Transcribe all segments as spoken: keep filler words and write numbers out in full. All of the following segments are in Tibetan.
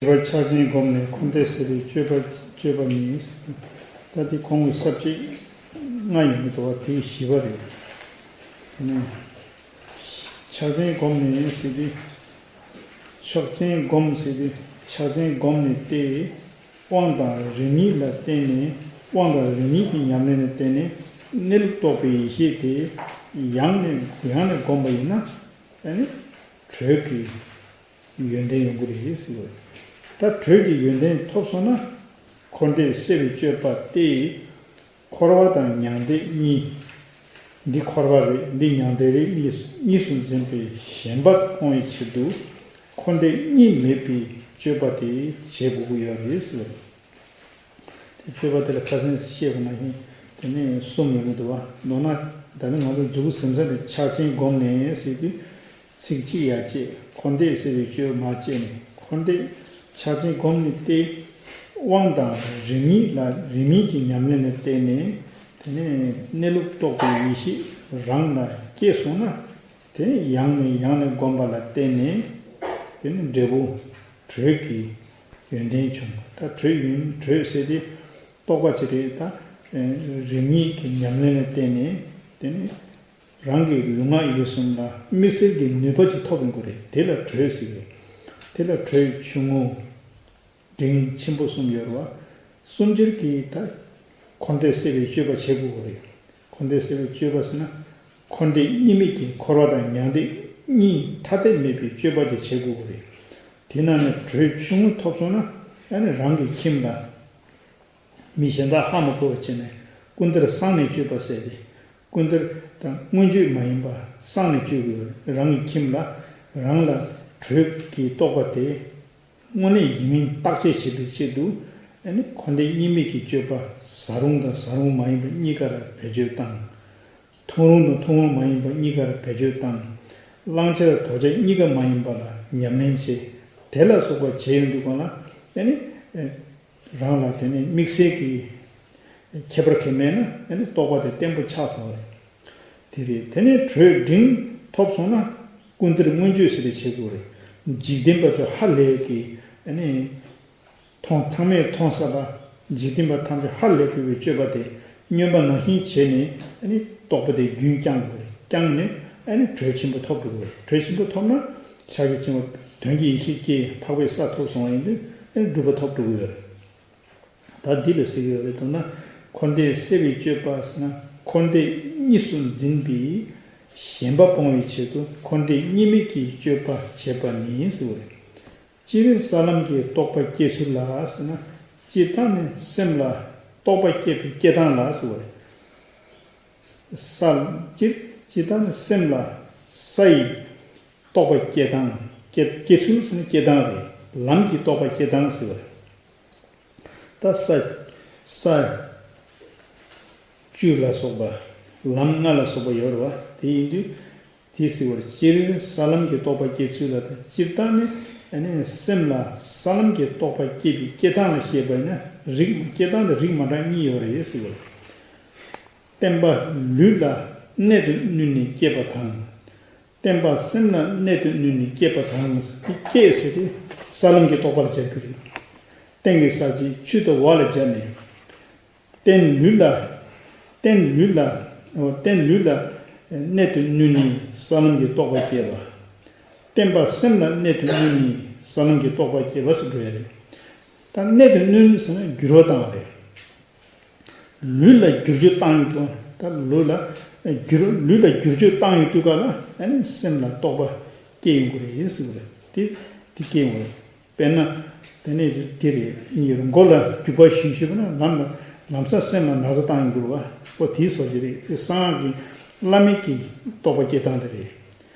བཞི་པ་ཕྱག་ཆེན་བསྒོམས་ནས་འཁོར་འདས་སེལ་བའི་སྤྱོད་པ་སྤྱོད་པ་ནི། ད་དེ་གོང་གི་ས་བཅད་ལྔ་ཡོད་མི་འདུག་བ། དེའི་བཞི་པ་རེད། དེ་ནས་ཕྱག་ཆེན་བསྒོམས་ནས་ཟེར་ཏེ། ཕྱག་ཆེན་བསྒོམས་ཟེར་ཏེ། ཕྱག་ཆེན་བསྒོམས་ནས་ཏེ། དབང་དང་རིམ་གཉིས་ལ་བརྟེན་ནས། དབང་དང་རིམ་གཉིས་ཀྱི་ཉམས་ལེན་ལ་བརྟེན་ནས་གནས་ལུགས་རྟོགས་པའི་ཡེ་ཤེས་དེ་ཡང་ནས་ཡང་ནས་བསྒོམས་པ་ཡིན་ན། ཨ་ནི་དྲོད་ཀྱི་ཡོན་ཏན་ཡོང་གི་རེད་ཟེར་བ། ད་དྲོད་ཀྱི་ཡོན་ཏན་ཐོབ་སོང་ན། འཁོར་འདས་སེལ་བའི་སྤྱོད་པ་སྟེ། འཁོར་བ་དང་མྱང་འདས་གཉིས། འདི་འཁོར་བ་རེད། འདི་མྱང་འདས་རེད། གཉིས་གཉིས་སུ་འཛིན་པའི་ཞེན་པ་སྤོང་བའི་ཕྱིར་དུ། འཁོར་འདས་གཉིས་མེད་པའི་སྤྱོད་པ་དེ་བྱེད་དགོས་ཀྱི་ཡོད་རེད་ཟེར། དེ་སྤྱོད་པ་དེ་ལ་ཁ་སང་བཤད་པ་ནང་བཞིན་དེ་ནས་གསུམ་ཡོང་གི་འདུག་བ། མདོར་ན་ད་ནི་ང་ཚོ་མཛུབ་གུ་ཟིན་ས་དེ་ཕྱག་ཆེན་བསྒོམས་ནས་ཟེར་དུས། ཚིག་གཅིག་ཡར་བཅད། འཁོར་འདས་སེལ་བའི་སྤྱོད་མར་བཅད་ནས། འཁོར་འདས་ཕྱག་ཆེན་བསྒོམས་ནས་ཏེ། དབང་དང་རིམ་གཉིས་ལ་རིམ་གཉིས་ཀྱི་ཉམས་ལེན་ལ་བརྟེན་ནས། དེ་ནས་གནས་ལུགས་རྟོགས་པའི་ཡེ་ཤེས་རང་ལ་སྐྱེས་སོང་ན། དེ་ནས་ཡང་ནས་ཡང་ནས་བསྒོམས་པ་ལ་བརྟེན་ནས། དེ་ནས་འབྲས་བུ་དྲོད་ཀྱི་ཡོན་ཏན་བྱུང་། ད་དྲོད་ཡོན་དྲོད་ཟེར་དེ་རྟོགས་པ་ཅིག་རེད། ད་རིམ་གཉིས་ཀྱི་ཉམས་ལེན་ལ་བརྟེན་ནས། དེ་ནས་རང་གི་ལུས་ངག་ཡིད་གསུམ་ལ་དམིགས་བསལ་གྱི་ནུས་པ་ཅིག་ཐོབ་ཡོང་གི་རེད། དེ་ལ་དྲོད་ཟེར་གི་རེད། དེ་ལ་དྲོད་ཆུང་ངུ་འབྲིང་ཆེན་པོ་གསུམ་ཡོད་རེད་བ། གསུམ་ཆར་གྱིས་ད་འཁོར་འདས་སེལ་བའི་སྤྱོད་པ་བྱེད་དགོས་ཀྱི་རེད། འཁོར་འདས་སེལ་བའི་སྤྱོད་པ་ཟེར་ན། འཁོར་འདས་གཉིས་མེད་ཀྱི་འཁོར་བ་དང་མྱང་འདས་གཉིས་ཐ་དད་མེད་པའི་སྤྱོད་པ་ཅིག་བྱེད་དགོས་ཀྱི་རེད། དེ་ནང་ནས་དྲོད་ཆུང་ངུ་ཐོབ་སོང་ན། ཨ་ནི་རང་གི་ཁྱིམ་ལ། མི་གཞན་དག་ཧ་མ་གོ་བ་བྱས་ནས་ཀུན་བཏུས་གསང་ནས་སྤྱོད་པ་ཟེར་ཏེ། ཀུན་བཏུས་དང་མངོན་བརྗོད་མ་ཡིན་པ་གསང་ནས་སྤྱོད་དགོས། རང་གི་ཁྱིམ་ལ་རང་ལ་དྲོད་ཀྱི་རྟོགས་པ་དེ་དངོས་གནས་ཡིན་མིན་བརྟག་དཔྱད་བྱེད་པའི་ཆེད་དུ། ཨ་ནི་འཁོར་འདས་གཉིས་མེད་ཀྱི་སྤྱོད་པ་ཟ་རུང་དང་ཟ་རུང་མ་ཡིན་པ་གཉིས་ཀ་ལ་བེད་སྤྱོད་བཏང་། མཐོང་རུང་དང་མཐོང་རུང་མ་ཡིན་པ་གཉིས་ཀར་བེད་སྤྱོད་བཏང་། བླང་བྱ་དང་དོར་བྱ་གཉིས་ཀ་མ་ཡིན་པ་ལ་ཉམས་ལེན་བྱེད། དེ་ལ་སོགས་པ་བྱས་ཡོང་དུས་གང་ལ། དེ་ནི་རང་ལ་དེ་ནི་དམིགས་བསལ་གྱི་ཁྱད་པར་གང་མེད་ན། དེ་ནི་རྟོགས་པ་དེ་བརྟན་པོ་ཆགས་སོང་བ་རེད། དེ་རེད། དེ་ནས་དྲོད་འབྲིང་ཐོབ་སོང་ན། ཀུན་བཏུས་མངོན་བརྗོད་ཟེར་བྱེད་དགོས་རེད། འཇིག་རྟེན་པ་ཚོ་ཧ་ལས་ཀྱི། དེ་ནི། མཐོང་ཚང་མས་མཐོང་ས་དང་། འཇིག་རྟེན་པ་ཐམས་ཅད་ཧ་ལས་དགོས་པའི་སྤྱོད་པ་དེ་སྨྱོན་པ་ནང་བཞིན་བྱས་ནས། ཨ་ནི་རྟོགས་པ་དེ་རྒྱུན་བསྐྱང་དགོས་རེད། བསྐྱངས་ནས་ཨ་ནི་དྲོད་ཆེན་པོ་ཐོབ་འགྲོ་དགོས་རེད། དྲོད་ཆེན་པོ་ཐོབ་ན་ཕྱག་རྒྱ་ཆེན་པོ་དོན་གྱི་ཡེ་ཤེས་སྐྱེས། འཕགས་པའི་ས་ཐོབ་སོང་བ་ཡིན་དུས། ཨ་ནི་སྒྲུབ་པ་ཐོབ་འགྲོ་གི་ཡོད་རེད། ད་འདི་ལ་ཟེར་གྱི་ཡོད་རེད། མདོར་ན་འཁོར་འདས་སེལ་བའི་སྤྱོད་པ་ཟེར་ན། འཁོར་འདས་གཉིས་སུ་འཛིན་པའི་ཞེན་པ་སྤོང་བའི་ཆེད་དུ་འཁོར་འདས་གཉིས་མེད་ཀྱི་སྤྱོད་པ་བྱེད་པ་ནི་ཟེར་བ་རེད། སྤྱིར་ས་ལམ་གྱི་རྟོགས་པ་སྐྱེ་ཚུལ་ལ་ཟེར་ན། སྤྱིར་བཏང་ནི་སེམས་ལ་རྟོགས་པ་སྐྱེ་བའི་སྐྱེ་སྟངས་ལ་ཟེར་བ་རེད། ས་སྤྱིར་སྤྱིར་བཏང་ནི་སེམས་ལ་ས་ཡི་རྟོགས་པ་སྐྱེ་སྟངས། སྐྱེ་སྐྱེ་ཚུལ་ཟེར་ན་སྐྱེ་སྟངས་རེད། ལམ་གྱི་རྟོགས་པ་སྐྱེ་སྟངས་ཟེར་བ་རེད། ད་ས་ས་བཅུ་ལ་སོགས་པ། ལམ་ལྔ་ལ་སོགས་པ་ཡོད་རེད་བ། དེ་ཡིན་དུས། དེ་ཟེར་བར་སྤྱིར་ས་ལམ་གྱི་རྟོགས་པ་སྐྱེ་ཚུལ་ལ། ད་སྤྱིར་བཏང་ནི་ཨ་ནི་སེམས་ལ་ས་ལམ་གྱི་རྟོགས་པ་སྐྱེ་བའི་སྐྱེ་སྟངས་ལ་བཤད་པ་ཡིན་ན། རིགས་སྐྱེ་སྟངས་དེ་རིགས་མ་འདྲ་གཉིས་ཡོད་རེད་ཟེར་བ། བརྟན་པ་ལུས་ལ་གནད་དུ་བསྣུན་ནས་སྐྱེས་པ་དང་། བརྟན་པ་སེམས་ལ་གནད་དུ་བསྣུན་ནས་སྐྱེས་པ་དང་། དེ་སྐྱེས་ཟེར་དེ་ས་ལམ་གྱི་རྟོགས་པ་ལ་སྦྱར་གྱི་རེད། སྟེང་གི་ས་བཅད་ཆུ་དང་བ་ལ་སྦྱར་ནས། བརྟན་ལུས་ལ། བརྟན་ལུས་ལ། བརྟན་ལུས་ལ་གནད་དུ་བསྣུན་ནས་ས་ལམ་གྱི་རྟོགས་པ་སྐྱེས་པ། བརྟན་པ་སེམས་ལ་གནད་དུ་བསྣུན་ནས་ས་ལམ་གྱི་རྟོགས་པ་སྐྱེས་པ་ཟེར་དགོས་ཡ་རེད། ད་གནད་དུ་བསྣུན་ཟེར་ན་འགྱུར་བ་བཏང་བ་རེད། ལུས་ལ་བསྒྱུར་བཅོས་བཏང་ཡོང་དུས། ད་ལུས་ལ་བསྒྱུར་ལུས་ལ་བསྒྱུར་བཅོས་བཏང་ཡོང་དུས་ག་ལ། ཨ་ནི་སེམས་ལ་རྟོགས་པ་སྐྱེ་ཡོང་གི་རེད་ཟེར་བ་རེད། དེ་དེ་སྐྱེ་ཡོང་རེད། དཔེར་ན། དེ་ནས་དེ་རེད། མགོ་ལ་རྒྱུ་བ་ཞུས་ཞུས་པ་ན་ལམ་ལ་ལམ་སང་སེམས་ལ་ན་ཚ་བཏང་ཡོང་གི་རེད་བ། ཨོ་དེའི་བཟོ་ཅིག་རེད། དེ་གསང་སྔགས་ཀྱི་བླ་མེད་ཀྱི་རྟོགས་པ་སྐྱེ་སྟངས་དེ་རེད།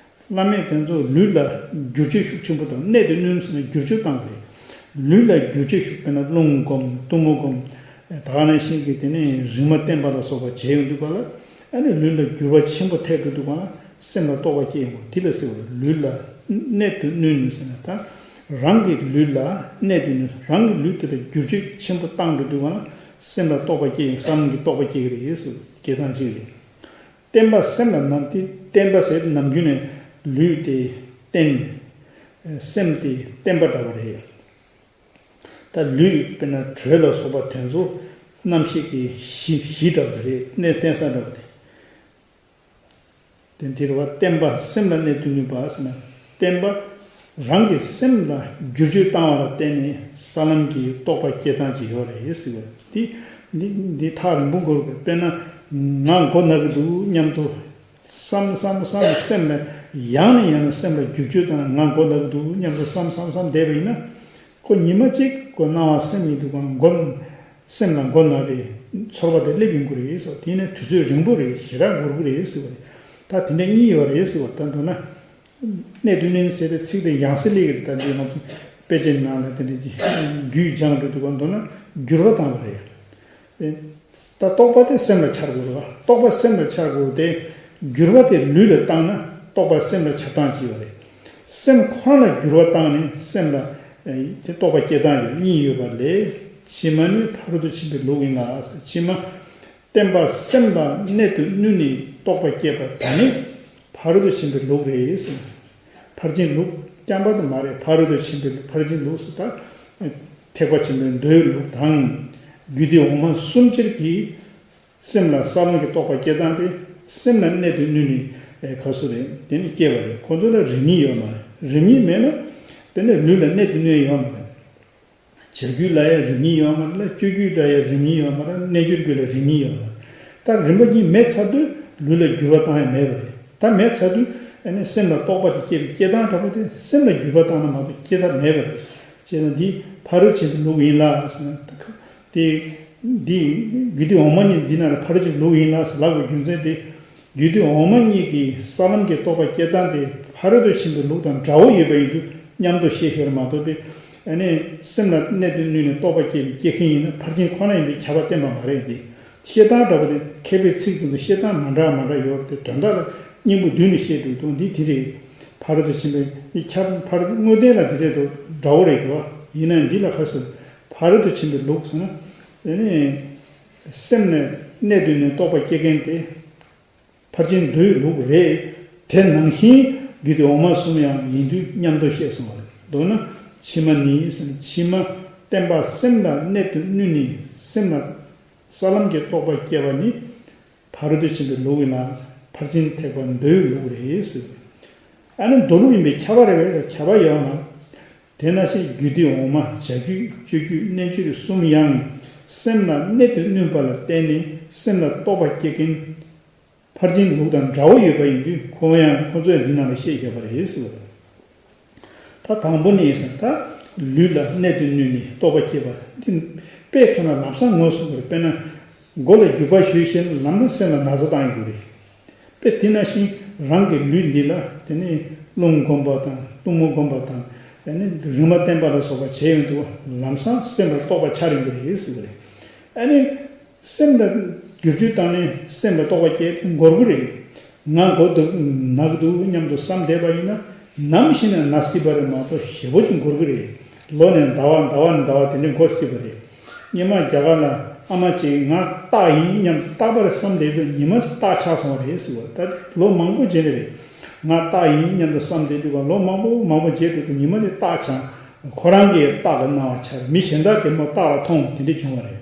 བླ་མེད་དེ་ཚོ་ལུས་ལ་བསྒྱུར་བཅོས་ཤུགས་ཆེན་པོ་དང་། གནད་དུ་བསྣུན་ཟེར་ན་བསྒྱུར་བཅོས་བཏང་བ་རེད། ལུས་ལ་བསྒྱུར་བཅོས་ཤུགས། དཔེར་ན་རླུང་བསྒོམ། གཏུམ་མོ་བསྒོམ། ད་ག་ནང་བཞིན་གྱི་དེ་ནས་རིག་མ་བརྟན་པ་ལ་སོགས་པ་བྱས་ཡོང་དུས་ག་ལ། ཨ་ནི་ལུས་ལ་འགྱུར་བ་ཆེན་པོ་ཐེབས་འགྲོ་དུས་ག་ལ་སེམས་ལ་རྟོགས་པ་སྐྱེ་ཡོང་། དེ་ལ་ཟེར་བ་ལུས་ལ་གནད་དུ་བསྣུན་ཟེར་ན། ད་རང་གི་ལུས་ལ་གནད་དུ་བསྣུན། རང་གི་ལུས་དེ་ལ་བསྒྱུར་བཅོས་ཆེན་པོ་བཏང་འགྲོ་དུས་ག་ལ་སེམས་ལ་རྟོགས་པ་སྐྱེ་ཡོང་། ས་ལམ་གྱི་རྟོགས་པ་སྐྱེ་གི་རེད་ཟེར་བ་སྐྱེ་སྟངས་གཅིག་རེད། བརྟན་པ་སེམས་ལ་ནམ། དེ་བརྟན་པ་ཟེར་ནམ་རྒྱུན་ནས་ལུས་དེ་བརྟན། སེམས་དེ་བརྟན་པ་འདྲ་བ་རེད། ད་ལུས་དཔེར་ན་དྲོད་ལ་སོགས་པ་དེ་ཚོ་རྣམ་ཤེས་ཀྱི་གཞི་གཞི་འདྲ་བོ་དེ་རེད། གནས་བརྟེན་ས་འདྲ་བོ་དེ། དེ་འདིར་བ་བརྟེན་པ་སེམས་ལ་གནད་དུ་བསྣུན་པ་ཟེར་ན། བརྟེན་པ་རང་གི་སེམས་ལ་བསྒྱུར་བཅོས་བཏང་བ་ལ་བརྟེན་ནས་ས་ལམ་གྱི་རྟོགས་པ་སྐྱེ་སྟངས་ཅིག་ཡོད་རེད་ཟེར་བ། འདི་འདི་འདི་ཐག་རིང་པོ་འགོར་བས། དཔེར་ན་ང་མགོ་ན་གི་འདུག་སྙམ་དུ་བསམ་བསམ་བསམ་སེམས་ལ་ཡང་ནས་ཡང་ནས་སེམས་ལ་བསྒྱུར་བཅོས་བཏང་ན་ང་མགོ་ན་གི་འདུག་སྙམ་དུ་བསམ་བསམ་བསམ་བསྡད་པ་ཡིན་ན། ཁོ་ཉི་མ་གཅིག་ཁོ་སྣང་བ་སེམས་ཡིན་དུས་གང་མགོ་སེམས་ལ་མགོ་ན་བའི་ཚོར་བ་དེ་སླེབས་ཡོང་གི་རེད་ཟེར། དེ་ནས་དུས་ཚོད་རིང་པོ་རེད། ཞེ་དྲག་འགོར་གི་རེད་ཟེར་བ་རེད། ད་དེ་འདྲ་གཉིས་ཡོད་རེད་ཟེར་བ། ད་མདོར་ན་གནད་དུ་བསྣུན་ཟེར་བའི་ཚིག་དེ་ཡང་སེ་ལེགས་ཀྱི། ད་འདི་ང་ཚོ་དཔེ་ཆའི་ནང་ལ་དེ་འདྲ་གྱི་རྒྱུད་སྦྱངས་འགྲོ་དུས་གང་མདོར་ན་འགྱུར་བ་བཏང་བ་རེད། ད་རྟོག་པ་དེ་སེམས་ལ་འཆར་དགོས་རེད་བ། རྟོག་པ་སེམས་ལ་འཆར་དགོས་ཏེ། འགྱུར་བ་དེ་ལུས་ལ་བཏང་ན་རྟོག་པ་སེམས་ལ་འཆར་སྟངས་ཅིག་ཡོད་རེད། སེམས་ཁོ་རང་ལ་འགྱུར་བ་བཏང་ནས་སེམས་ལ་ཨེ་དེ་རྟོག་པ་སྐྱེ་སྟངས་ཡོད་གཉིས་ཡོད་པ་ལས། ཕྱི་མ་ནི་ཕ་རོལ་ཏུ་ཕྱིན་པའི་ལུགས་ཡིན་ལ། ཕྱི་མ་བརྟེན་པ་སེམས་ལ་གནད་དུ་བསྣུན་ནས་རྟོག་པ་སྐྱེས་པ་དེ་ནི་ཕ་རོལ་ཏུ་ཕྱིན་པའི་ལུགས་རེད་ཟེར། ཕར་ཕྱིན་ལུགས་རྐྱང་པ་དེ་མ་རེད། ཕ་རོལ་ཏུ་ཕྱིན་པའི་ལུགས། ཕར་ཕྱིན་ལུགས་སུ་ད་ཐེག་པ་ཆེན་པོའི་མདོའི་ལུགས་དང་། རྒྱུད་སྡེ་འོག་མ་གསུམ་སྤྱིར་གྱིས་སེམས་ལ་ས་ལམ་གྱི་རྟོགས་པ་སྐྱེ་སྟངས་དེ་སེམས་ལ་གནད་དུ་བསྣུན་ནས་ཨེ་ག་སུ་རེད། དེ་ནི་སྐྱེ་བ་རེད། ཁོ་ཚོ་ལ་རིམ་གཉིས་ཡོད་མ་རེད། རིམ་གཉིས་མེད་ན་དེ་ནི་ལུས་ལ་གནད་དུ་བསྣུན་ཡོད་མ་རེད། བྱ་རྒྱུད་ལ་ཡང་རིམ་གཉིས་ཡོད་མ་རེད་ལ། སྤྱོད་རྒྱུད་ལ་ཡང་རིམ་གཉིས་ཡོད་མ་རེད། རྣལ་འབྱོར་རྒྱུད་ལ་རིམ་གཉིས་ཡོད་མ་རེད། ད་རིམ་པ་གཉིས་མེད་ཚར་དུས་ལུས་ལ་འགྱུར་བ་བཏང་ཡ་མེད་པ་རེད། ད་མེད་ཚར་དུས་ཨ་ནི་སེམས་ལ་རྟོག་པ་དེ་སྐྱེ་བའི་སྐྱེ་སྟངས་འདྲ་པོ་དེ་སེམས་ལ་འགྱུར་བ་བཏང་ན་མ་གཏོགས་སྐྱེ་ཐབས་མེད་པ་རེད། བྱས་ན་འདི་ཕ་རོལ་ཕྱིན་པའི་ལུགས་ཡིན་ལ་ཟེར་ན། དེ་འདི་རྒྱུད་སྡེ་འོག་མ་གཉིས་འདི་ན་ལ་ཕ་རོལ་ཕྱིན་པའི་ལུགས་ཡིན་ལ་ཟེར་ལབ་པའི་རྒྱུ་མཚན་དེ། རྒྱུད་སྡེ་འོག་མ་གཉིས་ཀྱིས་ས་ལམ་གྱི་རྟོགས་པ་སྐྱེ་སྟངས་དེ་ཕ་རོལ་ཏུ་ཕྱིན་པའི་ལུགས་དང་འདྲ་བོ་ཡོད་པ་ཡིན་དུས་མཉམ་དུ་བཤད་ཤོར་མ་གཏོགས་པའི། ཨ་ནི་སེམས་ལ་གནད་དུ་བསྣུན་ནས་རྟོགས་པ་སྐྱེ་བའི་སྐྱེ་མཁན་ཡིན་ན་ཕར་ཕྱིན་ཁོ་ན་ཡིན་པས་ཁྱབ་པ་བསྟན་པ་མ་རེད་དེ། བཤད་སྟངས་འདྲ་པོ་དེ་མཁས་པའི་ཚིག་དེ་ཚོ་བཤད་སྟངས་མ་འདྲ་མ་འདྲ་ཡོད་དེ། དོན་དག་ལ་སྙིང་པོ་བསྡུས་ནས་བཤད་འདུག་དང་འདི་དེ་རེད། ཕ་རོལ་ཏུ་ཕྱིན་པའི་ཁྱབ་ཕར་དངོས་བསྟན་ལ་དེ་རེད་དོ། འདྲ་བོ་རེད་དོ། ཡིན་ན་འདི་ལ་ཁ་སུ་ཕ་རོལ་ཏུ་ཕྱིན་པའི་ལུགས་ཟེར་ན། ཨ་ནི་སེམས་ལ་གནད་དུ་བསྣུན་ནས་རྟོགས་པ་སྐྱེ་མཁན་དེ། ཕར་ཕྱིན་མདོའི་ལུགས་རེད། དེ་ནང་བཞིན་རྒྱུད་སྡེ་འོག་མ་གསུམ་ཡང་ཡིན་དུས་མཉམ་དུ་བཤད་སོང་བ་རེད། མདོར་ན་ཕྱི་མ་ནི་ཟེར་ན། ཕྱི་མ་བརྟེན་པ་སེམས་ལ་གནད་དུ་བསྣུན་ནས་སེམས་ལ་ས་ལམ་གྱི་རྟོགས་པ་སྐྱེ་བ་ནི་ཕ་རོལ་ཏུ་ཕྱིན་པའི་ལུགས་ཡིན་ལ། ཕར་ཕྱིན་ཐེག་པ་མདོའི་ལུགས་རེད་ཟེར། ཨ་ནི་མདོ་ལུགས་ཡིན་པས་ཁྱབ་པ་རེད་པས་ཁྱབ་པ་ཡོད་མ་རེད། དེ་ནང་བཞིན་རྒྱུད་སྡེ་འོག་མ་བྱ་རྒྱུད་སྤྱོད་རྒྱུད་རྣལ་འབྱོར་གསུམ་ཡང་སེམས་ལ་གནད་དུ་བསྣུན་པ་ལ་བརྟེན་ནས་སེམས་ལ་རྟོགས་པ་སྐྱེ་མཁན། ཕར་ཕྱིན་ལུགས་དང་འདྲ་བོ་ཡོད་པ་ཡིན་དུས་ཁོ་ཡང་ཁོ་ཚོས་འདི་ནང་ལ་བཤད་བཞག་པ་རེད་ཟེར་བ་རེད། ད་དང་པོ་ནས་ཟེར་ན། ད་ལུས་ལ་གནད་དུ་བསྣུན་ནས་རྟོགས་པ་སྐྱེས་པ་འདི་དཔེ་མཚོན་ན་ལམ་སང་ངོས་བཟུང་བར། དཔེར་ན་མགོ་ལ་རྒྱུག་པ་གཞུས་ཤེས་ན་ལམ་ན་སེམས་ལ་ན་ཚ་བཏང་ཡོང་གི་རེད། དཔེ་དེ་ནང་བཞིན་རང་གི་ལུས་འདི་ལ་དེ་ནས་རླུང་བསྒོམ་པ་དང་གཏུམ་མོ་བསྒོམ་པ་དང་། ཨ་ནི་རེག་མ་བརྟན་པ་ལ་སོགས་པ་བྱས་ཡོང་དུས་ལམ་སང་སེམས་ལ་རྟོགས་པ་འཆར་ཡོང་གི་རེད་ཟེར་གི་རེད། ཨ་ནི་སེམས་ལ་བསྒྱུར་བཅོས་བཏང་ནས་སེམས་ལ་རྟོགས་པ་སྐྱེ་དེ་འགོར་གི་རེད། ང་མགོ་འདུག་ན་གི་འདུག་སྙམ་དུ་བསམ་བསྡད་པ་ཡིན་ན་ནམ་ཞིག་ན་ན་སྲིད་པ་རེད་མ་གཏོགས་ཞེ་པོ་ཅིག་འགོར་གི་རེད། ལོ་ནས་ཟླ་བ་ཟླ་བ་ནས་ཟླ་བ་དེ་འདྲ་འགོར་སྲིད་པ་རེད། སྔོན་མ་རྒྱ་གར་ལ་ཨ་མ་ཅིག་ང་སྟག་ཡིན་སྙམ་དུ་སྟག་པ་རེད་བསམ་བསྡད་པའི་ཉི་མ་ཅིག་སྟག་ཆགས་སོང་བ་རེད་ཟེར་བ། ད་ལོ་མང་པོ་རྗེས་ནས་རེད། ང་སྟག་ཡིན་སྙམ་དུ་བསམ་བསྡད་དུས་ཀ་ལོ་མང་པོ་མང་པོ་རྗེས་དུས་ཀ་ཉི་མ་ཅིག་སྟག་ཆགས། ཁོ་རང་གིས་སྟག་གི་སྣང་བ་འཆར། མི་གཞན་དག་གིས་མོ་སྟག་ལ་མཐོང་དེ་འདྲ་བྱུང་བ་རེད།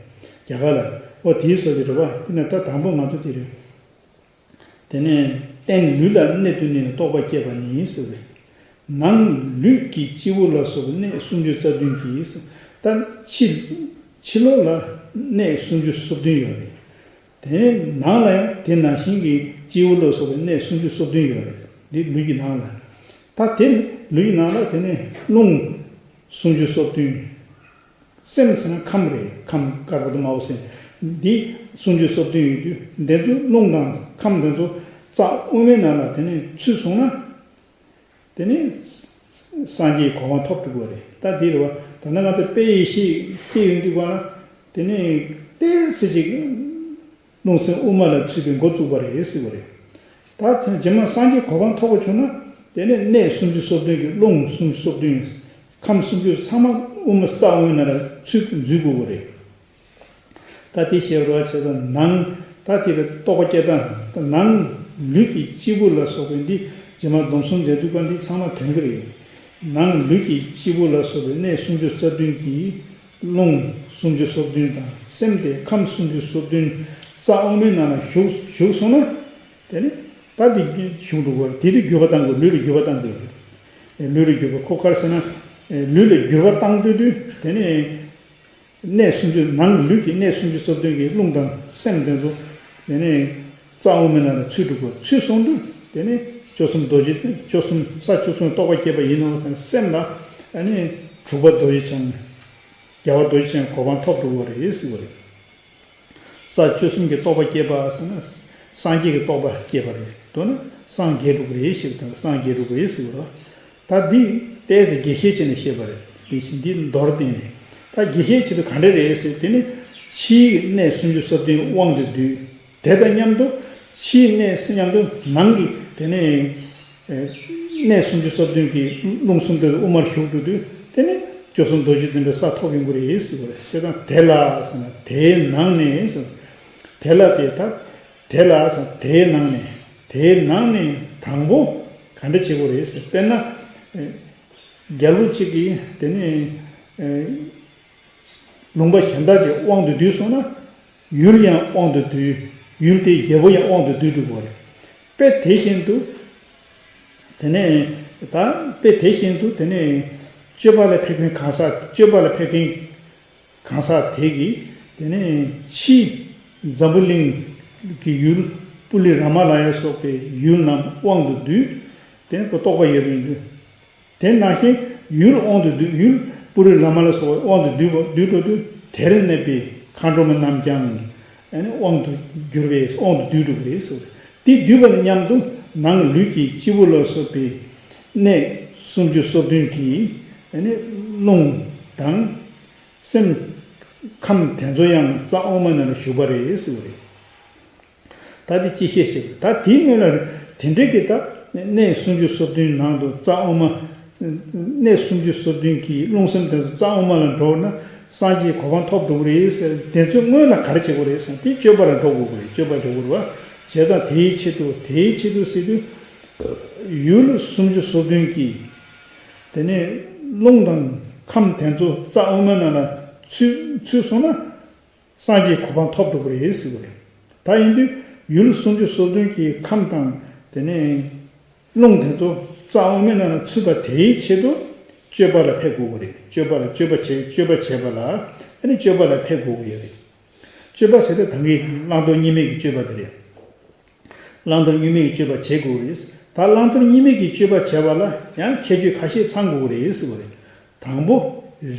རྒྱ་གར་ལ། ཨོ་དེའི་སོགས་ཀྱི་རེད་བ། དེ་ནས་ད་དང་པོ་ང་ཚོ་དེ་རེད། དེ་ནས་རྟེན་ལུས་ལ་གནད་དུ་བསྣུན་ནས་རྟོགས་པ་སྐྱེས་པ་ནི་ཟེར་བས། ནང་ལུས་ཀྱི་སྤྱི་བོ་ལ་སོགས་པའི་གནས་སུམ་ཅུ་རྩ་བདུན་གྱིས། ད་ཕྱི་ཕྱི་ལོགས་ལ་གནས་སུམ་ཅུ་སོ་བདུན་ཡོད་རེད། དེ་ནས་ནང་ལ་ཡང་དེ་ནང་བཞིན་གྱི་སྤྱི་བོ་ལ་སོགས་པའི་གནས་སུམ་ཅུ་སོ་བདུན་ཡོད་རེད། འདི་ལུས་ཀྱི་ནང་ལ། ད་དེ་ལུས་ཀྱི་ནང་ལ་དེ་ནས་རླུང་སུམ་ཅུ་སོ་བདུན། སེམས་ཟེར་ན་ཁམས་རེད། ཁམས་དཀར་པོ་དང་དམར་པོ་ཟེར། འདི་སུམ་ཅུ་སོ་བདུན་ཡོད་དུས་འདི་ཚོ་རླུང་དང་ཁམས་འདི་ཚོ་རྩ་དབུ་མའི་ནང་ལ་དེ་ནས་ཚུད་སོང་ན། དེ་ནས་སངས་རྒྱས་གོ་འཕང་ཐོབ་འགྲོ་གི་རེད། ད་འདི་རེད་བ། ད་ནང་ང་ཚོ་དཔེ་ཡེ་ཤེས་སྐྱེ་ཡོང་དུས་ག་ལ་དེ་ནས་ཏོག་ཙམ་ཅིག་རླུང་སེམས་དབུ་མ་ལ་ཚུད་པའི་འགོ་བཙུགས་པ་རེད་ཟེར་བ་རེད། ད་རྗེས་མ་སངས་རྒྱས་གོ་འཕང་ཐོབ་པ་བྱུང་ན་དེ་ནས་གནས་སུམ་ཅུ་སོ་བདུན་གྱི་རླུང་སུམ་ཅུ་སོ་བདུན། ཁམས་སུམ་ཅུ་ཚང་མ་དབུ་མ་རྩ་དབུ་མའི་ནང་ལ་ཚུད་འཛུལ་དགོས་པ་རེད། ད་དེ་བཤད་རོགས་བྱས་ཙང་ནང་ད་དེ་ལ་རྟོགས་པ་སྐྱེ་སྟངས་ནང་ལུས་ཀྱི་སྤྱི་བོ་ལ་སོགས་པའི་འདི་རྗེས་མ་སྡོམ་གསུམ་མཛད་དུས་ཀ་འདི་ཚང་མ་དོན་གྱི་རེད། ནང་ལུས་ཀྱི་སྤྱི་བོ་ལ་སོགས་པའི་གནས་སུམ་ཅུ་རྩ་བདུན་གྱིས་ རླུང་སུམ་ཅུ་སོ་བདུན་དང་སེམས་དེ་ཁམས་སུམ་ཅུ་སོ་བདུན་རྩ་དབུ་མའི་ནང་ལ་ཞུགས་ཞུགས་སོང་ན། དེ་ནི་ད་དེ་ཞུགས་འགྲོ་དགོས། དེ་དུས་འགྱུར་བ་གཏང་དགོས། ལུས་ལ་འགྱུར་བ་གཏང་དགོས་རེད། ལུས་ལ་འགྱུར་བ་ཁོ་ག་རེ་ཟེར་ན། ལུས་ལ་འགྱུར་བ་གཏང་དུས་དུས་དེ་ནི། གནས་སུམ་ཅུ་ནང་གི་ལུས་ཀྱི་གནས་སུམ་ཅུ་རྩ་བདུན་གྱི་རླུང་དང་སེམས་དེ་ཚོ། དེ་ནས་རྩ་དབུ་མའི་ནང་ལ་ཚུད་འགྲོ་དགོས། ཚུད་སོང་དུས་དེ་ནས་བཅུ་གསུམ་རྡོ་རྗེ་བཅུ་གསུམ་ས་བཅུ་གསུམ་རྟོགས་པ་སྐྱེས་པ་ཡིན་ནོ་ཟེར་ན་སེམས་ལ་ཨ་ནི་དྲུག་པ་རྡོ་རྗེ་འཆང་རྒྱལ་བ་རྡོ་རྗེ་འཆང་གི་གོ་འཕང་ཐོབ་འགྲོ་གི་རེད་ཟེར་བ་རེད། ས་བཅུ་གསུམ་གྱི་རྟོགས་པ་སྐྱེས་པ་ཟེར་ན་སངས་རྒྱས་ཀྱི་རྟོགས་པ་སྐྱེས་པ་རེད། མདོར་ན་སངས་རྒྱས་འགྲོ་གི་རེད་ཞེས་དང་སངས་རྒྱས་འགྲོ་གི་རེད་ཟེར་བ། ད་འདི་ཏོག་ཙམ་རྒྱས་བཤད་བྱས་ནས་བཤད་པ་རེད། དེ་བཞིན་འདི་མདོར་བསྟན་ནས། ད་རྒྱས་བཤད་བྱེད་དུས་ག་འདྲ་རེད་ཟེར་དེ་ནི། ཕྱིའི་གནས་སུམ་ཅུ་སོ་བདུན་དབང་དུ་བསྡུས། དེ་དང་མཉམ་དུ་ཕྱིའི་གནས་སུ་མཉམ་དུ་ནང་གི་དེ་ནི། གནས་སུམ་ཅུ་སོ་བདུན་གྱི་རླུང་གསུམ་དེ་དབུ་མར་ཞུགས་འགྲོ་དུས་དེ་ནི་བཅུ་གསུམ་རྡོ་རྗེ་འཛིན་པའི་ས་ཐོབ་ཡོང་གི་རེད་ཟེར་བ་རེད། བྱས་ཙང་དེ་ལ་ཟེར་ན་དེའི་ནང་ནས་ཟེར། དེ་ལ་དེ་ད། དེ་ལ་ཟེར་ན་དེའི་ནང་ནས་དེའི་ནང་ནས་དང་པོ་ག་འདྲ་བྱེད་དགོས་རེད་ཟེར། དཔེར་ན། རྒྱལ་པོ་གཅིག་གིས་དེ་ནི། ལུང་པ་གཞན་དག་ཅིག་དབང་དུ་བསྡུས་སོང་ན། ཡུལ་ཡང་དབང་དུ་བསྡུས། ཡུལ་དེའི་རྒྱལ་པོ་ཡང་དབང་དུ་བསྡུས་འགྲོ་དགོས་རེད། དཔེ་དེ་བཞིན་དུ། དེ་ནས་ད་དཔེ་དེ་བཞིན་དུ་དེ་ནས་སྤྱོད་པ་ལ་ཕེབས་མཁན་གང་ཟག་སྤྱོད་པ་ལ་ཕེབས་མཁན་གང་ཟག་དེ་གིས་དེ་ནས་ཕྱིའི་འཛམ་བུ་གླིང་གི་ཡུལ་པུ་རི་ར་མ་ལ་ཡ་སོགས་པའི་ཡུལ་རྣམས་དབང་དུ་བསྡུས། དེ་ནས་ཁོ་རྟོགས་པ་ཡོད་པ་ཡིན་དུས། དེ་ནང་བཞིན་ཡུལ་དབང་དུ་བསྡུས། ཡུལ་པུ་རི་ལ་མ་ལ་སོགས་པ་དབང་དུ་བསྡུས་པ་བསྡུས་འགྲོ་དུས་དེར་གནས་པའི་མཁའ་འགྲོ་མ་རྣམས་ཀྱང་ཨ་ནི་དབང་དུ་གྱུར་པས་དབང་དུ་བསྡུས་འགྲོ་གི་རེད་ཟེར། དེ་བསྡུས་པ་དང་མཉམ་དུ་ནང་ལུས་ཀྱི་སྤྱི་བོ་ལ་སོགས་པའི་གནས་སུམ་ཅུ་སོ་བདུན་གྱི་ཨ་ནི་རླུང་དང་སེམས་ཁམས་དེ་ཚོ་ཡང་རྩ་དབུ་མ་ནང་ལ་ཞུགས་པ་རེད་ཟེར་བ་རེད། ད་དེ་ཅི་ཤེས་ཤེས་ད་དེའི་སྔོན་ལ་དེ་འདྲའི་གི་ད་གནས་སུམ་ཅུ་སོ་བདུན་ནང་དུ་རྩ་དབུ་མ། གནས་སུམ་ཅུ་སོ་བདུན་གྱི་རླུང་སེམས་དེ་ཚོ་རྩ་དབུ་མ་ལ་འགྲོ་ན་སངས་རྒྱས་གོ་འཕང་ཐོབ་འགྲོ་གི་རེད་ཟེར། དེ་ཚོའི་སྔོན་ལ་ག་རེ་བྱེད་དགོས་རེད་ཟེར་ན་དེ་སྤྱོད་པ་ལ་འགྲོ་དགོས་ཀྱི་རེད། སྤྱོད་པ་འགྲོ་དགོས་རེད་བ། བྱས་ཙང་དེའི་ཆེད་དུ་དེའི་ཆེད་དུ་ཟེར་དུས། ཡུལ་སུམ་ཅུ་སོ་བདུན་གྱི་དེ་ནས་རླུང་དང་ཁམས་དེ་ཚོ་རྩ་དབུ་མ་ནང་ལ་ཚུད་ཚུད་སོང་ན། སངས་རྒྱས་གོ་འཕང་ཐོབ་འགྲོ་གི་རེད་ཟེར་བ་རེད། ད་ཡིན་དུས་ཡུལ་སུམ་ཅུ་སོ་བདུན་གྱི་ཁམས་དང་དེ་ནས་རླུང་དེ་ཚོ་རྩ་དབུ་མའི་ནང་ལ་ཚུད་པ་དེའི་ཆེད་དུ་སྤྱོད་པ་ལ་ཕེབས་དགོས་ཀྱི་རེད། སྤྱོད་པ་ལ་སྤྱོད་པ་བྱེད་སྤྱོད་པ་བྱེད་པ་ལ་ཨ་ནི་སྤྱོད་པ་ལ་ཕེབས་དགོས་ཀྱི་ཡོད་རེད། སྤྱོད་པ་ཟེར་དུས་ད་གིན་བླང་དོར་གཉིས་མེད་ཀྱི་སྤྱོད་པ་དེ་རེད། བླང་དོར་གཉིས་མེད་ཀྱི་སྤྱོད་པ་བྱེད་དགོས་རེད། ད་བླང་དོར་གཉིས་མེད་ཀྱི་སྤྱོད་པ་བྱེད་པ་ལ་ཡང་ཁྱད་ཆོས་ཁ་ཤས་ཚང་དགོས་རེད་ཟེར་བ་རེད། དང་པོ།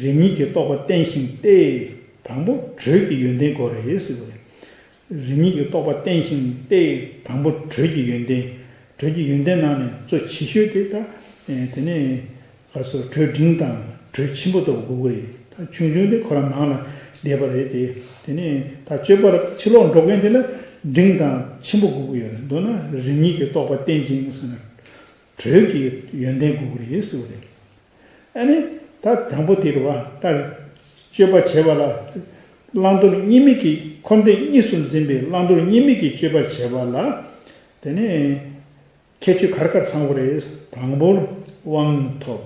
རིམ་གཉིས་ཀྱི་རྟོགས་པ་བརྟན་ཞིང་གཏད། དང་པོ་དྲོད་ཀྱི་ཡོན་ཏན་དགོས་རེད་ཟེར་བ་རེད། རིམ་གཉིས་ཀྱི་རྟོགས་པ་བརྟན་ཞིང་གཏད། དང་པོ་དྲོད་ཀྱི་ཡོན་ཏན། དྲོད་ཀྱི་ཡོན་ཏན་ནང་ནས་གཙོ་ཆེ་ཤོས་དེ་ད། དེ་ནས། ག་སོ་དྲོད་འབྲིང་དང་དྲོད་ཆེན་པོ་ལྟ་བུ་དགོས་ཀྱི་རེད། ད་ཆུང་ཆུང་དེ་ཁོ་རང་ནང་ལ་བསྡད་པ་རེད་དེ། དེ་ནས་ད་སྤྱོད་པར་ཕྱིར་ལོག་འགྲོ་མཁན་དེ་ལ་འབྲིང་དང་ཆེན་པོ་དགོས་ཀྱི་ཡོད་རེད། མདོར་ན་རིམ་གཉིས་ཀྱི་རྟོགས་པ་བརྟན་ཅིང་ཟེར་ན། དྲོད་ཀྱི་ཡོན་ཏན་དགོས་ཀྱི་རེད་ཟེར་བ་རེད། ཨ་ནི། ད་དང་པོ་དེ་རེད་བ། ད། སྤྱོད་པ་བྱེད་པ་ལ། བླང་དོར་གཉིས་མེད་ཀྱི་འཁོར་འདས་གཉིས་སུ་འཛིན་པའི་བླང་དོར་གཉིས་མེད་ཀྱི་སྤྱོད་པ་བྱེད་པ་ལ། དེ་ནས། ཁྱད་ཆོས་ག་རེ་ག་རེ་ཚང་དགོས་རེད། དང་པོར་དབང་ཐོབ།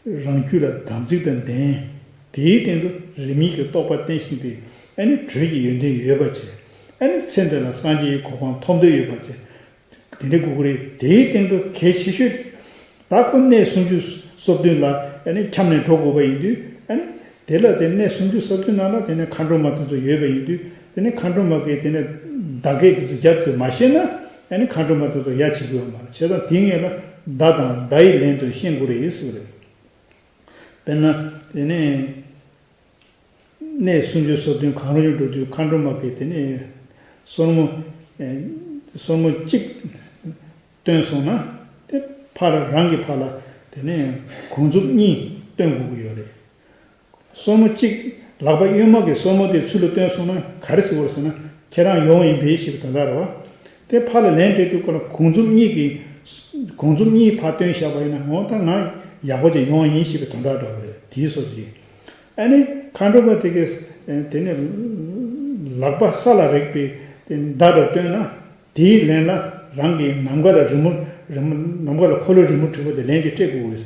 རང་རྒྱུད་ལ་དམ་ཚིག་དང་ལྡན། དེའི་སྟེང་དུ་རིམ་གཉིས་ཀྱི་རྟོགས་པ་བརྟན་ཞིང་སྟེ། ཨ་ནི་དྲོད་ཀྱི་ཡོན་ཏན་ཡོད་པ་བྱས། ཨ་ནི་ཚེ་འདི་ལ་སངས་རྒྱས་ཀྱི་གོ་འཕང་ཐོབ་འདོད་ཡོད་པ་བྱས། དེ་འདྲ་དགོས་ཀྱི་རེད། དེའི་སྟེང་དུ་གལ་ཆེ་ཤོས། ད་ཁོ་གནས་སུམ་ཅུ་སོ་བདུན་ལ་ཨ་ནི་འཁྱམས་ནས་འགྲོ་དགོས་པ་ཡིན་དུས་ཨ་ནི། དེ་ལ་དེ་གནས་སུམ་ཅུ་སོ་བདུན་ནང་ལ་དེ་ནས་མཁའ་འགྲོ་མ་དེ་ཚོ་ཡོད་པ་ཡིན་དུས་དེ་ནས་མཁའ་འགྲོ་མ་གིས་དེ་ནས་བརྡ་སྐད་དེ་ཚོ་རྒྱབ་ཚུལ་མ་ཤེས་ན་ཨ་ནི་མཁའ་འགྲོ་མ་དེ་ཚོ་ཡ་བྱེད་དགོས་མ་རེད། བྱས་ཙང་དེ་སྔོན་ལ་བརྡ་དང་བརྡ་ཡི་ལན་དུ་ཤེས་དགོས་རེད་ཟེར་བ་རེད། དཔེར་ན་དེ་ནས་གནས་སུམ་ཅུ་སོ་བདུན་གང་རུང་འགྲོ་དུས་མཁའ་འགྲོ་མ་གིས་དེ་ནས་སོར་མོ་སོར་མོ་གཅིག་བཏོན་སོང་ན་དེ་ཕར་རང་གི་ཕར་ལ་དེ་ནས་གོང་མཛུབ་གཉིས་བཏོན་དགོས་ཀྱི་ཡོད་རེད། སོར་མོ་གཅིག་ལག་པ་གཡོན་མ་གི་སོར་མོ་དེ་ཚུར་ལ་བཏོན་སོང་ན་ག་རེ་ཟེར་བ་རེད་ཟེར་ན་ཁྱེད་རང་ཡོང་ཡིན་པས་ཞེས་པའི་དོན་དག་རེད་བ། དེ་ཕར་ལ་ལན་སྤྲད་དུས་ཁོ་ལ་གོང་མཛུབ་གཉིས་ཀྱི་གོང་མཛུབ་གཉིས་ཕར་བཏོན་བཞག་པ་ཡིན་ན་འོ་ད་ང་ཡག་པོ་ཅིག་ཡོང་ཡིན་ཞེས་པའི་དོན་དག་འདྲ་བ་རེད། དེའི་སོར་གཅིག་ཨ་ནི་མཁའ་འགྲོ་མ་དེ་གས་དེ་ནས་ལག་པ་ས་ལ་རེག་པའི་དེ་མདའ་འདྲ་བཏོན་ན་དེའི་ལན་ལ་རང་གི་ནམ་མཁའ་ལ་རི་མོ་རི་མོ་ནམ་མཁའ་ལ་འཁོར་ལོའི་རི་མོ་བྲིས་པ་དེ་ལན་གཅིག་སྤྲད་དགོས་ཀྱི་ཡོད།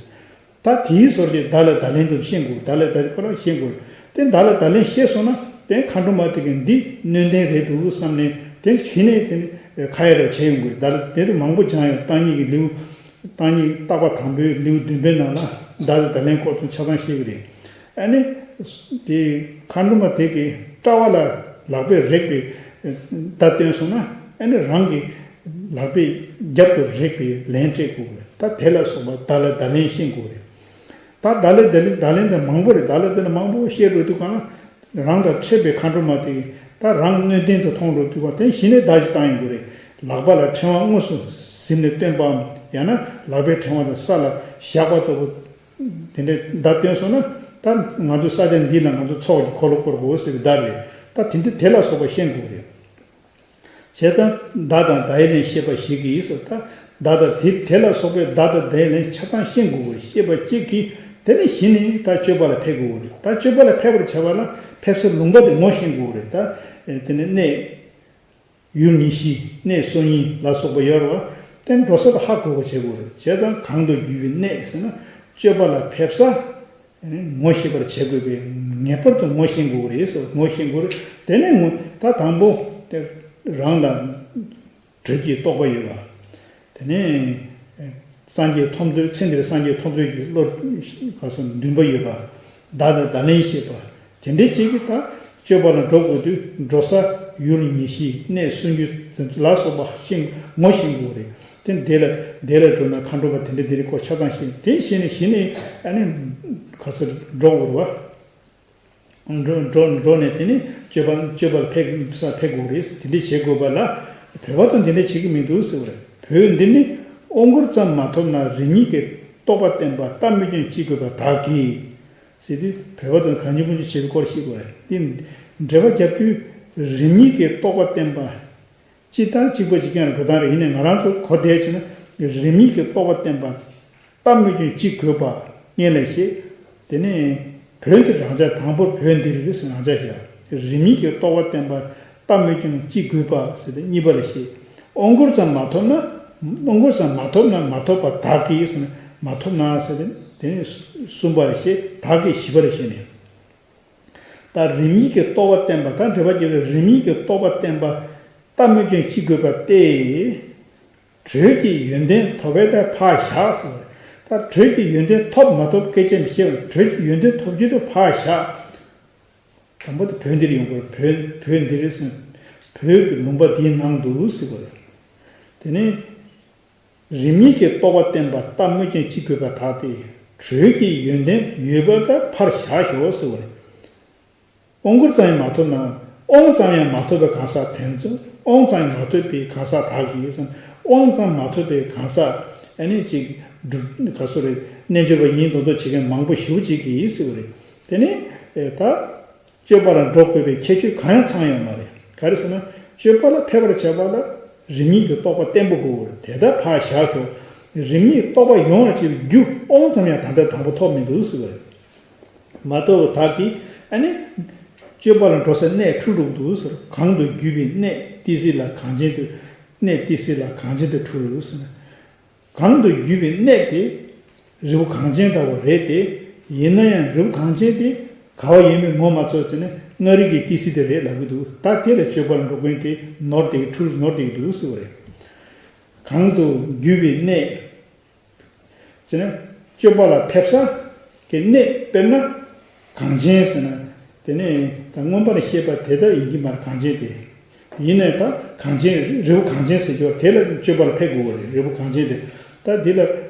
ད་དེའི་ཟུར་གྱིས་བརྡ་ལ་བརྡ་ལན་དུ་ཤེས་དགོས། བརྡ་ལ་བརྡ་ལན་ཁོ་རང་ཤེས་དགོས། དེ་བརྡ་ལ་བརྡ་ལན་ཤེས་སོང་ན་དེ་མཁའ་འགྲོ་མ་དེ་གིས་འདི་སྣོད་ལྡན་རེད་འདུག་བསམ་ནས་དེ་གཞི་ནས་དེ་ནི་ཁ་ཡ་ར་བྱས་ཡོང་དགོས། བརྡ་ལ་དེ་དུ་མང་པོ་སྦྱངས་ཡོད། བརྟག་གཉིས་ཀྱི་ལེའུ། བརྟག་གཉིས་བརྟག་པ་དང་པོའི་ལེའུ་བདུན་པའི་ནང་ལ་བརྡ་ལ་བརྡ་ལན་སྐོར་དུ་ཆ་ཚང་བཤད་ཀྱི་རེད། ཨ་ནི། དེ་མཁའ་འགྲོ་མ་དེ་གིས་སྤྲ་བ་ལ་ལག་པས་རེག་པའི་བརྡ་སྟོན་སོང་ན། ཨ་ནི་རང་གི་ལག་པས་རྒྱབ་ཏུ་རེག་པའི་ལན་སྤྲད་དགོས་རེད། ད་དེ་ལ་སོགས་པ་བརྡ་ལ་བརྡ་ལན་ཤེས་དགོས་རེད། ད་བརྡ་ལ་བརྡ་ལན་བརྡ་ལན་དེ་མང་པོ་རེད། བརྡ་ལ་དེ་ནི་མང་པོ་བཤད་འགྲོ་དུས་གང་ལ། རང་དང་འཕྲད་པའི་མཁའ་འགྲོ་མ་དེ་ད་རང་སྣོད་ལྡན་དུ་མཐོང་འགྲོ་དུས་གང་དེ་གཞི་ནས་བརྡ་ཞིག་བཏང་ཡོང་དགོས་རེད། ལག་པ་ལ་ཕྲེང་བ་དངོས་སུ་གཟིམ་ནས་སྟོན་པའམ། ཡང་ན་ལག་པའི་ཕྲེང་བ་དེ་ས་ལ་བཞག་པ་ལྟ་བུ། དེ་འདྲའི་བརྡ་སྟོན་སོང་ན། ད་ང་ཚོ་ས་ཆ་འདི་ལ་ང་ཚོ་ཚོགས་ཀྱི་འཁོར་ལོ་བསྐོར་དགོས་ཟེར་བའི་བརྡ་རེད། ད་དེ་འདྲ་དེ་ལ་སོགས་པ་ཤེས་དགོས་རེད། བྱས་ཙང་བརྡ་དང་བརྡ་ཡི་ལན་ཤེས་པ་ཞིག་གིས་ཟེར། ད་བརྡ་དང་དེ་དེ་ལ་སོགས་པའི་བརྡ་དང་བརྡ་ཡི་ལན་ཆ་ཚང་ཤེས་དགོས་རེད། ཤེས་པ་གཅིག་གིས་དེ་ནས་གཞི་ནས་ད་སྤྱོད་པ་ལ་ཕེབས་དགོས་རེད། ད་སྤྱོད་པ་ལ་ཕེབས་པར་བྱ་བ་ལ་ཕེབས་སའི་ལུང་པ་དེ་ངོ་ཤེས་དགོས་རེད། ད་དེ་ནས་གནས། ཡུལ་ཉེར་བཞི། གནས་སོ་གཉིས་ལ་སོགས་པ་ཡོད་རེད་བ། དེ་འགྲོ་ས་དེ་ཧ་གོ་གོ་བྱེད་དགོས་རེད། བྱས་ཙང་གང་དུ་རྒྱུ་བའི་གནས་ཟེར་ན། སྤྱོད་པ་ལ་ཕེབས་ས་ངོ་ཤེས་པར་བྱེད་དགོས་པས། ངེས་པར་དུ་ངོ་ཤེས་དགོས་རེད་ཟེར། ངོ་ཤེས་དགོས་རེད། དེ་ནས་ངོ་ད་དང་པོ་དེ་རང་ལ་དྲོད་ཀྱི་རྟོག་པ་ཡོད་པ། དེ་ནས་སངས་རྒྱས་ཐོབ་འདོད། ཚེ་འདིར་སངས་རྒྱས་ཐོབ་འདོད་ཀྱི་བློ་ག་སོ་འདུན་པ་ཡོད་པ། བརྡ་དང་བརྡ་ལན་ཤེས་པ། དེ་འདྲའི་ཅིག་གིས་ད་སྤྱོད་པ་ལ་འགྲོ་དགོས་དུས་འགྲོ་ས་ཡུལ་ཉེར་བཞི། གནས་སོ་གཉིས་ལ་སོགས་པ་ཤེས་ངོ་ཤེས་དགོས་རེད། དེ་དེ་ལ་དེ་ལ་འགྲོ་ན་མཁའ་འགྲོ་མ་དེ་འདྲ་དེ་རིགས་སྐོར་ཆ་ཚང་ཤེས། དེ་ཤེས་ནས་གཞི་ནས་ཨ་ནི་ག་སར་འགྲོ་དགོས་རེད་བ། འགྲོ་འགྲོ་འགྲོ་ནས་དེ་ནི་སྤྱོད་པ་སྤྱོད་པར་ཕེབས་ས་ཕེབས་དགོས་རེད། དེ་འདྲ་བྱེད་དགོས་པ་ལ་བོད་པ་ཚོ་འདི་འདྲ་བྱེད་ཀྱི་མི་འདུག་ཟེར་བ་རེད། བོད་འདི་ནི་དབང་བསྐུར་ཙམ་མ་ཐོབ་ན་རིམ་གཉིས་ཀྱི་རྟོགས་པ་བརྟན་པ་ལྟ་སྨོས་ཀྱང་ཅི་དགོས་པ་དག་གིས། ཟེར་དུས་བོད་པ་ཚོ་གང་ཅི་ཀུན་ཅི་བྱེད་པའི་སྐོར་ཤེས་དགོས་རེད། དེ་འགྲེལ་པ་རྒྱབ་དུས་རིམ་གཉིས་ཀྱི་རྟོགས་པ་བརྟན་པ། སྤྱིར་བཏང་གཅིག་པ་གཅིག་རྐྱང་རེད་འགྲོ་སྟངས་རེད། ཡིན་ནའི་ང་རང་ཚོ་གོ་བདེ་བྱས་ན་རིམ་གཉིས་ཀྱི་རྟོགས་པ་བརྟན་པ། ལྟ་སྨོས་ཀྱང་ཅི་དགོས་པ་སྔོན་ལ་བཤད། དེ་ནས་བོད་འདི་རང་འཇགས། དང་པོར་བོད་འདིར་རེད་ཟེར་རང་འཇགས་བཞག་རིམ་གཉིས་ཀྱི་རྟོགས་པ་བརྟན་པ། ལྟ་སྨོས་ཀྱང་ཅི་དགོས་པ་ཟེར་ཏེ་གཉིས་པ་ལ་བཤད། དབང་བསྐུར་ཙམ་མ་ཐོབ་ན། དབང་བསྐུར་ཙམ་མ་ཐོབ་ན་མ་ཐོབ་པ་དག་གིས་ཟེར་ན། མ་ཐོབ་ན་ཟེར་ཏེ་དེ་ནས་གསུམ་པ་ལ་བཤད། དག་གིས་བཞི་པ་ལ་བཤད་ནས། ད་རིམ་གཉིས་ཀྱི་རྟོགས་པ་བརྟན་པ། ད་འགྲེལ་པ་བྱས་པའི་རིམ་གཉིས་ཀྱི་རྟོགས་པ་བརྟན་པ། ལྟ་སྨོས་ཀྱང་ཅི་དགོས་པ་སྟེ། དྲོད་ཀྱི་ཡོན་ཏན་ཐོབ་པའི་ད་ཕར་བཞག་ཟེར་བ་རེད། ད་དྲོད་ཀྱི་ཡོན་ཏན་ཐོབ་མ་ཐོབ་སྐད་ཆ་མི་བཤད་པར་དྲོད་ཀྱི་ཡོན་ཏན་ཐོབ་རྒྱུ་དེ་ཕར་བཞག་དང་པོ་དེ་བོད་འདིར་ཡོང་དགོས། བོད་བོད་འདིར་ཟེར། བོད་ཀྱི་ལུང་པ་འདིའི་ནང་དུ་ཟེར་བ་རེད། དེ་ནས། རིམ་གཉིས་ཀྱི་རྟོགས་པ་བརྟན་པ། ལྟ་སྨོས་ཀྱང་ཅི་དགོས་པ་དག་སྟེ། དྲོད་ཀྱི་ཡོན་ཏན་ཡོད་པ་དག་ཕར་བཞག་ཤོག་ཟེར་བ་རེད། དབང་བསྐུར་ཙམ་ཡང་མ་ཐོབ་ན། དབང་ཙམ་ཡང་མ་ཐོབ་པའི་གང་ཟག་དེ་ཚོ། དབང་ཙམ་ཡང་མ་ཐོབ་པའི་གང་ཟག་དག་གིས་ཟེར། དབང་ཙམ་མ་ཐོབ་པའི་གང་ཟག་ཨ་ནི་ཅིག་སྒྲུབ་ག་སོ་རེད། རྣལ་འབྱོར་པ་ཡིན་མདོག་མདོག་བྱེད་མཁན་མང་པོ་ཞེ་པོ་ཅིག་གིས་ཟེར་བ་རེད། དེ་ནི་ད། སྤྱོད་པ་ལ་འགྲོ་དགོས་པའི་ཁྱད་ཆོས་གང་ཡང་ཚང་ཡོད་མ་རེད། ག་རེ་ཟེར་ན། སྤྱོད་པ་ལ་ཕེབས་པར་བྱ་བ་ལ་རིམ་གཉིས་ཀྱི་རྟོགས་པ་བརྟན་པོ་དགོས་པར་དེ་ལྟར་ཕར་བཞག་ཤོག་རིམ་གཉིས་རྟོགས་པ་ཡོང་བར་བྱེད་པའི་རྒྱུ་དབང་ཙམ་ཡང་ད་ལྟ་དང་པོ་ཐོབ་མི་འདུག་ཟེར་བ་རེད། མ་རྟོགས་པ་དག་གིས་ཨ་ནི། སྤྱོད་པ་ལ་འགྲོ་སའི་གནས་འཁྲུལ་འགྲོ་གི་འདུག་ཟེར། གང་དུ་རྒྱུ་བའི་གནས་ཏི་སེ་ལ་གངས་ཅན་དུ། གནས་ཏི་སེ་ལ་གངས་ཅན་དུ་འཁྲུལ་ཟེར་ན། གང་དུ་རྒྱུ་བའི་གནས་དེ་རི་བོ་གངས་ཅན་འདྲ་བོ་རེད་དེ། ཡིན་ན་ཡང་རི་བོ་གངས་ཅན་དེ་ག་བ་ཡིན་མིན་ངོ་མ་ཚོར་ཟེར་ན་མངའ་རིས་ཀྱི་ཏི་སེ་དེ་རེད་ལབ་ཀྱི་འདུག་ད་དེ་ལ་སྤྱོད་པ་ལ་འགྲོ་མཁན་དེ་ནོར་བསྡད་ཀྱི་འཁྲུལ་ནོར་བསྡད་ཀྱི་འདུག་ཟེར་བ་རེད། གང་དུ་རྒྱུ་བའི་གནས་ཟེར་ན་སྤྱོད་པ་ལ་ཕེབས་ས་གི་གནས་དཔེར་ན་གངས་ཅན་ཟེར་ན་དེ་ནས་ད་མངོན་པར་ཤེས་པ་དེ་ལྟར་ཡིན་གྱི་མ་རེད་གངས་ཅན་དེ། ཡིན་ནའི་ད་གངས་ཅན་རི་བོ་གངས་ཅན་ཟེར་རྒྱུ་དེ་ལ་སྤྱོད་པ་ལ་ཕེབས་དགོས་པ་རེད། རི་བོ་གངས་ཅན་དེ། ད་འདི་ལ་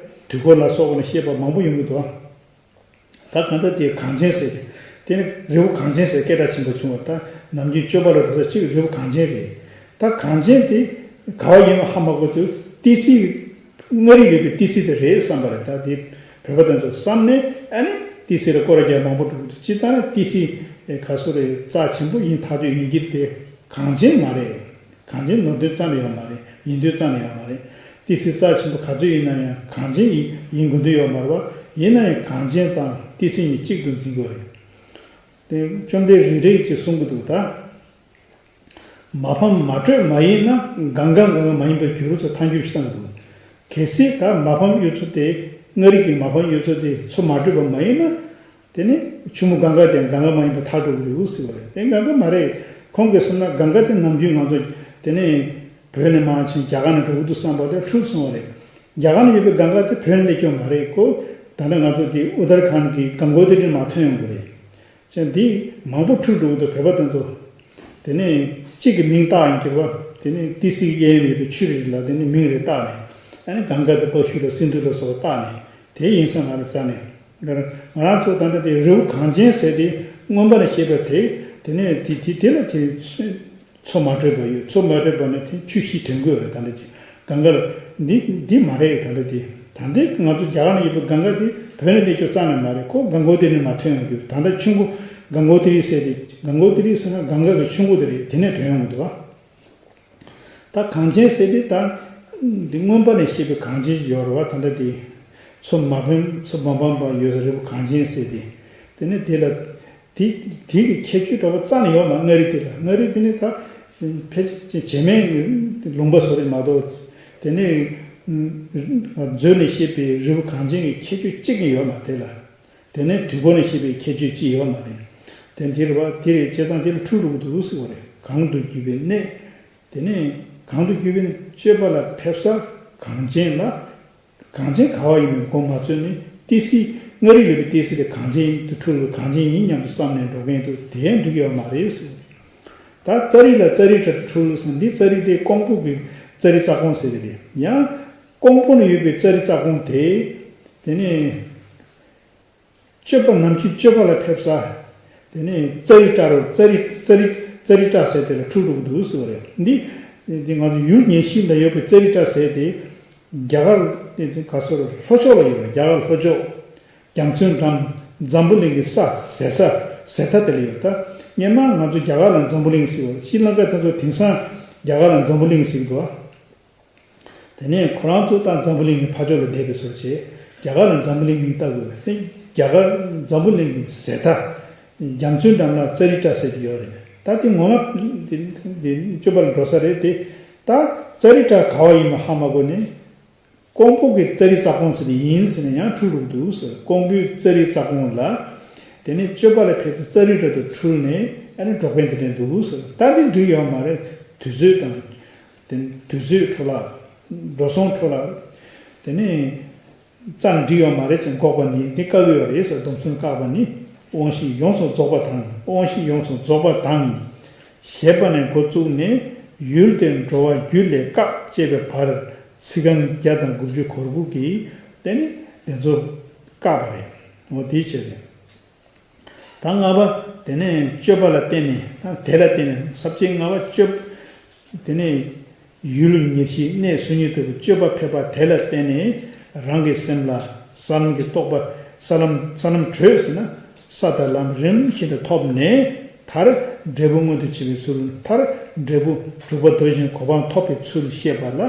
དུས་འཁོར་ལ་སོགས་པ་ནས་བཤད་པ་མང་པོ་ཡོང་གི་འདུག་ད་གང་ལྟར་དེ་གངས་ཅན་ཟེར་ཏེ། དེ་ནི་རི་བོ་གངས་ཅན་ཟེར་སྐད་གྲགས་ཆེན་པོ་བྱུང་བ་ད་ནམ་རྒྱུན་སྤྱོད་པ་ལ་འགྲོ་ས་གཅིག་རི་བོ་གངས་ཅན་རེད། ད་གངས་ཅན་དེ་ག་བ་ཡིན་པ་ཧ་མ་གོ་དུས་ཏི་སེ། མངའ་རིས་ཡོད་པའི་ཏི་སེ་དེ་རེད་བསམ་པ་རེད། ད་དེ་བོད་པ་དེ་ཚོ་བསམ་ནས་ཨ་ནི་ཏི་སེ་ལ་སྐོར་ར་རྒྱག་མང་པོ་འགྲོ་གི་འདུག་སྤྱིར་བཏང་ན་ཏི་སེ་ག་སོ་རེད་རྩ་ཆེན་པོ་ཡིན་ཐག་ཆོད་ཡིན་གྱི་དེ་གངས་ཅན་མ་རེད། གངས་ཅན་ནོར་དོན་རྩ་ནས་ཡོད་མ་རེད། ཡིན་དོན་རྩ་ནས་ཡོད་མ་རེད། ཏི་སེ་རྩ་ཆེན་པོ་ག་ཚོད་ཡིན་ན་ཡང་གངས་ཅན་ཡིན་ཡིན་དགོས་དོན་ཡོད་མ་རེད་བ། ཡིན་ན་ཡང་གངས་ཅན་དང་ཏི་སེ་གཉིས་གཅིག་ཏུ་འཛིན་དགོས་རེད། དེ་བཅོམ་ལྡན་རིག་རལ་གྱིས་གསུང་གི་འདུག་ད། མ་ཕམ་མ་དྲོས་མ་ཡིན་ན་གང་གང་གང་གང་མ་ཡིན་པར་འགྱུར་ཟེར་ཐལ་འགྱུར་ཞིག་བཏང་གི་འདུག་གལ་སྲིད་ད་མ་ཕམ་གཡུ་མཚོ་དེ་ མངའ་རིས་ཀྱི་མ་ཕམ་གཡུ་མཚོ་དེ་མཚོ་མ་དྲོས་པ་མ་ཡིན་ན། དེ་ནི་ཆུ་མོ་གངྒཱ་དེ་གངྒཱ་མ་ཡིན་པ་ཐག་གྲོལ་གྱི་རེད་ཟེར་བ་རེད། དེ་གངྒཱ་མ་རེད། ཁོང་གིས་གསུངས་ན་གངྒཱ་དེ་ནམ་རྒྱུན་ང་ཚོ་དེ་ནི་བོད་ནས་མར་ཕྱིན་རྒྱ་གར་ནས་འགྲོ་གི་འདུག་བསམ་པ་དེ་འཁྲུལ་སོང་བ་རེད། རྒྱ་གར་ནས་ཡོད་པའི་གངྒཱ་དེ་བོད་ནས་སླེབས་ཀྱི་མ་རེད་ཀོ། ད་ལྟ་ང་ཚོ་དེ་ཨུ་ཏར་ཁཱན་གྱི་གངྒོ་ཏི་རི་མར་ཐོན་ཡོང་གི་རེད། ཅན་འདི་མང་པོ་འཁྲུལ་འགྲོ་གི་འདུག་བོད་པ་དེ་ཚོ། དེ་ནས་གཅིག་གི་མིང་བཏགས་ཡིན་གྱི་རེད་བ། དེ་ནས་ཏི་སེའི་གཡས་གཡོན་ཡོད་པའི་ཆུ་རེ་རེ་ལ་དེ་ནས་མིང་རེ་བཏགས་ནས། ཨ་ནི་གངྒཱ་དང་པ་ཤུ་ལ་སིན་དྷུ་ལ་སོགས་པ་བཏགས་ནས་དེ་ཡིན་ས་ང་ལ་རྩ་ནས། ང་རང་ཚོ་ད་ལྟ་དེ་རི་བོ་གངས་ཅན་ཟེར་དེ་མངོན་པ་ནས་བཤད་པ་དེ། དེ་ནས་དེ་དེ་དེ་ལ་དེ་མཚོ་མ་དྲོས་པ་ཡོད། མཚོ་མ་དྲོས་པ་ནས་དེ་ཆུ་བཞི་དྲན་དགོས་རེད། ད་ལྟ་ཅི་གངྒཱ་ལ་འདི་འདི་མ་རེད། ད་ལྟ་དེ་ད་ལྟའི་ང་ཚོ་རྒྱ་གར་ནས་ཡོད་པའི་གངྒཱ་དེ་བོད་ནས་སླེབས་ཀྱི་རྩ་ནས་མ་རེད་ཁོ། གངྒོ་ཏི་རི་མར་ཐོན་ཡོང་རྒྱུ། ད་ལྟ་ཆུ་མགོ་གངྒོ་ཏི་རི་ཟེར་དེ། གངྒོ་ཏི་རི་ཟེར་ན་གངྒཱ་གི་ཆུ་མགོ་དེ་རེད། དེ་ནས་ཐོན་ཡོང་གི་འདུག་བ། ད་གངས་ཅན་ཟེར་དེ་ད་འདི་མངོན་པ་ནས་བཤད་པའི་གངས་ཅན་ཡོད་རེད་བ། ད་ལྟ་དེ་མཚོ་མ་ཕམ་མཚོ་མ་ཕམ་པ་ཡོད་ས་རི་བོ་གངས་ཅན་ཟེར་དེ། དེ་ནས་དེ་ལ་དེ་དེ་གི་ཁྱད་ཆོས་འདྲ་པོ་རྩ་ནས་ཡོད་མ། མངའ་རིས་དེ་ལ། མངའ་རིས་དེ་ནི་ད་ཕལ་ཆེར་བྱེ་སྨད་ལུང་པ་བཟོ་རེད་མ་གཏོགས། དེ་ནས་མཛོད་ནས་བཤད་པའི་རི་བོ་གངས་ཅན་གྱི་ཁྱད་ཆོས་གཅིག་ཀྱང་ཡོད་མ་དེ་ལ། དེ་ནས་དུས་འཁོར་ནས་བཤད་པའི་ཁྱད་ཆོས་གཅིག་ཡོད་མ་རེད། དེ་འདི་རེད་བ། དེ་རེད། བྱས་ཙང་དེ་ལ་འཁྲུལ་འགྲོ་གི་འདུག་ཟེར་བ་རེད། གང་དུ་གྱུར་པའི་གནས། དེ་ནས་གང་དུ་གྱུར་པའི་གནས། སྤྱོད་པ་ལ་ཕེབས་ས་གངས་ཅན་ལ། གངས་ཅན་ག་བ་ཡིན་མིན་མགོ་མ་ཚོས་ནས་ཏི་སེ། མངའ་རིས་ཡོད་པའི་ཏི་སེ་དེ་གངས་ཅན་དུ་འཁྲུལ་ལ། གངས་ཅན་ཡིན་སྙམ་དུ་བསམ་ནས་འགྲོ་མཁན་དུ་དེ་འགྲིག་ཡོད་མ་རེད་ཟེར། ད་ཙཱ་རི་ལ་ཙཱ་རི་ཏྲ་དུ་འཁྲུལ་ཟེར། འདི་ཙཱ་རི་དེ་ཀོང་པོ་གི་ཙཱ་རི་ཙ་ཀོང་ཟེར་གི་རེད། ཡང་ཀོང་པོ་ན་ཡོད་པའི་ཙཱ་རི་ཙ་ཀོང་དེ། དེ་ནས་སྤྱོད་པ་ནམ་མཁའི་སྤྱོད་པ་ལ་ཕེབས་ས། དེ་ནས་ཙཱ་རི་ཏྲ་རུ། ཙཱ་རི་ཙཱ་རི་ཙཱ་རི་ཏྲ་ཟེར་དེ་ལ་འཁྲུལ་འགྲོ་གི་འདུག་ཟེར་བ་རེད། འདི་འདི་ང་ཚོ་ཡུལ་ཉེར་བཞི་ལ་ཡོད་པའི་ཙཱ་རི་ཏྲ་ཟེར་དེ། རྒྱ་གར་དེ་ག་སོ་རེད། ལྷོ་ཕྱོགས་ལ་ཡོད་རེད། རྒྱ་གར་ལྷོ་ཕྱོགས། རྒྱ་མཚོའི་འགྲམ། འཛམ་བུ་གླིང་གི་ས་ཟེ་ས་ཟེ་ཐ་དེ་ལ་ཡོད། ད་སྔོན་མ་ང་ཚོ་རྒྱ་གར་ལ་འཛམ་བུ་གླིང་ཟེར་བ། ཤྲི་ལང་ཀ་དེ་ཚོ་དེང་སང་རྒྱ་གར་ལ་འཛམ་བུ་གླིང་ཟེར་གི་འདུག་བ། དེ་ནས་ཁོ་རང་ཚོ་ད་འཛམ་བུ་གླིང་གི་ཕར་ཕྱོགས་ལ་བསྡད་པའི་བཟོ་བྱས། རྒྱ་གར་ལ་འཛམ་བུ་གླིང་མིང་བཏགས་དགོས་པ་དེ། རྒྱ་གར་འཛམ་བུ་གླིང་གི་ཟེ་ཐ། རྒྱ་མཚོའི་འགྲམ་ལ་ཙཱ་རི་ཏྲ་ཟེར་གྱི་ཡོད་རེད། ད་དེ་ངོ་མ་དེ་དེ་སྤྱོད་པ་ལ་འགྲོ་ས་རེད་དེ། ད་ཙཱ་རི་ཏྲ་ག་བ་ཡིན་མིན་ཧ་མ་གོ་ནས། ཀོང་པོ་གི་ཙཱ་རི་ཙ་ཀོང་ཟེར་དེ་ཡིན་ཟེར་ནས་ཡང་འཁྲུལ་འགྲོ་གི་འདུག་ཟེར། ཀོང་པོའི་ཙཱ་རི་ཙ་ཀོང་ལ། དེ་ནས་སྤྱོད་པ་ལ་ཕེབས་ས་ཙཱ་རི་ཏྲ་དུ་འཁྲུལ་ནས་ཨ་ནི་འགྲོ་མཁན་དེ་འདྲ་འདུག་ཟེར། ད་འདི་འགྲིག་ཡོད་མ་རེད། དུས་ཚོད་དང་། དེ་ནས་དུས་ཚོད་འཕྲོ་བརླག། འགྲོ་སོང་འཕྲོ་བརླག། དེ་ནས་རྩ་ནས་འགྲིག་ཡོད་མ་རེད་ཅེས་འགོག་པ་ནི་འདི་བཀག་གི་ཡོད་རེད་ཟེར། སྡོམ་བརྩོན་བཀག་པ་ནི། དབང་བཞི་ཡོངས་སུ་རྫོགས་པ་དང་། དབང་བཞི་ཡོངས་སུ་རྫོགས་པ་དང་། ཞེས་པ་ནས་འགོ་བཙུགས་ནས་ཡུལ་དེར་འགྲོ་བ་རྒྱུད་ལས་བཀག་ཅེས་པའི་བར་ཚིག་རྐང་བརྒྱ་དང་དགུ་བཅུ་གོ་དགུ་གིས་དེ་ནི་དེ་ཚོ་བཀག་པ་རེད། འོ་དེའི་ཕྱིར་རེད། ད་ལྔ་པ། དེ་ནས་སྤྱོད་པ་ལ་བརྟེན་ནས། དེ་ལ་བརྟེན་ནས་ས་བཅད་ལྔ་པ་སྤྱོད། དེ་ནས་ཡུལ་ཉེར་བཞི་གནས་སུ་ཉིད་དུ་སྤྱོད་པ་ཕེབས་པ་དེ་ལ་བརྟེན་ནས་རང་གི་སེམས་ལ་ས་ལམ་གྱི་རྟོགས་པ། ས་ལམ་ས་ལམ་བགྲོད་ཟེར་ན་ས་དང་ལམ་རིམ་བཞིན་དུ་ཐོབ་ནས། མཐར་འབྲས་བུ་མངོན་དུ་བྱེད་པའི་ཚུལ། མཐར་འབྲས་བུ་གྲུབ་པ་མདོ་བཞིན་གོ་འཕང་ཐོབ་པའི་ཚུལ་བཤད་པ་ལ།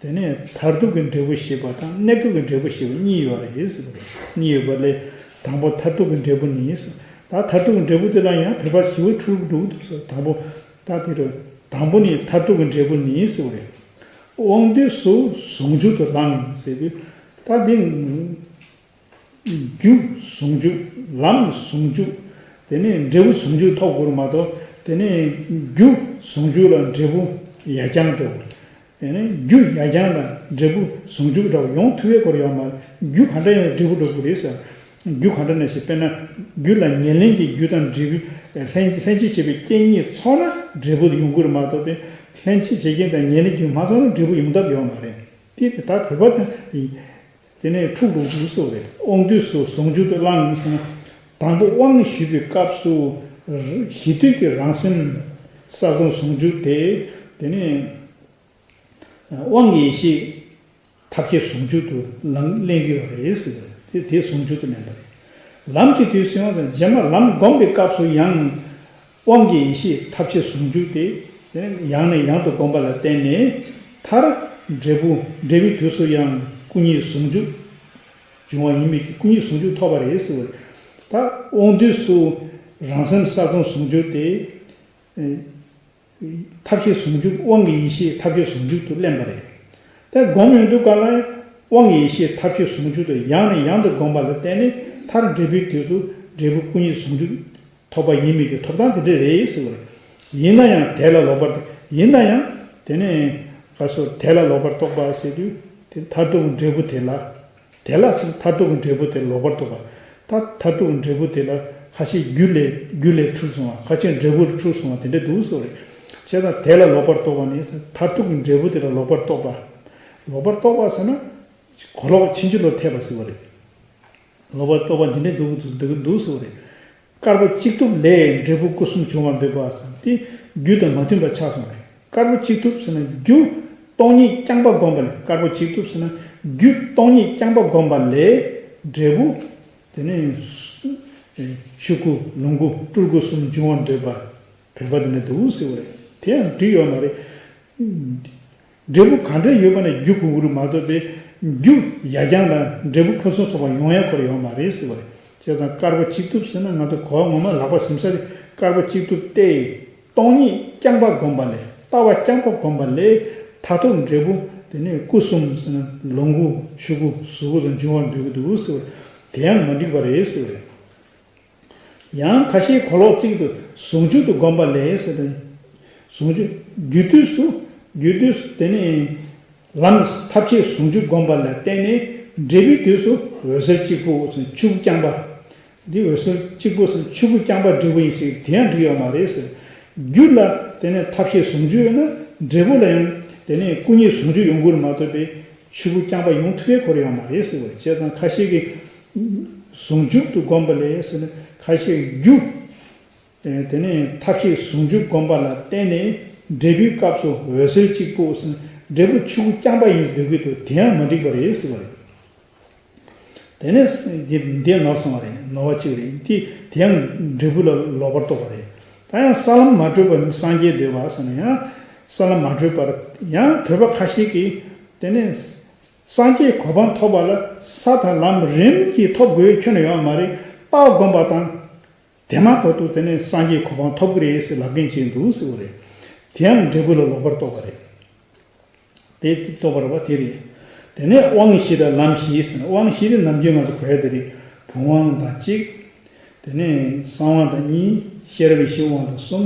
དེ་ནས་མཐར་ཐུག་གི་འབྲས་བུ་ཞེས་པ་དང་གནས་སྐབས་ཀྱི་འབྲས་བུ་ཞེས་པ་གཉིས་ཡོད་རེད་ཟེར་བ་རེད། གཉིས་ཡོད་པ་ལས་དང་པོ་མཐར་ཐུག་གི་འབྲས་བུ་ནི་ཟེར། ད་མཐར་ཐུག་གི་འབྲས་བུ་དེ་ལ་ཡང་བོད་པ་ཞི་བ་འཁྲུལ་འགྲོ་གི་འདུག་ཟེར། དང་པོ་ད་དེ་རུ་དང་པོ་ནི་མཐར་ཐུག་གི་འབྲས་བུ་ནི་ཟེར་བ་རེད། དབང་དུས་སུ་ཟུང་འཇུག་ཏུ་ལངས་ཟེར་དུས། ད་འདི་རྒྱུ་ཟུང་འཇུག་ལམ་ཟུང་འཇུག་དེ་ནས་འབྲས་བུ་ཟུང་འཇུག་ཐོབ་དགོས་རེད་མ་གཏོགས། དེ་ནས་རྒྱུ་ཟུང་འཇུག་ལ་འབྲས་བུ་ཡར་རྐྱང་འགྲོ་དགོས། དེ་ནས་རྒྱུ་ཡར་རྐྱང་དང་འབྲས་བུ་ཟུང་འཇུག་འདྲ་བ་ཡོང་ཐུབ་ཡས་སྐོར་ཡོད་མ་རེད། རྒྱུ་ག་འདྲ་ཡིན་ན་འབྲས་བུ་འགྲོ་དགོས་རེད་ཟེར། རྒྱུ་ག་འདྲ་ན་ཞིག་དཔེར་ན་རྒྱུ་ལ་ཉེར་ལེན་གྱི་རྒྱུ་དང་འབྲས་བུ། ལྷན་ལྷན་ཅིག་བྱེད་པའི་རྐྱེན་གཉིས་ཚོགས་ན་འབྲས་བུ་ཡོང་གི་རེད་མ་གཏོགས། དེ་ལྷན་ཅིག་བྱེད་རྐྱེན་དང་ཉེར་ལེན་རྒྱུ་མ་ཚོགས་ན་འབྲས་བུ་ཡོང་ཐབས་ཡོད་མ་རེད། དེ་ད་བོད་པ་དང་། དེ་ནས་འཁྲུག་འགྲོ་འདུག་ཟེར་བ་རེད། དབང་དུས་སུ་ཟུང་འཇུག་ཏུ་བླངས་ཟེར་ན། དང་པོ་དབང་ཞུས་པའི་སྐབས་སུ་གཞི་དུས་ཀྱི་རང་སེམས་གསལ་སྟོང་ཟུང་འཇུག་དེ། དེ་ནས་དབང་གི་ཡེ་ཤེས་ཐབས་ཤེས་ཟུང་འཇུག་ཏུ་ལང་ལེན་གྱི་ཡོད་རེད་ཟེར་བ་རེད། དེ་དེ་ཟུང་འཇུག་ཏུ་ལེན་པ་རེད། ལམ་གྱི་དུས་སུ་ཡང་རྗེས་མ་ལམ་བསྒོམ་པའི་སྐབས་སུ་ཡང་དབང་གི་ཡེ་ཤེས་ཐབས་ཤེས་ཟུང་འཇུག་སྟེ། དེ་ཡང་ནས་ཡང་དུ་བསྒོམ་པ་ལ་བརྟེན་ནས་མཐར་འབྲས་བུ་འབྲས་བུའི་དུས་སུ་ཡང་སྐུ་གཉིས་ཟུང་འཇུག་འབྱུང་བ་ཡིན་མིན་གྱི་སྐུ་གཉིས་ཟུང་འཇུག་ཐོབ་པ་རེད་ཟེར་བ་རེད། ད་དབང་དུས་སུ་རང་སེམས་གསལ་སྟོང་ཟུང་འཇུག་སྟེ། ཐབས་ཤེས་ཟུང་འཇུག་དབང་གི་ཡེ་ཤེས་ཐབས་ཤེས་ཟུང་འཇུག་ཏུ་ལེན་པ་རེད། དེ་སྒོམ་ཡོང་དུས་ག་ལ་ དབང་ཡེ་ཤེས་ཐབས་ཤེས་ཟུང་འཇུག་ཏུ་ཡང་ནས་ཡང་དུ་བསྒོམ་པ་ལ་བརྟེན་ནས། མཐར་འབྲས་བུའི་དུས་སུ་འབྲས་བུ་སྐུ་གཉིས་ཟུང་འཇུག་ཐོབ་པ་ཡིན་མིན་གྱི་ཐོབ་ཐང་དེ་འདྲ་རེད་ཟེར་བ་རེད། ཡིན་ན་ཡང་དེ་ལ་ལོག་པར། ཡིན་ན་ཡང་དེ་ནས་ག་སོ་དེ་ལ་ལོག་པར་རྟོག་པ་ཟེར་དུས། དེ་མཐར་ཐུག་གི་འབྲས་བུ་དེ་ལ། དེ་ལ་ཟེར་མཐར་ཐུག་གི་འབྲས་བུ་དེ་ལ་ལོག་པར་རྟོག་པ། ད་མཐར་ཐུག་གི་འབྲས་བུ་དེ་ལ་ཁ་ཤས་རྒྱུ་ལས་རྒྱུ་ལས་འཁྲུལ་སོང་བ། ཁ་ཤས་འབྲས་བུར་འཁྲུལ་སོང་བ་དེ་འདྲ་འདུག་ཟེར་བ་རེད། བྱས་ཙང་དེ་ལ་ལོག་པར་རྟོག་པ་ནི་མཐར་ཐུག་གི་འབྲས་བུ་དེ་ལ་ལོག་པར་རྟོག་པ། ལོག་པར་རྟོག་པ་ཟེར་ན། གོ་ལོག་ཕྱིན་ཅི་ལོག་འཐད་པ་ཟེར་བ་རེད། ལོག་པར་རྟོག་པ་འདི་འདྲ་འདུག་འདུག་འདུག་ཟེར་བ་རེད། དཀར་པོ་གཅིག་ཐུབ་ལས་འབྲས་བུ་སྐུ་གསུམ་འབྱུང་བར་འདོད་པ་ཟེར་དེ་རྒྱུ་དང་མ་མཐུན་པ་ཆགས་སོང་བས། དཀར་པོ་གཅིག་ཐུབ་ཟེར་ན་རྒྱུ་སྟོང་ཉིད་རྐྱང་པ་བསྒོམ་པ་ལས། དཀར་པོ་གཅིག་ཐུབ་ཟེར་ན་རྒྱུ་སྟོང་ཉིད་རྐྱང་པ་བསྒོམ་པ་ལས་འབྲས་བུ། དེ་ནས་ཆོས་སྐུ་ལོངས་སྐུ་སྤྲུལ་སྐུ་གསུམ་འབྱུང་བར་འདོད་པ། བོད་པ་དེ་འདྲ་འདུག་ཟེར་བ་རེད། དེ་ཡང་འགྲིག་ཡོད་མ་རེད། འབྲས་བུ་གང་འདྲ་ཡོད་པ་ན་རྒྱུ་དགོས་ཀྱི་རེད་མ་གཏོགས་པའི་རྒྱུ་ཡ་རྐྱང་དང་འབྲས་བུ་ཕུན་སུམ་ཚོགས་པ་ཡོང་ཡ་ཁོ་ར་ཡོད་མ་རེད་ཟེར་བ་རེད། བྱས་ཙང་དཀར་པོ་གཅིག་ཐུབ་ཟེར་ན་ང་ཚོ་གོ་བ་ངོ་མ་ལག་པ་ཟིན་ས་དེ་དཀར་པོ་གཅིག་ཐུབ་སྟེ། སྟོང་ཉིད་རྐྱང་པ་བསྒོམ་པ་ལས། ལྟ་བ་རྐྱང་པ་བསྒོམ་པ་ལས་མཐར་ཐུག་འབྲས་བུ་དེ་ནས་སྐུ་གསུམ་ཟེར་ན་ལོངས་སྐུ་ཆོས་སྐུ་གཟུགས་སྐུ་སོགས་འབྱུང་བར་འདོད་ཀྱི་འདུག་ཟེར་བ་རེད། དེ་ཡང་མ་འགྲིག་པ་རེད་ཟེར་བ་རེད། ཡང་ཁ་ཤས་གོ་ལོག་ཚིག་ཏུ་ཟུང་འཇུག་ཏུ་བསྒོམ་པ་ལས་ཟེར་ཏེ། ཟུང་འཇུག་རྒྱུ་དུས་སུ། རྒྱུ་དུས་སུ་དེ་ནི། ལམ་ཐབས་ཤེས་ཟུང་འཇུག་བསྒོམ་པ་ལ་བརྟེན་ནས་འབྲས་བུའི་དུས་སུ་འོད་གསལ་གཅིག་པུ་ཆོས་སྐུ་རྐྱང་པ། འདི་འོད་གསལ་གཅིག་པུ་ཟེར་ཆོས་སྐུ་རྐྱང་པ་འབྲས་བུ་ཡིན་ཟེར་དེ་ཡང་འགྲིག་ཡོད་མ་རེད་ཟེར། རྒྱུ་ལ་དེ་ནི་ཐབས་ཤེས་ཟུང་འཇུག་ཡོད་ན་འབྲས་བུ་ལ་ཡང་དེ་ནི་སྐུ་གཉིས་ཟུང་འཇུག་ཡོང་དགོས་མ་གཏོགས་པའི། ཆོས་སྐུ་རྐྱང་པ་ཡོང་ཐུབ་ཡས་ཁོ་ར་ཡོད་མ་རེད་ཟེར་བ་རེད། བྱས་ཙང་ཁ་ཤས་ཀྱིས་ཟུང་འཇུག་ཏུ་བསྒོམ་པ་ལས་ཟེར་ནས་ཁ་ཤས་རྒྱུ། དེ་ནས་ཐབས་ཤེས་ཟུང་འཇུག་བསྒོམ་པ་ལ་བརྟེན་ནས་འབྲས་བུའི་སྐབས་སུ་འོད་གསལ་གཅིག་པུ་ཟེར་ན་འབྲས་བུ་ཆོས་སྐུ་རྐྱང་པ་ཡིན་འདོད་ཀྱི་འདུག་དེ་ཡང་མ་འགྲིག་པ་རེད་ཟེར་བ་རེད། དེ་ནས་འདི་འདི་ནོར་སོང་བ་རེད། ནོར་བ་གཅིག་རེད། དེ་དེ་ཡང་འབྲས་བུ་ལ་ལོག་པར་རྟོག་པ་རེད། ད་ཡང་ས་ལམ་མ་བགྲོད་པར་སངས་རྒྱས་འདོད་པ་ཟེར་ན་ཡང་ས་ལམ་མ་བགྲོད་པར་ཡང་བོད་པ་ཁ་ཤས་ཀྱིས་དེ་ནས་སངས་རྒྱས་གོ་འཕང་ཐོབ་པ་ལ་ས་དང་ལམ་རིམ་གྱིས་ཐོབ་དགོས་ཁྱོན་ནས་ཡོད་མ་རེད། རྟགས་བསྒོམ་པ་དང་། དེ་མ་ཐག་ཏུ་དེ་ནས་སངས་རྒྱས་གོ་འཕང་ཐོབ་ཀྱི་རེད་ཟེར་ལབ་མཁན་ཅིག་འདུག་ཟེར་བ་རེད། དེ་ཡང་འབྲས་བུ་ལ་ལོག་པར་རྟོག་པ་རེད། དེ་རྟོག་པར་བ་དེ་རེད། དེ་ནས་དབང་བཞི་དང་ལམ་བཞི་ཟེར་ན་དབང་བཞི་དེ་ནམ་རྒྱུན་ང་ཚོ་གོ་ཡ་དེ་རེད། བུམ་དབང་དང་གཅིག་དེ་ནས་གསང་དབང་དང་གཉིས། ཤེས་རབ་ཡེ་ཤེས་དབང་དང་གསུམ།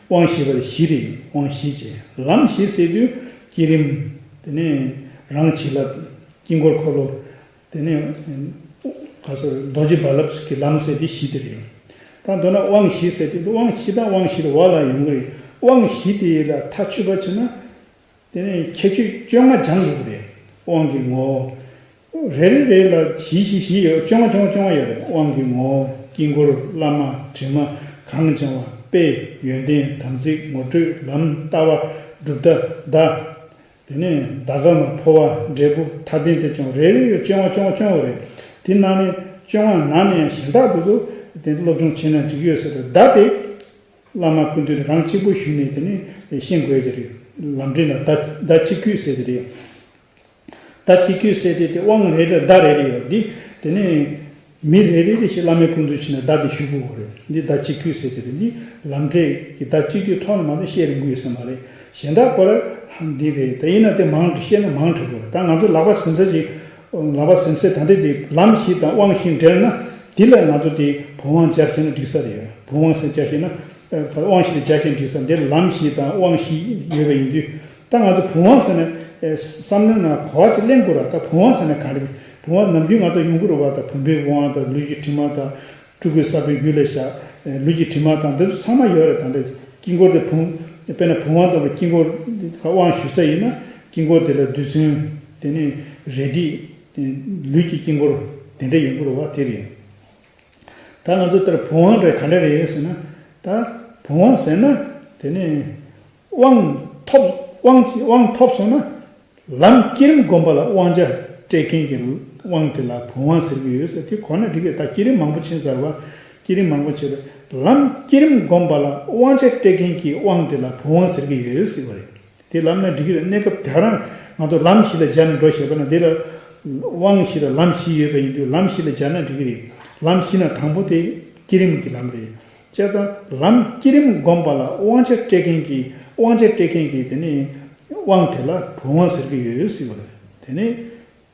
དབང་བཞི་པ་དེ་བཞི་རེད། དབང་བཞི་བྱས། ལམ་བཞི་ཟེར་དུས་བསྐྱེད་རིམ། དེ་ནས་རང་བྱིན་རླབས། དཀྱིལ་འཁོར་འཁོར་ལོ། དེ་ནས་ག་ས་རྡོ་རྗེ་རྦ་རླབས་ཀྱི་ལམ་ཟེར་དེ་བཞི་དེ་རེད། ད་མདོར་ན་དབང་བཞི་ཟེར་དེ་དབང་བཞི་དང་དབང་བཞི་ལ་བ་ལ་ཡོང་གི་རེད། དབང་བཞི་དེ་ལ་མཐའ་མཆུད་པ་བྱས་ན། དེ་ནས་ཁྱད་ཆོས་བཅོ་ལྔ་སྦྱང་དགོས་ཀྱི་རེད། དབང་གི་ངོ་བོ། རེ་རེ་རེ་ལ་བཞི་བཞི་བཞི་ཡོད། བཅོ་ལྔ་བཅོ་ལྔ་བཅོ་ལྔ་ཡོད་རེད། དབང་གི་ངོ་བོ། དཀྱིལ་འཁོར། བླ་མ། དྲི་མ། གང་སྦྱང་བ། དཔེ། ཡོན་ཏན། དམ་ཚིག་ངོ་སྤྲོད། ལམ། ལྟ་བ། གྲུབ་མཐའ། བརྡ། དེ་ནས་ཟླ་གམ་འཕོ་བ། འབྲས་བུ། མཐའ་རྟེན་དེ་བཅོ་ལྔ་རེ་རེ་ཡོད། བཅོ་ལྔ་བཅོ་ལྔ་བཅོ་ལྔ་རེད། དེ་ནང་ནས་བཅོ་ལྔ་ནང་ནས་ཡང་གཞན་དག་དེ་ཚོ་དེ་སློབ་སྦྱོང་བྱས་ན་འགྲིག་གི་ཡོད་ཟེར་ཏེ་བརྡ་དེ། བླ་མ་སྐུ་མདུན་རང་གཅིག་པུ་བཞུགས་ནས་དེ་ནས་ཤེས་དགོས་ཀྱི་རེད། ལམ་འབྲས་ལ་བརྡ་བརྡ་གཅིག་གུས་ཟེར་གྱི་རེད། བརྡ་གཅིག་གུས་ཟེར་ཏེ་དེ་དབང་རེ་རེ་བརྡ་རེ་རེ་ཡོད་འདི། དེ་ནས་མི་རེ་རེ་རེ་ཞིག་བླ་མའི་སྐུ་མདུན་ཕྱིན་ནས་བརྡ་དེ་ཞུ་དགོས་ཀྱི་རེད། འདི་བརྡ་གཅིག་གུས་ཟེར་གྱི་རེད། འདི་ལམ་འབྲས་ཀྱི་བརྡ་གཅིག་གུས་ཐོག་ནས་མ་གཏོགས་བཤད་རིན་པོ་ཡོད་ས་མ་རེད། གཞན་དག་ཁོ་ར་འདི་རེད། ད་ཡིན་ན་དེ་མང་དུ་བཤད་ན་མང་དྲགས་པ་རེད། ད་ང་ཚོ་ལག་པ་ཟིན་ས་ཞིག་ལག་པ་ཟིན་ཚད་ད་ལྟ་དེ་ལམ་བཞི་དང་དབང་བཞི་འབྲེལ་ན་དེ་ལ་ང་ཚོ་དེ་བུམ་དབང་སྦྱར་ཤེས་ན་འགྲིག་ས་རེད། བུམ་དབང་ཟེར་སྦྱར་ཤེས་ན། དབང་བཞི་ལ་སྦྱར་ཤེས་འགྲིག་ས་འདིར་ལམ་བཞི་དང་དབང་བཞི་ཡོད་པ་ཡིན་དུས། ད་ང་ཚོ་བུམ་དབང་ཟེར་ན། བསམ་བློའི་ནང་གོ་བ་ཅིག་ལེན་དགོས་ར། ད་བུམ་དབང་ཟེར་ན་ག་རེ། བུམ་དབང་ནམ་རྒྱུན་ང་ཚོ་ཡོང་གི་རེད་བ། ད་བུམ་པའི་དབང་དང་། ལུས་ཀྱི་དྲི་མ་དང་། སྤྲུལ་སྐུའི་ས་བོན་རྒྱུད་ལ་བཞག་ལུས་ཀྱི་དྲི་མ་དང་འདི་ཚོ་ཚང་མ་ཡོད་རེད། ད་འདི་དཀྱིལ་འཁོར་དེ་བུམ། དཔེར་ན་བུམ་དབང་དང་དཀྱིལ་འཁོར་དབང་ཞུ་ས་ཡིན་ན་དཀྱིལ་འཁོར་དེ་ལ་རྡུལ་ཚོན། དེ་ནས་རས་བྲིས། ལུས་ཀྱི་དཀྱིལ་འཁོར་དེ་འདྲ་ཡོང་གི་རེད་བ། དེ་རེད། ད་ང་ཚོ་ལྟར་བུམ་དབང་རེད་ག་འདྲ་རེད་ཟེར་ན། ད་བུམ་དབང་ཟེར་ན་དེ་ནས་དབང་ཐོབ། དབང་གི་དབང་ཐོབ་སོང་ན་ལམ་བསྐྱེད་རིམ་བསྒོམ་པ་ལ་དབང་ཆ་སྤྲད་མཁན་གྱི་དབང་དེ་ལ་བུམ་དབང་ཟེར་གྱི་ཡོད་ཟེར། དེ་གོ་ན་འགྲིག་གི། ད་བསྐྱེད་རིམ་མང་པོ་ཕྱིན་ཚར་བ། བསྐྱེད་རིམ་མང་པོ་བྱས་པས་ལམ་བསྐྱེད་རིམ་བསྒོམ་པ་ལ་དབང་ཆ་སྤྲད་མཁན་གྱི་དབང་དེ་ལ་བུམ་དབང་ཟེར་གྱི་ཡོད་ཟེར་བ་རེད། དེ་ལབ་ན་འགྲིག་གི་རེད། གནས་སྐབས་དེ་རང་ང་ཚོ་ལམ་བཞི་ལ་སྦྱར་ནས་འགྲོ་ཞེས་པ་ན་དེ་ལ་དབང་བཞི་དང་ལམ་བཞི་ཡོད་པ་ཡིན་དུས་ལམ་བཞི་ལ་སྦྱར་ན་འགྲིག་གི་རེད། ལམ་བཞི་ན་དང་པོ་དེ་བསྐྱེད་རིམ་གྱི་ལམ་རེད། བྱས་ཙང་ལམ་བསྐྱེད་རིམ་བསྒོམ་པ་ལ་དབང་ཆ་སྤྲད་མཁན་གྱི་དབང་ཆ་སྤྲད་མཁན་གྱི་དེ་ནས་དབང་དེ་ལ་བུམ་དབང་ཟེར་གྱི་ཡོད་ཟེར་བ་རེད། དེ་ནས།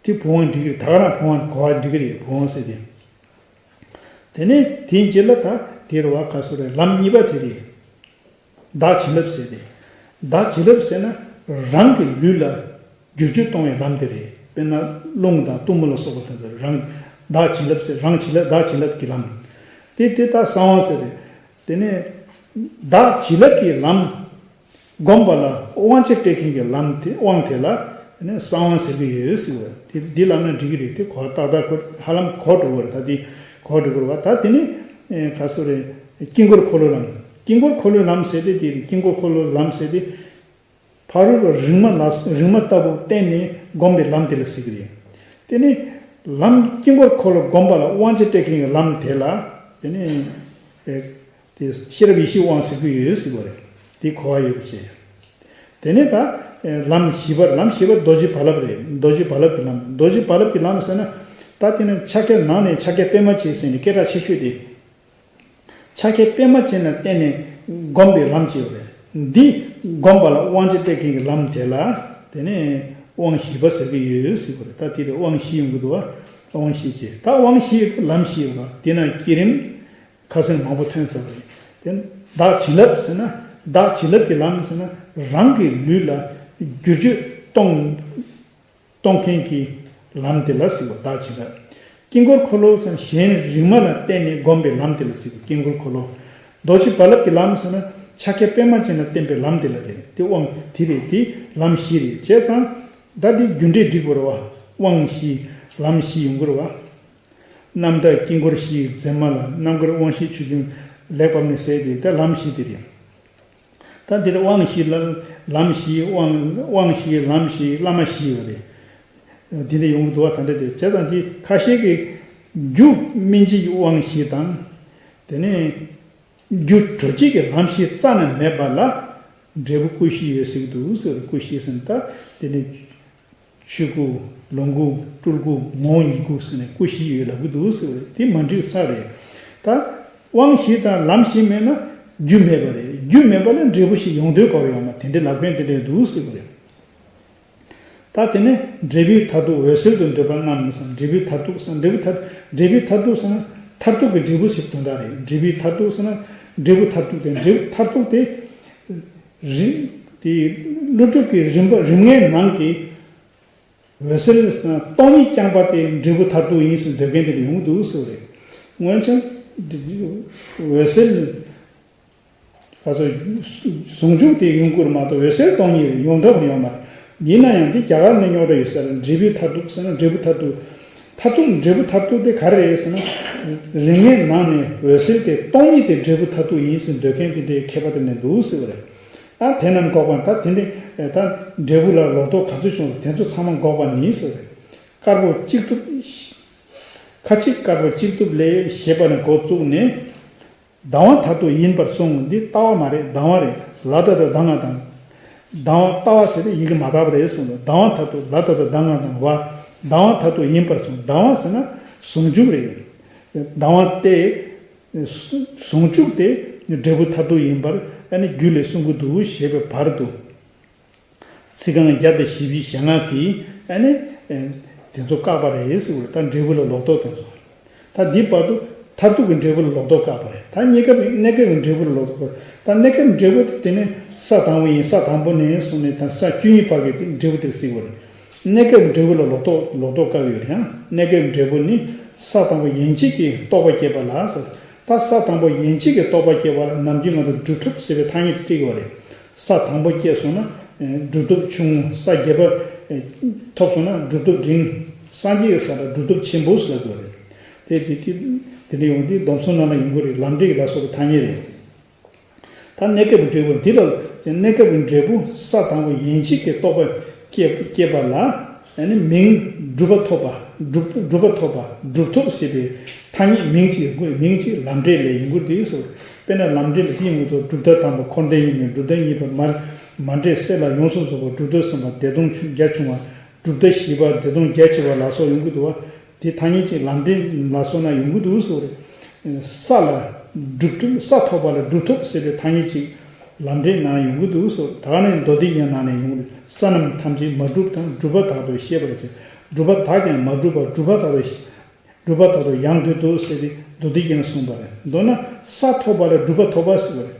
དེ་བུམ་དབང་འགྲིག་གི་རེད། ད་ག་རང་བུམ་དབང་གོ་བ་འགྲིག་གི་རེད། བུམ་དབང་ཟེར་དེ། དེ་ནས་དེའི་རྗེས་ལ་ད་དེ་རེད་བ། ག་སོ་རེད། ལམ་གཉིས་པ་དེ་རེད། བདག་བྱིན་རླབས་ཟེར་ཏེ། བདག་བྱིན་རླབས་ཟེར་ན་རང་གི་ལུས་ལ་བསྒྱུར་བཅོས་གཏོང་བའི་ལམ་དེ་རེད། དཔེར་ན་རླུང་དང་གཏུམ་མོ་ལ་སོགས་པ་དེ་ཚོ་རང་། བདག་བྱིན་རླབས་ཟེར། རང་བྱིན་རླབས། བདག་བྱིན་རླབས་ཀྱི་ལམ། དེ་དེ་ད་གསང་དབང་ཟེར་རེད། དེ་ནས་བདག་བྱིན་རླབས་ཀྱི་ལམ་བསྒོམ་པ་ལ་དབང་ཆ་སྤྲད་མཁན་གྱི་ལམ་དེ། དབང་དེ་ལ་ནི་གསང་དབང་ཟེར་གྱི་ཡོད་ཟེར་བ། དེ་འདི་ལབ་ན་འགྲིག་གི་རེད། དེ་གོ་ཏག་ཏག་གོ། ཧ་ལམ་གོ་འགྲོ་གི་རེད། ད་དེ་གོ་འགྲོ་གི་རེད་བ། ད་དེ་ནི་ཨེ་ག་སོ་རེད། དཀྱིལ་འཁོར་འཁོར་ལོའི་ལམ། དཀྱིལ་འཁོར་འཁོར་ལོའི་ལམ་ཟེར་ཏེ། དེ་དཀྱིལ་འཁོར་འཁོར་ལོའི་ལམ་ཟེར་ཏེ། ཕ་རོལ་པོ་རིག་མ་ལ། རིག་མ་ལྟ་བུ་བསྟན་ནས་བསྒོམ་པའི་ལམ་དེ་ལ་ཟེར་གྱི་རེད། དེ་ནི་ལམ། དཀྱིལ་འཁོར་འཁོར་ལོ་བསྒོམ་པ་ལ་དབང་ཆ་སྤྲད་མཁན་གྱི་ལམ་དེ་ལ། དེ་ནི་ཨེ། དེ་ཤེས་རབ་ཡེ་ཤེས་དབང་ཟེར་གྱི་ཡོད་ཟེར་བ་རེད། དེ་གོ་བ་ཡོད་པ་བྱས། དེ་ནས་ད་ཨེ་ལམ་བཞི་པ། ལམ་བཞི་པ་རྡོ་རྗེ་རྦ་རླབས་རེད། རྡོ་རྗེ་རྦ་རླབས་ཀྱི་ལམ། རྡོ་རྗེ་རྦ་རླབས་ཀྱི་ལམ་ཟེར་ན། ད་དེ་ནི་ཕྱག་རྒྱ་ནང་ནས་ཕྱག་རྒྱ་པད་མ་བྱས་ཟེར་ནས་སྐད་གྲགས་ཆེ་ཤོས་དེ། ཕྱག་རྒྱ་པད་མ་ཅན་ལ་བརྟེན་ནས་བསྒོམ་པའི་ལམ་ཅིག་ཡོད་རེད། འདི་བསྒོམ་པ་ལ་དབང་ཆ་སྤྲད་མཁན་གྱི་ལམ་དེ་ལ། དེ་ནས་དབང་བཞི་པ་ཟེར་གྱི་ཡོད་ཟེར་བ་རེད། ད་དེ་ལ་དབང་བཞི་ཡོང་གི་འདུག་བ། དབང་བཞི་བྱས། ད་དབང་བཞི་ཡོད་དུས་ལམ་བཞི་ཡོད་རེད། དེ་ན་བསྐྱེད་རིམ་ཁ་སེང་མང་པོ་ཐོན་ཚར་བ་རེད། དེ་བདག་བྱིན་རླབས་ཟེར་ན། བདག་བྱིན་རླབས་ཀྱི་ལམ་ཟེར་ན། རང་གི་ལུས་ལ་བསྒྱུར་བཅོས་གཏོང་གཏོང་མཁན་གྱི་ལམ་དེ་ལ་ཟེར་བ། བདག་བྱིན་རླབས། དཀྱིལ་འཁོར་འཁོར་ལོ་ཟེར་ན་གཞན་རིག་མ་ལ་བརྟེན་ནས་བསྒོམ་པའི་ལམ་དེ་ལ་ཟེར་བ། དཀྱིལ་འཁོར་འཁོར་ལོ། རྡོ་རྗེ་རྦ་རླབས་ཀྱི་ལམ་ཟེར་ན་ཕྱག་རྒྱ་པད་མ་ཅན་ལ་བརྟེན་པའི་ལམ་དེ་ལ་རེད། དེ་དབང་དེ་རེད། དེ་ལམ་བཞི་རེད། བྱས་ཙང་ད་དེ་རྒྱུ་འབྲས་འགྲིག་པ་རེད་བ། དབང་བཞི་ལམ་བཞི་ཡོང་གི་རེད་བ། རྣམ་དག་དཀྱིལ་འཁོར་བཞིའི་མཛེས་མ་ལ། རྣམ་དཀར་དབང་བཞིའི་ཆུ་རྒྱུན་ལེགས་བབས་ནས་ཟེར་ཏེ། ད་ལམ་བཞི་དེ་རེད། ད་འདིར་དབང་བཞི་ལ། ལམ་བཞི། དབང་དབང་བཞི། ལམ་བཞི། བླ་མ་བཞི་ཡོད་རེད། འདི་འདྲ་ཡོང་གི་འདུག་བ། ད་འདྲ་དེ་བྱས་ཙང་དེ་ཁ་ཤས་ཀྱིས་རྒྱུ་སྨིན་བྱེད་ཀྱི་དབང་བཞི་དང་། དེ་ནས་རྒྱུ་གྲོལ་བྱེད་ཀྱི་ལམ་བཞི་རྩ་ནས་མེད་པ་ལ་འབྲས་བུ་སྐུ་བཞི་ཡོད་ཟེར་གྱི་འདུག་ཟེར། སྐུ་བཞི་ཟེར་ན་ད་དེ་ནས། ཆོས་སྐུ། ལོངས་སྐུ། སྤྲུལ་སྐུ། ངོ་བོ་ཉིད་སྐུ་ཟེར་ནས་སྐུ་བཞི་ཡོད་ལབ་ཀྱི་འདུག་ཟེར་བ་རེད། དེ་མ་འགྲིག་ས་རེད། ད་དབང་བཞི་དང་ལམ་བཞི་མེད་ན་རྒྱུ་མེད་པ་རེད། རྒྱུ་མེད་པ་ལ་འབྲས་བུ་ཞིག་ཡོང་འདོད་སྐོར་ཡོང་མ། དེ་འདྲའི་ལབ་མཁན་དེ་འདྲས་འདུག་ཟེར་བ་རེད། ད་དེ་ནས་འབྲས་བུའི་མཐར་ཐུག་འོད་གསལ་དུ་འདོད་པ་རྣམས་ཟེར། འབྲས་བུའི་མཐར་ཐུག་ཟེར། འབྲས་བུ་མཐར། འབྲས་བུའི་མཐར་ཐུག་ཟེར་ན་མཐར་ཐུག་གི་འབྲས་བུ་ཞིག་དོན་དག་རེད། འབྲས་བུའི་མཐར་ཐུག་ཟེར་ན་འབྲས་བུ་མཐར་ཐུག་དེ། འབྲས་བུ་མཐར་ཐུག་དེ། རིམ་དེ་ཀླུ་སྒྲུབ་ཀྱི་རིམ་པ་རིམ་ལྔའི་ནང་གི་འོད་གསལ་སྟོང་ཉིད་རྐྱང་པ་དེ་འབྲས་བུ་མཐར་ཐུག་ཡིན་ཟེར་འདོད་མཁན་དེ་འདྲ་ཡོང་གི་འདུག་ཟེར་བ་རེད། སྔོན་ཆད་འོད་གསལ་ག་ཚོད་ཟུང་འཇུག་དེ་ཡོང་གི་རེད་མ་གཏོགས་འོད་གསལ་སྟོང་ཉིད་ཡོང་ཐབས་ཡོད་མ་རེད། ཡིན་ན་ཡང་འདི་རྒྱ་གར་ནས་རྙོག་དྲ་ཡོད་ས་རེད། འབྲས་བུའི་མཐར་ཐུག་ཟེར་ན་འབྲས་བུ་མཐར་ཐུག་མཐར་ཐུག་འབྲས་བུ་མཐར་ཐུག་དེ་ག་རེ་རེད་ཟེར་ན། རིམ་ལྔའི་ནང་ནས་འོད་གསལ་དེ་སྟོང་ཉིད་དེ་འབྲས་བུ་མཐར་ཐུག་ཡིན་ཟེར་འདོད་མཁན་དེ་འདྲའི་མཁས་པ་དེ་འདྲ་འདུག་ཟེར་བ་རེད། ཨ་དེ་རྣམས་འགོག་པ། ད་དེ་འདྲའི་ད་འབྲས་བུ་ལ་ལོག་རྟོག་ག་ཚོད་བྱུང་ཟེར། དེ་ཚོ་ཚང་མ་འགོག་པ་ནི་ཟེར་བ་རེད། དཀར་པོ་གཅིག་ཐུབ། ཁ་ཅིག་དཀར་པོ་གཅིག་ཐུབ་ལས་ཞེས་པ་ནས་འགོ་བཙུགས་ནས། སྡང་བ་མཐར་ཐུག་ཡིན་པར་གསུངས། འདི་ལྟ་བ་མ་རེད། སྡང་བ་རེད། ལ་ད་བཏགས་ལྡ་ང་དང་། སྡང་བ། ལྟ་བ་ཟེར་ཏེ་ཡི་གེ་མ་དག་པ་རེད་གསུངས་འདུག་སྡང་བ་མཐར་ཐུག་ལ་ད་བཏགས་ལྡ་ང་དང་བ། སྡང་བ་མཐར་ཐུག་ཡིན་པར་གསུངས། སྡང་བ་ཟེར་ན་ཟུང་འཇུག་རེད། སྡང་བ་སྟེ། ཟུང་འཇུག་དེ་འབྲས་བུ་མཐར་ཐུག་ཡིན་པར་ཨ་ནི་རྒྱུད་ལས་གསུང་གི་འདུག་ཞེས་པའི་བར་དུ། ཚིག་རྐང་བརྒྱ་དང་བཞི་བཅུ་ཞེ་ལྔ་གིས་ཨ་ནི་དེ་ཚོ་བཀག་པ་རེད་ཟེར་བ་རེད། ད་འབྲས་བུ་ལ་ལོག་རྟོག་དེ་ཚོ། ད་འདི་བར་དུ་མཐར་ཐུག་གི་འབྲས་བུ་ལ་ལོག་རྟོག་བཀག་པ་རེད། ད་གནས་སྐབས་གནས་སྐབས་ཀྱི་འབྲས་བུ་ལ་ལོག་རྟོག་ད་གནས་སྐབས་འབྲས་བུ་དེ་དེ་ནས་ས་དང་པོ་ཡིན། ས་དང་པོ་ནས་བཟུང་ནས་ད་ས་བཅུ་གཉིས་བར་གྱི་དེ་འབྲས་བུ་དེར་ཟེར་བ་རེད། གནས་སྐབས་འབྲས་བུ་ལ་ལོག་རྟོག་ལོག་རྟོག་བཀག་ཡོད་རེད། ཡང་གནས་སྐབས་འབྲས་བུ་ནི་ས་དང་པོ་ཡན་ཆད་ཀྱི་རྟོག་པ་སྐྱེས་པ་ལ་ཟེར། ད་ས་དང་པོ་ཡན་ཆད་ཀྱི་རྟོག་པ་སྐྱེས་པ་ལ་ནམ་རྒྱུན་ང་ཚོ་སྒྲུབ་ཐབས་ཟེར་བའི་ཐ་སྙད་དེ་སྤྲད་ཀྱི་ཡོད་རེད། ས་དང་པོ་སྐྱེས་སོང་ན་སྒྲུབ་ཐབས་ཆུང་ངུ། ས་བརྒྱད་པ་ཐོབ་སོང་ན་སྒྲུབ་ཐབས་འབྲིང་། སངས་རྒྱས་ཀྱི་ས་ལ་སྒྲུབ་ཐབས་ཆེན་པོ་ཟེར་ལབ་ཀྱི་ཡོད་རེད། དེ་དེ་དེ་དེ་འདྲ་ཡོང་དུས་སྡོམ་གསུམ་ནང་ལ་ཡོང་གི་རེད། ལམ་འབྲས་ཀྱི་ལ་སོགས་པའི་ཐ་སྙད་རེད། ད་གནས་སྐབས་འབྲས་བུ་འདི་ལ། གནས་སྐབས་འབྲས་བུ་ས་དང་པོ་ཡན་ཆད་ཀྱི་རྟོག་པ་སྐྱེས་སྐྱེས་པ་ལ་ནི་མིང་སྒྲུབ་པ་ཐོབ་པ། སྒྲུབ་སྒྲུབ་པ་ཐོབ་པ། སྒྲུབ་ཐབས་ཞེས་པའི་ཐ་སྙད་མིང་གཅིག་ཡོང་གི། མིང་གཅིག་ལམ་འབྲས་ལས་ཡོང་གི་འདུག་ཟེར། དཔེར་ན་ལམ་འབྲས་ལ་འདི་ཡོང་གི་འདུག་སྒྲུབ་ཐབས་དང་པོ་འཁོར་འདས་ཡིན་མིན། སྒྲུབ་ཐབས་གཉིས་པ་མ་མ་འདྲེས་སྲེད་ལ་ཡོངས་སུ་རྫོགས་པ། སྒྲུབ་ཐབས་གསུམ་པ་བདེ་སྟོང་རྒྱ་ཆུང་བ། སྒྲུབ་ཐབས་བཞི་པ་བདེ་སྟོང་རྒྱ་ཆེ་བ་ལ་སོགས་ཡོང་གི་འདུག་བ། དེ་ཐ་སྙད་ཅིག་ལམ་འབྲས་ལ་སོགས་ན་ཡོང་གི་འདུག་ཟེར་བ་རེད། ས་ལ་སྒྲུབ་ཐབས། ས་ཐོབ་པ་ལ་སྒྲུབ་ཐབས་ཟེར་བའི་ཐ་སྙད་ཅིག་ལམ་འབྲས་ནང་ཡོང་གི་འདུག་ཟེར། ད་ག་ནས་མདོ་སྡེ་རྒྱན་ནང་ནས་ཡོང་གི་རེད། ས་རྣམས་ཐམས་ཅད་མ་གྲུབ་དང་། གྲུབ་པ་དག་ཏུ་ཤེས་པར་བྱ། སྒྲུབ་པ་དག་ཀྱང་མ་གྲུབ་པར་སྒྲུབ་པ་དག་ཏུ། སྒྲུབ་པ་དག་ཏུ་ཡང་འདོད་དོ་ཟེར་ཏེ་མདོ་སྡེ་རྒྱན་ལ་གསུངས་པ་རེད། མདོར་ན་ས་ཐོབ་པ་ལ་སྒྲུབ་པ་ཐོབ་པ་ཟེར་བ་རེད།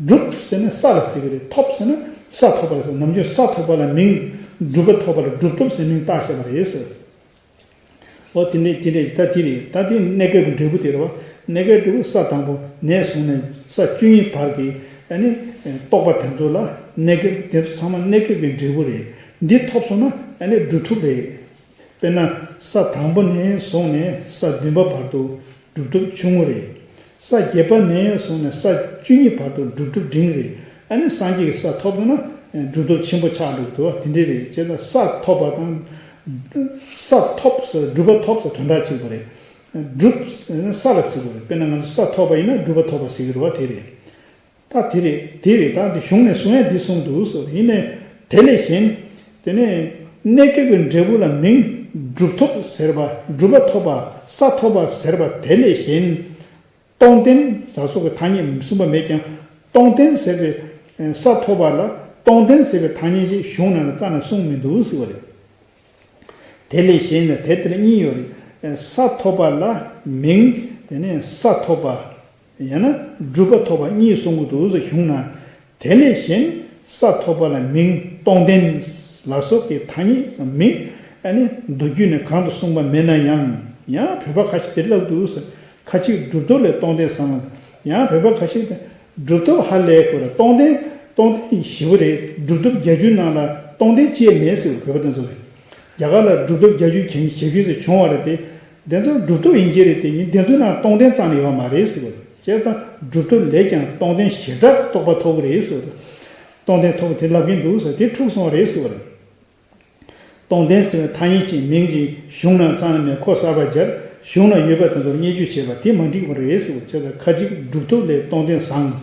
སྒྲུབ་ཟེར་ན་ས་ལ་ཟེར་གི་རེད། ཐོབ་ཟེར་ན་ས་ཐོབ་པ་ལ་ཟེར། ནམ་རྒྱུན་ས་ཐོབ་པ་ལ་མིང་། སྒྲུབ་པ་ཐོབ་པ་ལ་སྒྲུབ་ཐོབ་ཟེར་མིང་བཏགས་བཞག་པ་རེད་ཟེར། འོ་དེ་འདྲས་དེ་འདྲས་ད་དེ་རེད། ད་དེ་གནས་སྐབས་ཀྱི་འབྲས་བུ་དེ་རེད་བ། གནས་སྐབས་འབྲས་བུ་ས་དང་པོ་ནས་བཟུང་ནས་ས་བཅུ་གཉིས་བར་གྱི་ཨ་ནི་རྟོག་པ་དེ་ཚོ་ལ་གནས་སྐབས་དེ་ཚོ་ཚང་མ་གནས་སྐབས་ཀྱི་འབྲས་བུ་རེད། འདི་ཐོབ་སོང་ན་ཨ་ནི་སྒྲུབ་ཐོབ་རེད། དཔེར་ན་ས་དང་པོ་ནས་བཟུང་ནས་ས་བདུན་པ་བར་དུ་སྒྲུབ་ཐོབ་ཆུང་ངུ་རེད། ས་བརྒྱད་པ་ནས་བཟུང་ནས་ས་བཅུ་གཉིས་བར་དུ་སྒྲུབ་ཐོབ་འབྲིང་རེད། ཨ་ནི་སངས་རྒྱས་ཀྱི་ས་ཐོབ་སོང་ན་སྒྲུབ་ཐོབ་ཆེན་པོ་ཆགས་འགྲོ་གི་འདུག་བ། དེ་འདྲས་རེད། བྱས་ཙང་ས་ཐོབ་པ་དང་། ས་ཐོབ་ཟེར་སྒྲུབ་པ་ཐོབ་ཟེར་དོན་དག་གཅིག་པ་རེད། སྒྲུབ་ཟེར་ན་ས་ལ་ཟེར་དགོས་རེད། དཔེར་ན་ང་ཚོ་ས་ཐོབ་པ་ཡིན་ན་སྒྲུབ་པ་ཐོབ་པ་ཟེར་གི་རེད་བ། དེ་རེད། ད་དེ་རེད་དེ་རེད། ད་འདི་གཞུང་ནས་གསུང་ཡ་འདི་གསུངས་འདུག་ཟེར། ཡིན་ནའི་དེ་ལས་གཞན། དེ་ནས་གནས་སྐབས་ཀྱི་འབྲས་བུ་ལ་མིང་སྒྲུབ་ཐོབ་ཟེར་བ། སྒྲུབ་པ་ཐོབ་པ། ས་ཐོབ་པ་ཟེར་བ་དེ་ལས་གཞན། སྟོང་ལྡན་ཟེར་སོགས་ཀྱི་ཐ་སྙད་གསུངས་པ་མེད་ཀྱང་། སྟོང་ལྡན་ཟེར་བའི་ས་ཐོབ་པ་ལ་སྟོང་ལྡན་ཟེར་བའི་ཐ་སྙད་ཅིག་གཞུང་ནང་ལ་རྩ་ནས་གསུངས་མི་འདུག་ཟེར་བ་རེད། དེ་ལས་གཞན་ལ་དེ་ལྟར་གཉིས་ཡོད་རེད། ས་ཐོབ་པ་ལ་མིང་། དེ་ནས་ས་ཐོབ་པ། ཡང་ན་སྒྲུབ་པ་ཐོབ་པ་གཉིས་གསུང་གི་འདུག་ཟེར་གཞུང་ན། དེ་ལས་གཞན་ས་ཐོབ་པ་ལ་མིང་སྟོང་ལྡན་ལ་སོགས་ཀྱི་ཐ་སྙད་མིང་ཨ་ནི་མདོ་རྒྱུད་ནས་གང་དུ་གསུངས་པ་མེད་ན་ཡང་། ཡང་བོད་པ་ཁ་ཤས་དེ་ལབ་འདུག་ཟེར། ཁ་ཅིག་སྒྲུབ་ཐོབ་ལས་སྟོང་ལྡན་བཟང་ལ། ཡང་བོད་པ་ཁ་ཤས་དེ་སྒྲུབ་ཐོབ་ཧ་ལས་ཁོ་ར་སྟོང་ལྡན། སྟོང་ལྡན་ཞེ་པོ་རེད། སྒྲུབ་ཐོབ་བརྒྱད་ཅུའི་ནང་ལ་སྟོང་ལྡན་ཅེས་མེད་ཟེར་བ་བོད་པ་དེ་ཚོ་རེད། རྒྱ་གར་ལ་སྒྲུབ་ཐོབ་བརྒྱད་ཅུ་གྱན་ཞེ་གི་ཟེར་བྱུང་བ་རེད་དེ། དེ་ཚོ་སྒྲུབ་ཐོབ་ཡིན་གྱི་རེད་དེ། ཡིན་དེ་ཚོའི་ནང་སྟོང་ལྡན་རྩ་ནས་ཡོད་མ་རེད་ཟེར་བ་རེད། བྱས་ཙང་སྒྲུབ་ཐོབ་ལས་ཀྱང་སྟོང་ལྡན་ཞེ་དྲག་རྟོགས་པ་ཐོབ་ཀྱི་རེད་ཟེར་བ་རེད། སྟོང་ལྡན་ཐོབ་དེ་ལབ་ཀྱིན་འདུག་ཟེར། དེ་འཁྲུགས་སོང་བ་རེད་ཟེར་བ་རེད། སྟོང་ལྡན་ཟེར་བའི་ཐ་སྙད་ཅིག་མིང་ཅིག་གཞུང་ནང་རྩ་ནས་མེད། ཁོ་གསར་པ་སྦྱར། གཞུང་ན་ཡོད་པ་དེ་ཚོར་བརྙས་བཅོས་བྱས་པ་དེ་མ་འགྲིག་པ་རེད་ཟེར་བ་བྱས་ཙང་། ཁ་ཅིག་སྒྲུབ་ཐོབ་ལས་སྟོང་ལྡན་བཟང་།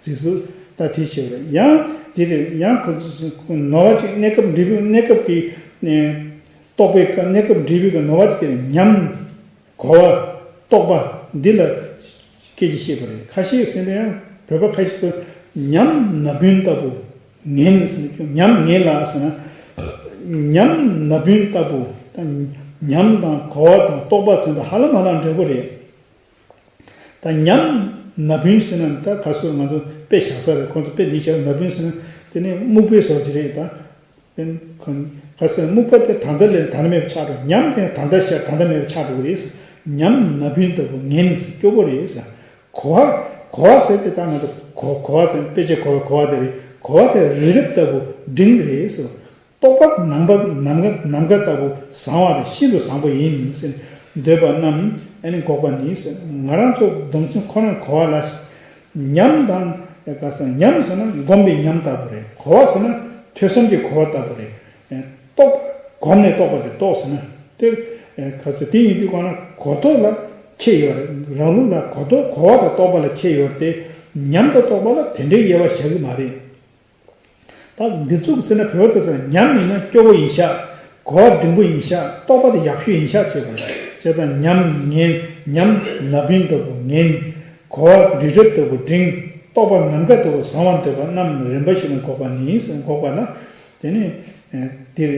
ཟེར་སུ་ད་དེ་བྱས་པ་རེད། ཡང་དེ་རེད། ཡང་ཁོ་ཚོས་ནོར་བ་ཅིག་གནས་སྐབས་འབྲས་བུ། གནས་སྐབས་ཀྱི་རྟོགས་པའི་སྐབས། གནས་སྐབས་འབྲས་བུའི་སྐབས་ནོར་བ་ཅིག་དེ་རེད། ཉམས། གོ་བ། རྟོགས་པ་འདི་ལ་སྐད་ཆ་བཤད་པ་རེད། ཁ་ཤས་ཟེར་ན་ཡང་བོད་པ་ཁ་ཤས་ཚོ་ཉམས་ན་བུན་ལྟ་བུ་ངན་ཟེར་ན། ཉམས་ངན་ལ་ཟེར་ན། ཉམས་ན་བུན་ལྟ་བུ། ད་ཉམས་དང་གོ་བ་དང་རྟོགས་པ་ཚོ་ད་ཧ་ལམ་ཧ་ལམ་འདྲ་པོ་རེད། ད་ཉམས་ན་བུན་ཟེར་ན་ད་ག་སོ་ང་ཚོ་དཔེ་བཞག་ས་རེད། ཁོང་ཚོ་དཔེ་འདི་བཞག་ན་བུན་ཟེར་ན་དེ་ནི་སྨུག་པའི་བཟོ་ཅིག་རེད་ད། དེ་ཁོ་ག་ཟེར། སྨུག་པ་དེ་ད་ལྟ་ལས་ད་ལྟ་མེད་པ་ཆགས་འགྲོ། ཉམས་དེ་ད་ལྟ་ཤར་ད་ལྟ་མེད་པ་ཆགས་འགྲོ་གི་རེད། ཉམས་ན་བུན་ལྟ་བུ་ངན་སྐྱོ་པོ་རེད། གོ་བ། གོ་བ་ཟེར་དེ་ད་ང་ཚོ་གོ་གོ་བ་ཟེར། དཔེ་ཆའི་གོ་བ་གོ་བ་དེ་རེད། གོ་བ་དེ་རི་རབ་ལྟ་བུ་འབྲིང་རེད། རྟོགས་པ་ནམ་མཁའ་ནམ་མཁའ་ནམ་མཁའ་ལྟ་བུ་བཟང་བ་དང་ཤིན་ཏུ་བཟང་པོ་ཡིན་ཟེར་འདོད་པ་རྣམས་ཨ་ནི་འགོག་པ་ནི་ཟེར། ང་རང་ཚོ་སྡོམ་ཚན་ཁོ་ན་གོ་བ་ལ་ཉམས་དང་། ག་ཟེར། ཉམས་ཟེར་ན་སྒོམ་པའི་ཉམས་ལྟ་བུ་རེད། གོ་བ་ཟེར་ན་ཐོས་བསམ་གྱི་གོ་བ་ལྟ་བུ་རེད། རྟོགས་པ་སྒོམ་ནས་རྟོགས་པ་དེ་རྟོགས་ཟེར་ན་དེ། ག་ཟེར། དེ་ཡིན་དུས་གང་ན་གོ་རྟོགས་ལ་ཁྱད་ཡོད་རེད། རང་ལུགས་ལ་གོ་རྟོགས་གོ་བ་དང་རྟོགས་པ་ལ་ཁྱད་ཡོད་རེད་དེ། ཉམས་དང་རྟོགས་པ་ལ་དེ་འདྲའི་དབྱེ་བ་བཞག་གི་མ་རེད། ད་འདི་ཚོ་ཟེར་ན་བོད་པ་ཚོ་ཟེར་ན་ཉམས་ཡིན་ན་སྐྱོ་བོ་ཡིན་ཤག་གོ་བ་འབྲིང་པོ་ཡིན་ཤག་རྟོགས་པ་དེ་ཡག་ཤོས་ཡིན་ཤག་བྱས་པ་རེད། བྱས་ཙང་ཉམས་ངན། ཉམས་ན་བུན་ལྟ་བུ་ངན། གོ་བ་རི་རབ་ལྟ་བུ་འབྲིང་། རྟོགས་པ་ནམ་མཁའ་ལྟ་བུ་བཟང་བར་འདོད་པ་རྣམས་རིམ་པ་བཞིན་དུ་འགོག་པ་ནི་ཟེར། འགོག་པ་ལ། དེ་ནི་འདིར་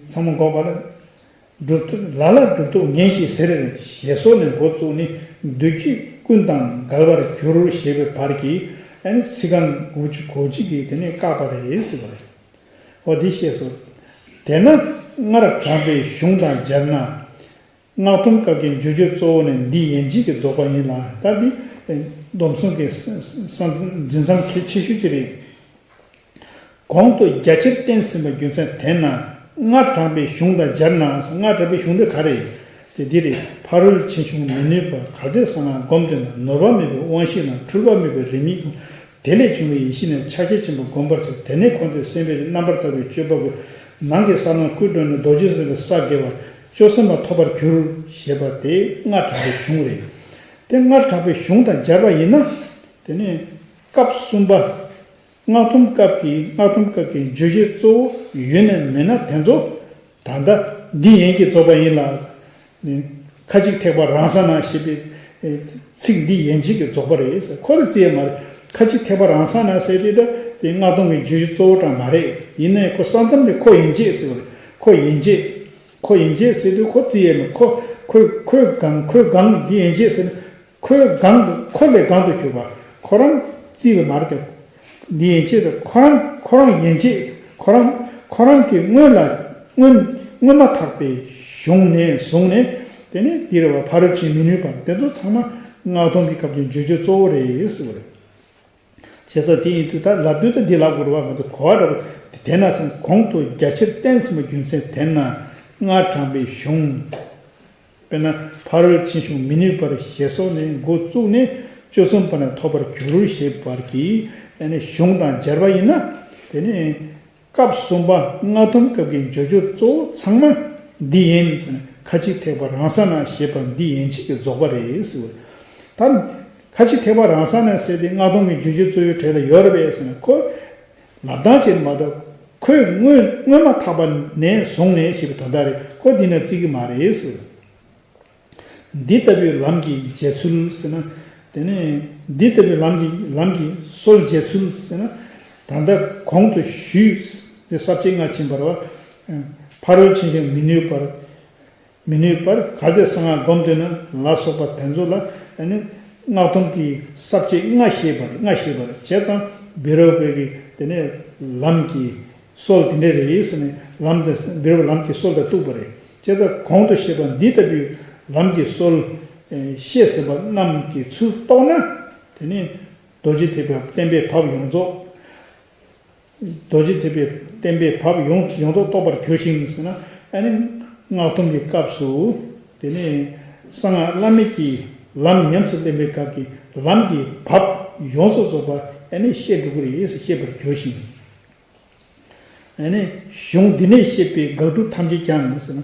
ཚང་མ་འགོག་པ་ལ། སྒྲུབ་ཐོབ་ལ་ལ་སྒྲུབ་ཐོབ་ངན་ཞེས་ཟེར། ཞེས་སོགས་ནས་འགོ་བཙུགས་ནས་མདོ་རྒྱུད་ཀུན་དང་འགལ་བར་འགྱུར་ཞེས་པའི་བར་གྱི་ཨ་ནི་ཚིག་རྐང་དགུ་བཅུ་གོ་གཅིག་གིས་དེ་ནས་བཀག་པ་རེད་ཟེར་བ་རེད། འོ་འདི་ཤེས་སོ། དེས་ན་སྔར་དྲངས་པའི་གཞུང་དང་སྦྱར་ན། སྔགས་སྡོམ་སྐབས་ཀྱི་བརྗོད་བྱའི་གཙོ་བོ་ནི་འདི་ཡན་ཆད་ཀྱིས་རྫོགས་པ་ཡིན་ལ། ད་འདི་སྡོམ་གསུམ་གྱི་ས་ས་འཛིན་མཚམས་གལ་ཆེ་ཤོས་ཅིག་རེད། གོང་དུ་རྒྱ་ཆེར་བསྟན་ཟིན་པ་རྒྱུ་མཚན་དེས་ན། སྔར་དྲངས་པའི་གཞུང་དང་སྦྱར་ན། སྔར་དྲངས་པའི་གཞུང་དེ་ག་རེ་ཡིན། དེ་འདི་རེད། ཕ་རོལ་ཕྱིན་ཕྱུང་མི་ནུས་པ། གལ་ཏེ་གསང་སྔགས་སྒོམ་འདོད་ན། ནོར་བ་མེད་པའི་དབང་ཤེས་དང་། འཁྲུལ་པ་མེད་པའི་རིམ་གཉིས་ཀྱང་། དེ་ལས་བྱུང་བའི་ཡེ་ཤེས་ནི། ཕྱག་རྒྱ་ཆེན་པོ་བསྒོམ་པར་བྱ། དེ་ནས་འཁོར་འདས་སེམས་དཔའི་རྣམ་པར་དག་པའི་སྤྱོད་པ་པོ། ནང་གི་ས་ལམ་ཀུན་བགྲོད་ནས། རྡོ་རྗེ་སེམས་དཔའི་ས་དགེ་བ་བཅུ་གསུམ་པ་ཐོབ་པར་འགྱུར་ཞེས་པ་དེ་སྔར་དྲངས་པའི་གཞུང་རེད། དེ་སྔར་དྲངས་པའི་གཞུང་དང་སྦྱར་བ་ཡིན་ན། དེ་ནས་སྐབས་གསུམ་པ། སྔགས་སྡོམ་སྐབས་ཀྱི་སྔགས་སྡོམ་སྐབས་ཀྱི་བརྗོད་བྱའི་གཙོ་བོ་ཡོད་ན་མེད་ན་དེ་ཚོ་ད་ལྟ་འདི་ཡན་གྱིས་རྫོགས་པ་ཡིན་ལ། ཁ་ཅིག་ཐེག་པ་རང་ས་ན་ཞེས་པའི་ཚིག་འདི་ཡན་ཆད་ཀྱིས་རྫོགས་པ་རེད་ཟེར། ཁོ་ལ་བརྩི་ཡ་མ་རེད། ཁ་ཅིག་ཐེག་པ་རང་ས་ན་ཟེར་དེ་ད་དེ་སྔགས་སྡོམ་གྱི་བརྗོད་བྱའི་གཙོ་བོ་ཀྱང་མ་རེད། ཡིན་ནའི་ཁོ་ས་མཚམས་དེ་ཁོ་ཡན་ཆད་ཟེར་བ་རེད། ཁོ་ཡན་ཆད། ཁོ་ཡན་ཆད་ཟེར་དུས་ཁོ་བརྩི་ཡས་མེད། ཁོ་ཁོས་ཁོས་གང་ཁོས་གང་འདི་ཡན་ཆད་ཟེར་ན། ཁོས་གང་དུ་ཁོ་ལས་གང་དུ་གྱུར་པ། ཁོ་རང་བརྩི་བའི་མ་རེད་དེ། འདི་ཡན་ཆད་དུ་ཁོ་རང་ཁོ་རང་ཡན་ཆད་ཁོ་རང་ཁོ་རང་གི་སྔོན་ལ་སྔོན་སྔོན་མ་ཐག་པའི་གཞུང་ནས་བཟུང་ནས། དེ་ནས་འདི་རེད་བ། ཕ་རོལ་ཕྱིན་མི་ནུས་པ་དེ་ཚོ་ཚང་མ་སྔགས་སྡོམ་གྱི་སྐབས་ཀྱི་བརྗོད་བྱ་གཙོ་བོ་རེད་ཟེར་བ་རེད། བྱས་ཙང་དེ་ཡིན་དུས་ད་ལབ་དུས་ད་འདི་ལབ་དགོས་རེད་བ། ང་ཚོ་གོ་བ་འདྲ་པོ་དེ། དེས་ན་ཟེར་ན་གོང་དུ་རྒྱ་ཆེར་བསྟན་ཟིན་པ་རྒྱུ་མཚན་དེས་ན། སྔགས་བགྲང་པའི་གཞུང་། དཔེར་ན་ཕ་རོལ་ཕྱིན་གཞུང་མི་ནུས་པར་ཞེས་སོགས་ནས་འགོ་བཙུགས་ནས་བཅུ་གསུམ་པ་ན་ཐོབ་པར་འགྱུར་ཞེས་པར་གྱི་ཨ་ནི་གཞུང་དང་སྦྱར་བ་ཡིན་ན། དེ་ནི་སྐབས་གསུམ་པ་སྔགས་སྡོམ་སྐབས་ཀྱི་བརྗོད་བྱ་གཙོ་བོ་ཚང་མ་འདི་ཡིན་ཟེར་ན། ཁ་ཅིག་ཐེག་པ་རང་ས་ན་ཞེས་པ་འདི་ཡན་ཆད་ཀྱི་རྫོགས་པ་རེད་ཟེར་བ་རེད། ད་ཁ་ཅིག་ཐེག་པ་རང་ས་ན་ཟེར་དེ་སྔགས་སྡོམ་གྱི་བརྗོད་བྱ་གཙོ་བོའི་གྲས་ལ་ཡོད་རེད་པས་ཟེར་ན། ཁོ་ལབ་སྟངས་ཅིག་མ་གཏོགས་ཁོས་སྔོན་སྔོན་མ་ཐག་པ་ནས་བཟུང་ནས་ཞེས་པའི་དོན་དག་རེད། ཁོ་འདི་ནས་བརྩི་གི་མ་རེད་ཟེར། འདི་ལྟ་བུའི་ལམ་གྱི་འབྱེད་ཚུལ་ཟེར་ན། དེ་ནས་འདི་ལྟ་བུའི་ལམ་གྱི་ལམ་གྱི་སྲོལ་འབྱེད་ཚུལ་ཟེར་ན། ད་ལྟ་གོང་དུ་ཞུས་ཏེ་ས་བཅད་ལྔ་ཕྱིན་པ་རེད་བ། ཕ་རོལ་ཕྱིན་ཞིང་མི་ནུས་པར། མི་ནུས་པར་གལ་ཏེ་གསང་སྔགས་སྒོམ་འདོད་ན་ལ་སོགས་པ་དེ་ཚོ་ལ་ཨ་ནི་སྔགས་སྡོམ་གྱི་ས་བཅད་ལྔ་བཤད་པ་རེད། ལྔ་བཤད་པ་རེད། བྱས་ཙང་བཻ་རོ་པའི་གི་དེ་ནས་ལམ་གྱི་སྲོལ་དེ་འདྲ་རེད་ཟེར་ནས། ལམ་དེ་བཻ་རོ་ལམ་གྱི་སྲོལ་དང་གཏུགས་པ་རེད། བྱས་ཙང་གོང་དུ་བཤད་པ་འདི་ལྟ་བུའི་ལམ་གྱི་སྲོལ་བཤད་ཟིན་པ་རྣམས་ཀྱི་ཚུལ་རྟོགས་ན། དེ་ནི་རྡོ་རྗེ་ཐེག་པའི་བསྟན་པའི་བབ་ཡོངས་རྫོགས། རྡོ་རྗེ་ཐེག་པའི་བསྟན་པའི་བབ་ཡོངས་ཡོངས་རྫོགས་རྟོགས་པར་འགྱུར་ཞིང་ཟེར་ན། ཨ་ནི་སྔགས་སྡོམ་གྱི་སྐབས་སུ་དེ་ནས་གསང་སྔགས་བླ་མེད་ཀྱི་ལམ་ཉམས་སུ་ལེན་པའི་སྐབས་ཀྱི་ལམ་གྱི་བབ་ཡོངས་སུ་རྫོགས་པ་ཨ་ནི་ཤེས་འགྲོ་གི་རེད་ཟེར། ཤེས་པར་འགྱུར་ཞིང་། ཨ་ནི་གཞུང་འདི་ནས་བཤད་པའི་དགག་སྒྲུབ་ཐམས་ཅད་ཀྱང་ཟེར་ན།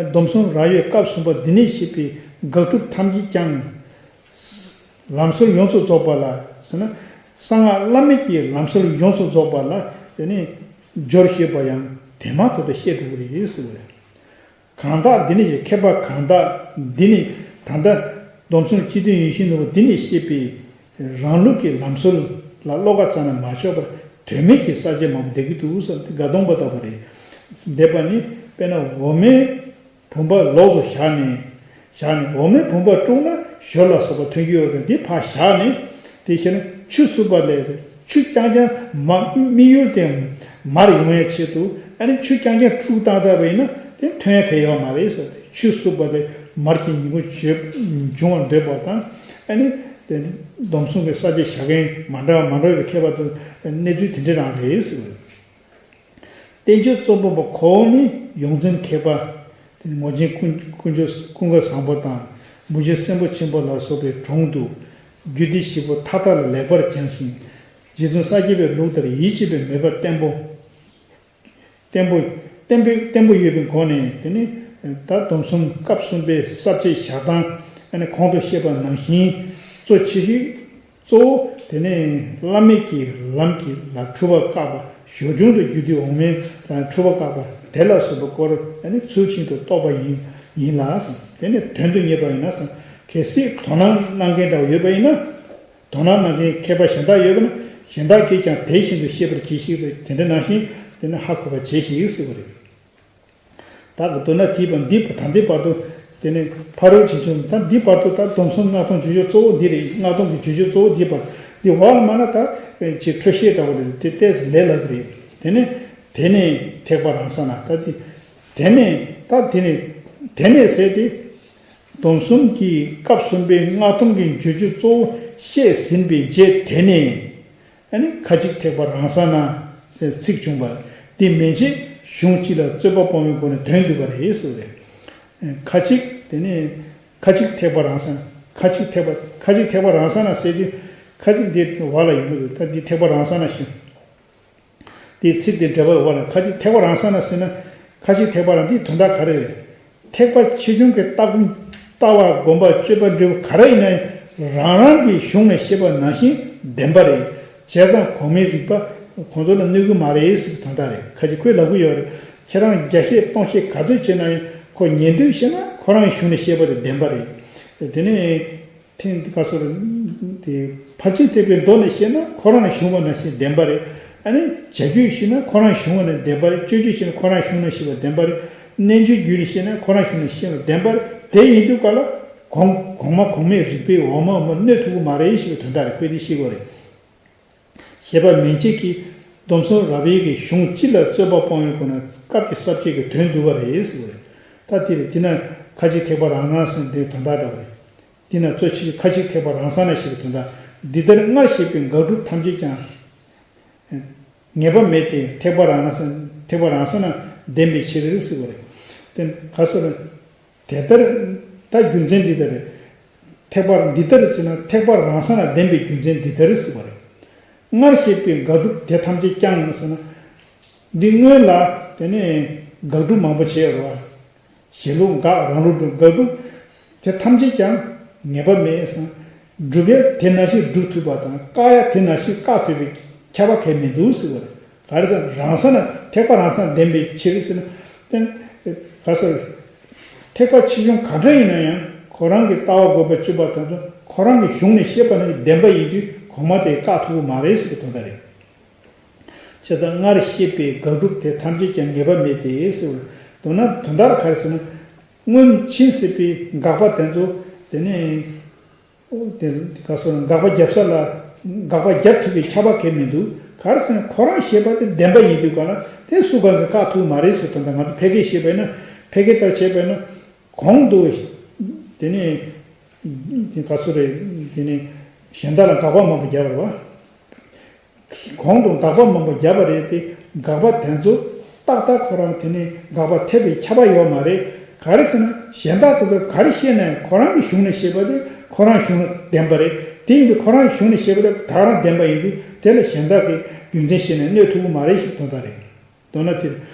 སྡོམ་གསུམ་རང་ཡོད་སྐབས་གསུམ་པ་འདི་ནས་བཤད་པའི་དགག་སྒྲུབ་ཐམས་ཅད་ཀྱང་། ལམ་སྲོལ་ཡོངས་སུ་རྫོགས་པ་ལ་ཟེར་ན། གསང་སྔགས་བླ་མེད་ཀྱི་ལམ་སྲོལ་ཡོངས་སུ་རྫོགས་པ་ལ་དེ་ནི་སྦྱོར་ཞེས་པ་ཡང་དེ་མ་ཐག་ཏུ་བཤད་འགྲོ་གི་རེད་ཟེར་བས། གང་དག་འདི་ནི་ཞེས། མཁས་པ་གང་དག་འདི་ནི། ད་ལྟ་སྡོམ་གསུམ་སྤྱི་དོན་ཡིད་བཞིན་ནོར་བུ་འདི་ནི་ཤེས་པའི་རང་ལུགས་ཀྱི་ལམ་སྲོལ་ལ་བློ་ཁ་རྩ་ནས་མ་ཕྱོགས་པར་དོན་མེད་ཀྱི་ས་བཅད་མང་པོ་འདེབས་ཀྱི་འདུག་ཟེར་ཏེ་དགའ་གདོང་པ་ལྟ་བུ་རེད། འདེབས་པ་ནི་དཔེར་ན་འོ་མའི་བུམ་པ་ལོགས་སུ་བཞག་ནས། བཞག་ནས་འོ་མའི་བུམ་པ་དཀྲུགས་ན་ཞོ་ལ་སོགས་པ་ཐོན་གྱི་ཡོད་པ་དེ་ཕར་བཞག་ནས། དེ་བྱས་ན་ཆུ་བསྲུབས་པ་ལས་ཆུ་རྐྱང་རྐྱང་མ་དམིགས་ཡུལ་དེ་མར་ཡོང་ཡའི་ཆེད་དུ་ཨ་ནི་ཆུ་རྐྱང་རྐྱང་དཀྲུགས་བཏང་ཐལ་བ་ཡིན་ན་དེ་ཐོན་ཡ་གལ་ཡོད་མ་རེད་ཟེར། ཆུ་བསྲུབས་པ་ལས་མར་གྱི་ཉིང་ཁུ་བྱོས་འབྱུང་བར་འདོད་པ་དང་། ཨ་ནི་དེ་སྡོམ་གསུམ་གྱི་ས་བཅད་བཞག་མཁན་མ་འདྲ་བ་མ་འདྲ་བའི་མཁས་པ་ཚོ་གནས་ཚུལ་དེ་འདྲ་རང་རེད་ཟེར། བསྟན་བཅོས་གཙོ་བོ་པ་ཁོ་བོ་ནི་ཡོངས་འཛིན་མཁས་པ། དེ་ནི་ངོར་ཆེན་ཀུན་ཀུན་ཀུན་དགའ་བཟང་པོ་དང་མུ་ཆེན་སྲིན་པོ་ཆེན་པོ་ལ་སོགས་པའི་དྲུང་དུ་རྒྱུད་སྡེ་བཞི་པོ་མཐའ་དག་ལ་ལེགས་པར་སྦྱངས་ཤིང་། རྗེ་བཙུན་ས་སྐྱ་པའི་ལུགས་ལྟར་ཡིད་ཆེས་པའི་མོས་པ་བརྟན་པོ། བརྟན་པོ། བརྟན་པོ་བརྟན་པོ་ཡོད་པའི་སྒོ་ནས་དེ་ནི་ད་སྡོམ་གསུམ་སྐབས་གསུམ་པའི་ས་བཅད་བཞག་སྟངས་ཨ་ནི་གོང་དུ་བཤད་པ་ནང་བཞིན་གཙོ་ཆེ་ཤོས། གཙོ་བོ་དེ་ནི་བླ་མེད་ཀྱི་ལམ་གྱི་ལ་འཁྲུལ་པ་བཀག་པ། ཞར་བྱུང་དུ་རྒྱུད་སྡེ་འོག་མའི་ལ་འཁྲུལ་པ་བཀག་པ་དེ་ལ་སོགས་པའི་སྐོར་ཨ་ནི་ཚུལ་བཞིན་དུ་རྟོགས་པ་ཡིན་ཡིན་ལ་ཟེར། དེ་ནི་དོན་དུ་གཉེར་བ་ཡིན་ན་ཟེར། གལ་སྲིད་དོ་སྣང་གནང་མཁན་འདྲ་བ་ཡོད་པ་ཡིན་ན། དོ་སྣང་གནང་མཁན་མཁས་པ་གཞན་དག་ཡོད་པ་ན་གཞན་དག་གིས་ཀྱང་དེ་བཞིན་དུ་ཤེས་པར་གྱིས་ཤིག་ཟེར། དེ་འདྲ་ནང་བཞིན་དེ་ནི་ཧ་གོ་བར་བྱེད་ཞིག་ཟེར་བ་རེད། ད་གི་མདོར་ན་དེའི་བར་འདི་ད་འདི་བར་དུ་དེ་ནི་ཕ་རོལ་ཕྱིན་གཞུང་ད་འདི་བར་དུ་ད་སྡོམ་གསུམ་སྔགས་སྡོམ་བརྗོད་བྱ་གཙོ་བོ་འདི་རེད། སྔགས་སྡོམ་གྱི་བརྗོད་བྱ་གཙོ་བོ་འདི་བར་འདི་བར་ལ་མ་ན་ད་ཅིག་འཕྲོས་བཤད་འདྲ་བོ་རེད། དེ་ཏོག་ཙམ་ལས་སླ་པོ་རེད། དེ་ནི་དེ་ནས་ཐེག་པ་རང་ས་ན་ད་འདི་དེ་ནས་ད་དེ་ནས་དེ་ནས་ཟེར་ཏེ། སྡོམ་གསུམ་གྱི་སྐབས་གསུམ་པའི་སྔགས་སྡོམ་གྱི་བརྗོད་བྱ་གཙོ་བོ་བཤད་ཟིན་པའི་རྗེས་དེ་ནས། ཨ་ནི་ཁ་ཅིག་ཐེག་པ་རང་ས་ན་ཟེར་ཚིག་བྱུང་བ་འདི་མན་ཆད་གཞུང་གཅིག་ལ་རྩོད་པ་སྤོང་བའི་སྒོ་ནས་དོན་བསྡུས་པ་རེད་ཟེར་བས། ཁ་ཅིག་དེ་ནས་ཁ་ཅིག་ཐེག་པ་རང་ས་ན་ཁ་ཅིག་ཐེག་པ་ཁ་ཅིག་ཐེག་པ་རང་ས་ན་ཟེར་དུས་ཁ་ཅིག་འདི་བར་ལ་ཡོང་གི་འདུག་ད་འདི་ཐེག་པ་རང་ས་ན་ཞིག་དེའི་ཚིག་དེ་འགྲེལ་པ་འོག་ལ་ཁ་ཅིག་ཐེག་པ་རང་ས་ན་ཟེར་ན། ཁ་ཅིག་ཐེག་པ་རང་འདིའི་དོན་དག་ག་རེ་རེད། ཐེག་པ་ཆེ་ཆུང་གི་ལྟ་ལྟ་བ་སྒོམ་པ་སྤྱོད་པ་འབྲས་བུ་ག་རེ་ཡིན་ན་ཡང་རང་རང་གི་གཞུང་ནས་བཤད་པ་ནང་བཞིན་བདེན་པ་རེད། བྱས་ཙང་གོང་མའི་རིགས་པ་ཁོང་ཚོ་ལ་གནོད་གི་མ་རེད་ཟེར་གི་དོན་དག་རེད། ཁ་ཅིག་ཁོས་ལབ་གི་ཡོད་རེད། ཁྱེད་རང་བརྒྱ་བཤད་སྟོང་བཤད་ག་ཚོད་བྱས་ན་ཡང་ཁོ་ཉན་འདོད་བཤད་ན་ཁོ་རང་གཞུང་ནས་བཤད་པ་དེ་བདེན་པ་རེད། དེ་ནས། ཐེངས་འདི་ག་སོ་རེད། དེ་ཕར་ཕྱིན་ཐེག་པའི་མདོ་ནས་བཤད་ན་ཁོ་རང་ལ་གཞུང་པ་ནང་བཞིན་བདེན་པ་རེད། ཨ་ནི་བྱ་རྒྱུད་བཤད་ན་ཁོ་རང་གཞུང་པ་ནང་བདེན་པ་རེད། སྤྱོད་རྒྱུད་བཤད་ན་ཁོ་རང་གཞུང་ནང་བཤད་པ་བདེན་པ་རེད། རྣལ་འབྱོར་རྒྱུད་ནས་བཤད་ན་ཁོ་རང་གཞུང་ནས་བཤད་ན་བདེན་པ་རེད། དེ་ཡིན་དུས་ག་ལ་གོང་གོང་མ་གོང་མའི་རིགས་པས་འོག་མ་འོག་མར་གནོད་ཐུབ་ཀྱི་མ་རེད་ཞེས་པའི་དོན་དག་རེད། ཁོས་དེ་ཤེས་དགོས་རེད། ཞེས་པ་མན་ཆད་ཀྱིས་སྡོམ་གསུམ་རབ་དབྱེ་གི་གཞུང་སྤྱི་ལ་རྩོད་པ་སྤོང་བའི་སྒོ་ནས་སྐབས་ཀྱི་ས་བཅད་ཀྱི་དོན་བསྡུ་བ་རེད་ཟེར་བ་རེད། ད་དེ་རེད། དེ་ན་ཁ་ཅིག་ཐེག་པ་རང་སྣང་ཟེར་འདིའི་དོན་དག་འདྲ་བ་རེད། དེ་ན་རྩོད་ཆེ་ཁ་ཅིག་ཐེག་པ་རང་སྣང་ཞེས་པའི་དོན་དག་འདི་ལྟར་སྔར་བཤད་པའི་དགག་སྒྲུབ་ཐམས་ཅད་ཀྱང་ངེས་པ་མེད་དེ། ཐེག་པ་རང་སྣང་ཐེག་པ་རང་སྣང་ལྡན་པའི་ཕྱིར་ཟེར་བ་རེད། དེ་ག་ཟེར་ན། དེ་ལྟར་ད་རྒྱུ་མཚན་འདི་ལྟར་རེད། ཐེག་པ་འདི་ལྟར་ཟེར་ན་ཐེག་པ་རང་སྣང་ལྡན་པའི་རྒྱུ་མཚན་འདི་ལྟར་ཟེར་བ་རེད། སྔར་བཤད་པའི་དགག་སྒྲུབ་དེ་ཐམས་ཅད་ཀྱང་ཟེར་ན། འདི་སྔོན་ལ་དེ་ནས་དགག་སྒྲུབ་མང་པོ་བྱས་ཡོད་རེད་བ། ཞེས་ལུགས་འགག་རང་ལུགས་སྒྲུབ་དགག་སྒྲུབ་དེ་ཐམས་ཅད་ཀྱང་ངེས་པ་མེད་ཟེར་ན། སྒྲུབ་ཡ་དེ་ནང་བཞིན་སྒྲུབ་ཐུབ་པ་དང་བཀག་ཡ་དེ་ནང་བཞིན་བཀག་ཐུབ་པའི་ཁྱབ་པ་གང་ཡང་མི་འདུག་ཟེར་བ་རེད། ག་རེ་ཟེར་ན་རང་སྣང་ཐེག་པ་རང་སྣང་ལྡན་པའི་ཕྱིར་ཟེར་ན། ག་ཟེར། ཐེག་པ་ཆེ་ཆུང་ག་འདྲ་ཡིན་ན་ཡང་ཁོ་རང་གི་ལྟ་བ་དགོས་པ་སྤྱོད་པ་དང་ཁོ་རང་གི་གཞུང་ནས་བཤད་པ་ནི་བདེན་པ་ཡིན་དུས་གོང་མ་དེ་བཀག་ཐུབ་ཀྱི་མ་རེད་ཟེར་གྱི་དོན་དག་རེད། བྱས་ཙང་སྔར་བཤད་པའི་དགག་སྒྲུབ་དེ་ཐམས་ཅད་ཀྱང་ངེས་པ་མེད་དེ་ཟེར་བ། མདོར་ན་དོན་དག་ག་རེ་ཟེར་ན། སྔོན་ཕྱིན་ཟེར་བའི་དགག་པ་དེ་ཚོ་དེ་ནས། དེ་ག་སོ་དགག་པ་རྒྱབ་ས་ལ་དགག་པ་རྒྱབ་ཐུབ་པའི་ཁྱབ་པ་གང་མི་འདུག་ག་རེ་ཟེར་ན་ཁོ་རང་བཤད་པ་དེ་བདེན་པ་ཡིན་དུས་ག་ལ་དེ་སུ་གང་གིས་བཀག་ཐུབ་མ་རེད་ཟེར་དོན་དག་ང་ཚོ་ཕལ་སྐད་བཤད་པ་ཡིན་ན་ཕལ་སྐད་ལྟར་བྱས་པ་ཡིན་ན་གོང་དུ་དེ་ནས་ག་སོ་རེད། དེ་ནས་གཞན་དག་ལ་དགག་པ་མང་པོ་རྒྱབ་པ་རེད་བ། གོང་དུ་དགག་པ་མང་པོ་བརྒྱབ་པ་རེད་དེ། དགག་པ་དེ་ཚོ་ཏག་ཏག་ཁོ་རང་དེ་ནས་དགག་པ་ཐེབས་པའི་ཁྱབ་པ་ཡོད་མ་རེད། ག་རེ་ཟེར་ན་གཞན་དག་ཚོ་དེ་ག་རེ་བཤད་ན་ཁོ་རང་གི་གཞུང་ནས་བཤད་པ་དེ་ཁོ་རང་གཞུང་ལ་བདེན་པ་རེད། དེ་ཡིན་དུས་ཁོ་རང་གཞུང་ནས་བཤད་པ་དེ་ད་ག་རང་བདེན་པ་ཡིན་དུས་དེ་ལ་གཞན་དག་གིས་རྒྱུ་མཚན་བཤད་ནས་གནོད་ཐུབ་ཀྱི་མ་རེད་ཞེས་དོན་དག་རེད། མདོར་ན་དེ་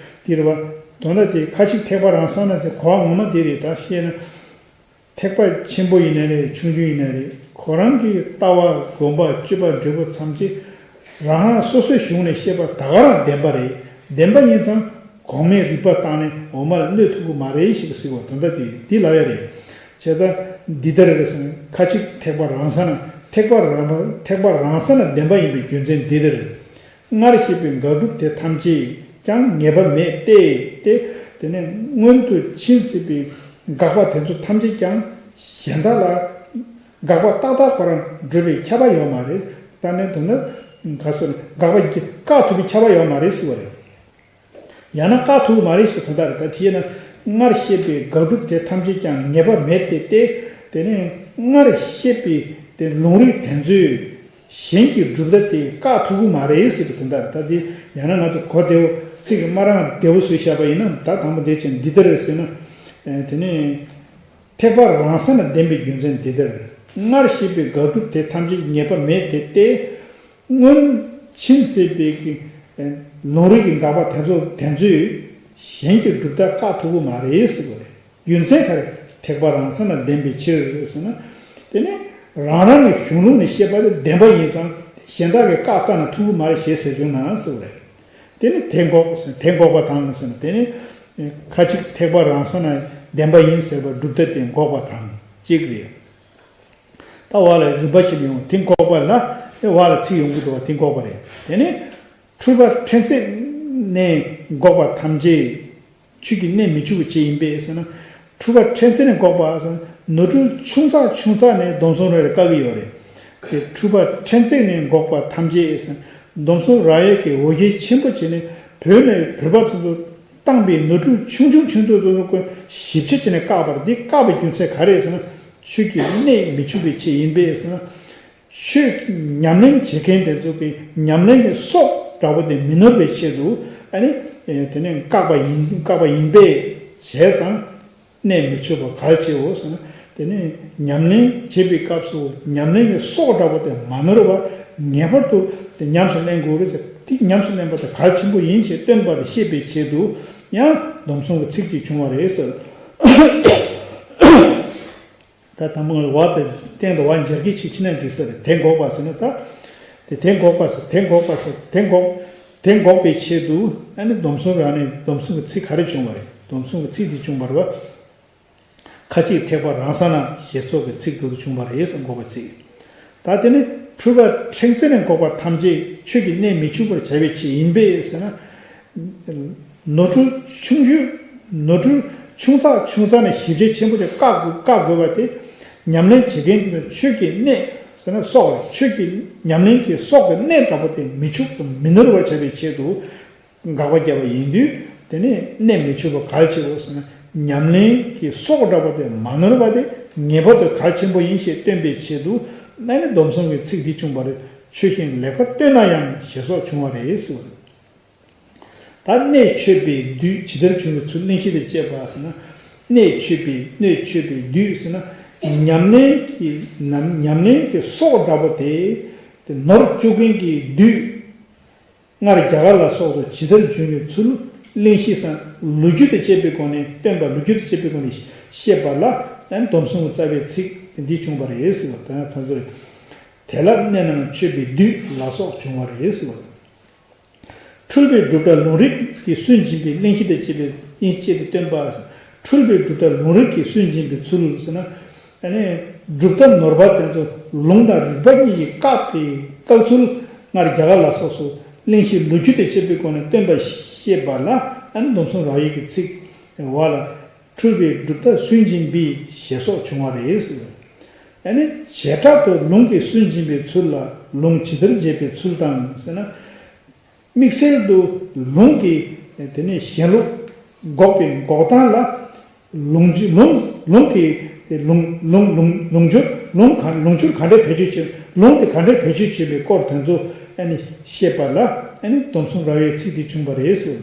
དེ་རེད་བ། མདོར་ན་དེ་ཁ་ཅིག་ཐེག་པ་རང་སྣང་ན་དེ་གོ་བ་ངོ་མ་དེ་རེད། ད་བཤད་ན། ཐེག་པ་ཆེན་པོ་ཡིན་ན་རེད། ཆུང་ཆུང་ཡིན་ན་རེད། ཁོ་རང་གི་ལྟ་བ་སྒོམ་པ་སྤྱོད་པ་འབྲས་བུ་ཐམས་ཅད་རང་རང་སོ་སོའི་གཞུང་ནས་བཤད་པ་ད་ག་རང་བདེན་པ་རེད། བདེན་པ་ཡིན་ཙང་གོང་མའི་རིགས་པ་བཏང་ནས་འོག་མ་ལ་གནོད་ཐུབ་ཀྱི་མ་རེད་ཞེས་པ་ཟེར་བ་དོན་དག་དེ་འདི་ལབ་ཡ་རེད། བྱས་ཙང་འདི་ལྟར་རེད་ཟེར་ན་ཁ་ཅིག་ཐེག་པ་རང་སྣང་ན་ཐེག་པ་རང་ཐེག་པ་རང་སྣང་ན་བདེན་པ་ཡིན་པའི་རྒྱུ་མཚན་འདི་ལྟར། སྔར་བཤད་པའི་དགག་སྒྲུབ་དེ་ཐམས་ཅད་ཀྱང་ངེས་པ་མེད་དེ། དེ་དེ་ནས་སྔོན་དུ་ཕྱིན་ཟིན་པའི་དགག་པ་དེ་ཚོ་ཐམས་ཅད་ཀྱང་གཞན་དག་ལ་དགག་པ་ཏག་ཏག་ཁོ་རང་སྒྲུབ་པའི་ཁྱབ་པ་ཡོད་མ་རེད། ད་ནས་དུ་ན་ག་སོ་དགག་པ་བཀག་ཐུབ་པའི་ཁྱབ་པ་ཡོད་མ་རེད་ཟེར་བ་རེད། ཡང་ན་བཀག་ཐུབ་ཀྱི་མ་རེད་ཞེས་དོན་དག་རེད། ད་དེས་ན་སྔར་བཤད་པའི་དགག་སྒྲུབ་དེ་ཐམས་ཅད་ཀྱང་ངེས་པ་མེད་དེ་སྟེ། དེ་ནས་སྔར་བཤད་པའི་དེ་ལུང་རིགས་དེ་ཚོས་གཞན་གྱི་གྲུབ་མཐའ་དེ་བཀག་ཐུབ་ཀྱི་མ་རེད་ཟེར་བའི་དོན་དག་རེད། ད་དེ་ཡང་ན་ང་ཚོ་གོ་བདེ་བོ་ཚིག་གི་སྨ་ར་བདེ་བོ་བཟོས་བཞག་པ་ཡིན་ན་ད་དང་པོ་དེ་ཅན་འདི་ལྟར་རེད་ཟེར་ན། དེ་ནས་ཐེག་པ་རང་སྣང་ལ་བདེན་པའི་རྒྱུ་མཚན་འདི་ལྟར། སྔར་བཤད་པའི་དགག་སྒྲུབ་དེ་ཐམས་ཅད་ངེས་པ་མེད་དེ་སྟེ། སྔོན་ཕྱིན་ཟིན་པའི་གི་ལུང་རིགས་ཀྱི་དགག་པ་དེ་ཚོ་དེ་ཚོས་གཞན་གྱི་གྲུབ་མཐའ་བཀག་ཐུབ་ཀྱི་མ་རེད་ཟེར་བ་རེད། རྒྱུ་མཚན་ག་རེ་ཐེག་པ་རང་སྣང་ལ་བདེན་པའི་ཕྱིར་ཟེར་ན། དེ་ནི་རང་རང་གི་གཞུང་ལུགས་ནས་བཤད་པ་དེ་བདེན་པ་ཡིན་ཙང་གཞན་དག་གིས་བཀག་རྩ་ནས་ཐུབ་ཀྱི་མ་རེད་ཞེས་ཟེར་བྱུང་ན་ཟེར་བ་རེད། དེ་ནི་དེ་འགོག་དེ་འགོག་པ་དང་ཟེར་ན་དེ་ནི་ཁ་ཅིག་ཐེག་པ་རང་སྣང་ན་བདེན་པ་ཡིན་ཟེར་བ་གྲུབ་མཐའ་དེ་འགོག་པ་དང་གཅིག་རེད། ད་བ་ལ་རིམ་པ་ཞིག་ཡོང་དེ་འགོག་པ་ལ་དེ་བ་ལ་ཚིག་ཡོང་གི་འདུག་བ་དེ་འགོག་པ་རེད། དེ་ནི་འཁྲུལ་པ་ཕྲན་ཚེགས་ནས་འགོག་པ་ཐམས་ཅད་ཆོས་ཀྱི་གནད་མི་འཆུགས་པའི་ཆེད་ཡིན་པས་ཟེར་ན། འཁྲུལ་པ་ཕྲན་ཚེགས་ནས་འགོག་པ་ཟེར་ན་ནོར་འཁྲུལ་ཆུང་ཙག་ཆུང་ཙག་ནས་སྡོམ་གསུམ་རབ་དབྱེ་བཀག་གི་ཡོད་རེད། དེ་འཁྲུལ་པ་ཕྲན་ཚེགས་ནས་འགོག་པ་ཐམས་ཅད་ཟེར་ན་སྡོམ་གསུམ་རབ་དབྱེ་གི་འོ་བརྒྱལ་ཆེན་པོ་བྱས་ནས་བོད་ནས་བོད་པ་ཚོ་ཚོ་བཏང་པའི་ནོར་འཁྲུལ་ཆུང་ཆུང་ཆུང་ཆུང་ཚོ་ཚོ་ཞིབ་ཆ་བྱས་ནས་བཀག་པ་རེད། འདི་བཀག་པའི་རྒྱུ་མཚན་ག་རེ་རེད་ཟེར་ན། ཆོས་ཀྱི་གནད་མི་འཆུགས་པའི་ཆེད་ཡིན་པས་ཟེར་ན། ཆོས་ཉམས་ལེན་བྱེད་མཁན་དེ་ཚོ་གི་ཉམས་ལེན་གྱི་སྲོག་འདྲ་པོ་དེ་མི་ནོར་བའི་ཆེད་དུ་ཨ་ནི་དེ་ནས་བཀག་པ་ཡིན་བཀག་པ་ཡིན་པས་བྱས་ཙང་གནད་མི་འཆུགས་པ་གལ་ཆེའོ་ཟེར་ན། དེ་ནས་ཉམས་ལེན་བྱེད་པའི་སྐབས་སུ་ཉམས་ལེན་གྱི་སྲོག་འདྲ་པོ་དེ་མ་ནོར་བར་ངེས་པར་དུ་དེ་ཉམས་སུ་ལེན་དགོས་རེད་ཟེར། དེ་ཉམས་སུ་ལེན་པ་དེ་གལ་ཆེན་པོ་ཡིན་ཞེས་སྟོན་པ་དེ་ཤེས་པའི་ཆེད་དུ་ཡང་སྡོམ་གསུམ་གྱི་ཚིག་ཅིག་བྱུང་བ་རེད་ཟེར། ད་དང་པོ་ང་ལ་བ་དེ་སྟེང་དུ་བ་འཇར་གྱི་ཆི་ཆི་ན་འདི་ཟེར་དེ་འགོག་པ་ཟེར་ན། ད་དེ་དེ་འགོག་པ་ཟེར་དེ་འགོག་པ་ཟེར་དེ་འགོག་དེ་འགོག་པའི་ཆེད་དུ་ཨ་ནི་སྡོམ་གསུམ་རང་ནས་སྡོམ་གསུམ་གྱི་ཚིག་ག་རེ་བྱུང་བ་རེད། སྡོམ་གསུམ་གྱི་ཚིག་འདི་བྱུང་བ་རེད་བ། ཁ་ཅིག་ཐེག་པ་རང་སྣང་ན་ཞེས་སོགས་ཀྱི་ཚིག་དེ་ཚོ་བྱུང་བ་རེད་ཟེར། འགོག་པའི་ཚིག་ད་དེ་ནི་འཁྲུལ་པ་ཕྲན་ཚེགས་ནས་འགོག་པ་ཐམས་ཅད་ཆོས་ཀྱི་གནད་མི་འཆུགས་པར་བྱ་བའི་ཆེད་ཡིན་པས་ཟེར་ན། ནོར་འཁྲུལ་ཆུང་ཤོས་ ནོར་འཁྲུལ་ཆུང་ཙག་ཆུང་ཙག་ནས་ཞིབ་དཔྱད་ཆེན་པོ་ཞིག་བཀག་དགོས་བཀག་དགོས་པ་དེ། ཉམས་ལེན་བྱེད་མཁན་གྱི་ཆོས་ཀྱི་གནས་ཟེར་ན་སྲོག་ཆོས་ཀྱི་ཉམས་ལེན་གྱི་སྲོག་གི་གནས་འདྲ་པོ་དེ་མི་འཆུག་མི་ནོར་བར་བྱ་བའི་ཆེད་དུ། དགག་པ་བརྒྱབ་པ་ཡིན་དུས་དེ་ནས་གནས་མི་ཆུག་པ་གལ་ཆེ་བོ་ཟེར་ན། ཉམས་ལེན་གྱི་སྲོག་འདྲ་པོ་དེ་མ་ནོར་བ་དེ་ངེས་པར་དུ་གལ་ཆེན་པོ་ཡིན་ཞེས་སྟོན་པའི་ཆེད་དུ། ཨ་ནི་སྡོམ་གསུམ་གྱི་ཚིག་འདི་བྱུང་བ་རེད། ཆོས་བཞིན་ལེགས་པར་སྟོན་ན་ཡང་ཞེས་སོགས་བྱུང་བ་རེད་ཟེར་བ་རེད། ད་གནད་མཆོད་པའི་བདུད་ཇི་ལྟར་འབྱུང་བའི་ཚུལ་གླེང་གཞི་དང་བཅས་པ་ཟེར་ན། གནད་མཆོད་པའི་གནད་མཆོད་པའི་བདུད་ཟེར་ན། ཉམས་ལེན་གྱི་ཉམས་ཉམས་ལེན་གྱི་སྲོག་འདྲ་པོ་དེ། དེ་ནོར་བཅུག་མཁན་གྱི་བདུད། སྔར་རྒྱ་གར་ལ་སོགས་སུ་ཇི་ལྟར་འབྱུང་བའི་ཚུལ་གླེང་གཞི་སམ་ལོ་རྒྱུས་དང་བཅས་པའི་སྒོ་ནས་སྟོན་པ་ལོ་རྒྱུས་དང་བཅས་པའི་སྒོ་ནས་བཤད་པ་ལ་ཡང་སྡོམ་གསུམ་གྱི་རྩ་བའི་ཚིག་འདི་བྱུང་བ་རེད་ཟེར་བ་དང་ཐོན་ཚོད་རེད། དེ་ལ་གནད་རྣམས་མཆོད་པའི་བདུད་ལ་སོགས་བྱུང་བ་རེད་ཟེར་བ། འཁྲུལ་པའི་གྲུབ་མཐའ་ལུང་རིགས་ཀྱིས་སུན་འབྱིན་པའི་གླེང་གཞི་དང་བཅས་པའི་དབྱིངས་སྐྱེས་ཏེ་སྟོན་པ། འཁྲུལ་པའི་གྲུབ་མཐའ་ལུང་རིགས་ཀྱིས་སུན་འབྱིན་པའི་ཚུལ་ཟེར་ན། ཨ་ནི། གྲུབ་མཐའ་ནོར་བ་དེ་ཚོ་ལུང་དང་རིགས་པ་གཉིས་ཀྱིས་བཀག་པའི་བཀག་ཚུལ་སྔར་རྒྱ་གར་ལ་སོགས་སུ་གླེང་གཞི་ལོ་རྒྱུས་དང་བཅས་པའི་སྒོ་ནས་སྟོན་པ་བཤད་པ་ལ་ཨ་ནི་སྡོམ་གསུམ་རབ་དབྱེ་གི་ཚིག་བ་ལ་འཁྲུལ་པའི་གྲུབ་མཐའ་སུན་འབྱིན་པའི་ཞེས་སོགས་བྱུང་བ་རེད་ཟེར། ཨ་ནི་བྱེ་བྲག་ཏུ་ལུང་གིས་སུན་འབྱིན་པའི་ཚུལ་ལ་ལུང་ཇི་ལྟར་འབྱེད་པའི་ཚུལ་དང་ཟེར་ན། དམིགས་བསལ་དུ་ལུང་གི་དེ་ནས་གཞན་ལུགས་འགོག་པའི་འགོག་སྟངས་ལ་ལུང་ལུང་ལུང་གི་ལུང་ལུང་ལུང་ལུང་ཆོས་ལུང་ག་ལུང་ཆོས་ག་འདྲའི་བེད་སྤྱོད་བྱེད་ལུང་དེ་ག་འདྲའི་བེད་སྤྱོད་བྱེད་པའི་སྐོར་དེ་ཚོ་ཨ་ནི་བཤད་པ་ལ་ཨ་ནི་སྡོམ་གསུམ་རབ་དབྱེའི་ཚིག་འདི་བྱུང་བ་རེད་ཟེར།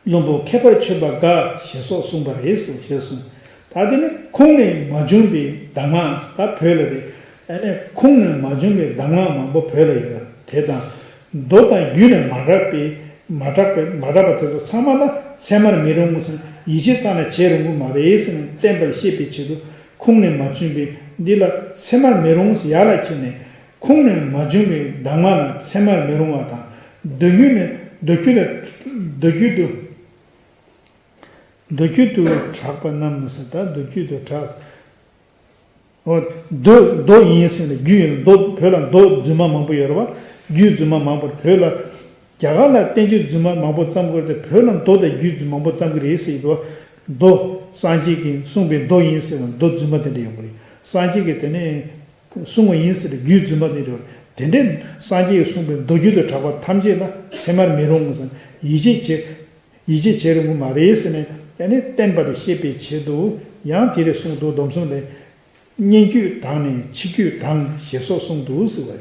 བླུན་པོ་མཁས་པར་མཆོད་པ་དགའ་ཞེས་སོགས་གསུངས་པ་རེད་ཟེར་ཞེས་གསུངས། ད་དེ་ནི་ཁུངས་ནས་མ་བྱུང་བའི་གདམས་ངག་ད་བོད་ལ་རེད། ཨ་ནི་ཁུངས་ནས་མ་བྱུང་བའི་གདམས་ངག་མང་པོ་བོད་ལ་ཡོད་རེད། དེ་དང་། མདོ་དང་རྒྱུད་ནས་མ་གྲགས་པའི་མ་གྲགས་པའི་མ་གྲགས་པ་དེ་ཚོ་ཚང་མ་ལ་ཚད་མར་མི་རུང་ཟེར་ཡིད་ཆེས་རྩ་ནས་བྱེད་རུང་གི་མ་རེད་ཟེར་ནས་བསྟན་པར་བཤད་པའི་ཆེད་དུ་ཁུངས་ནས་མ་བྱུང་བའི་འདི་ལ་ཚད་མར་མི་རུང་ཟེར་ཡར་ལ་ཁྱེར་ནས། ཁུངས་ནས་མ་བྱུང་བའི་གདམས་ངག་ལ་ཚད་མར་མི་རུང་བ་དང་། མདོ་རྒྱུད་ནས་མདོ་རྒྱུད་ལ་མདོ་རྒྱུད་དུ་མདོ་རྒྱུད་དུ་གྲགས་པ་རྣམས་ཟེར་ད་མདོ་རྒྱུད་དུ་གྲགས། འོ་མདོ་མདོ་ཡིན་ཟེར་ནས་རྒྱུད་ཡིན་མདོ་བོད་ལ་མདོ་རྫུན་མ་མང་པོ་ཡོད་རེད་བ། རྒྱུད་རྫུན་མ་མང་པོ་བོད་ལ། རྒྱ་གར་ལ་བསྟན་བཅོས་རྫུན་མ་མང་པོ་བརྩམས་ཀྱི་རེད་དེ་བོད་ལ་མདོ་དང་རྒྱུད་རྫུན་མང་པོ་བརྩམས་ཀྱི་རེད་ཟེར་གྱི་འདུག་མདོ་སངས་རྒྱས་ཀྱིས་གསུངས་པའི་མདོ་ཡིན་ཟེར་ན་མདོ་རྫུན་མ་དེ་འདྲ་ཡོང་གི་རེད། སངས་རྒྱས་ཀྱིས་དེ་ནས་གསུངས་པ་ཡིན་ཟེར་ཏེ་རྒྱུད་རྫུན་མ་དེ་འདྲ་ཡོད་རེད། དེ་འདྲའི་སངས་རྒྱས་ཀྱིས་གསུངས་པའི་མདོ་རྒྱུད་དུ་གྲགས་པ་ཐམས་ཅད་ལ་ཚད་མར་མི་རུང་ངོ་ཟེར་ཡིད་ཆེས་བྱེད་ཡིད་ཆེས་བྱེད་རུང་གི་མ་རེད་ཟེར་ནས་དེ་ནས་བསྟན་པ་དེ་བཤད་པའི་ཆེད་དུ་ཡང་དེ་རེ་གསུངས་འདུག་སྡོམ་གསུམ་ལས། སྙན་བརྒྱུད་དང་ནི་ཕྱི་བརྒྱུད་དང་ཞེས་སོགས་གསུངས་འདུག་ཟེར་བ།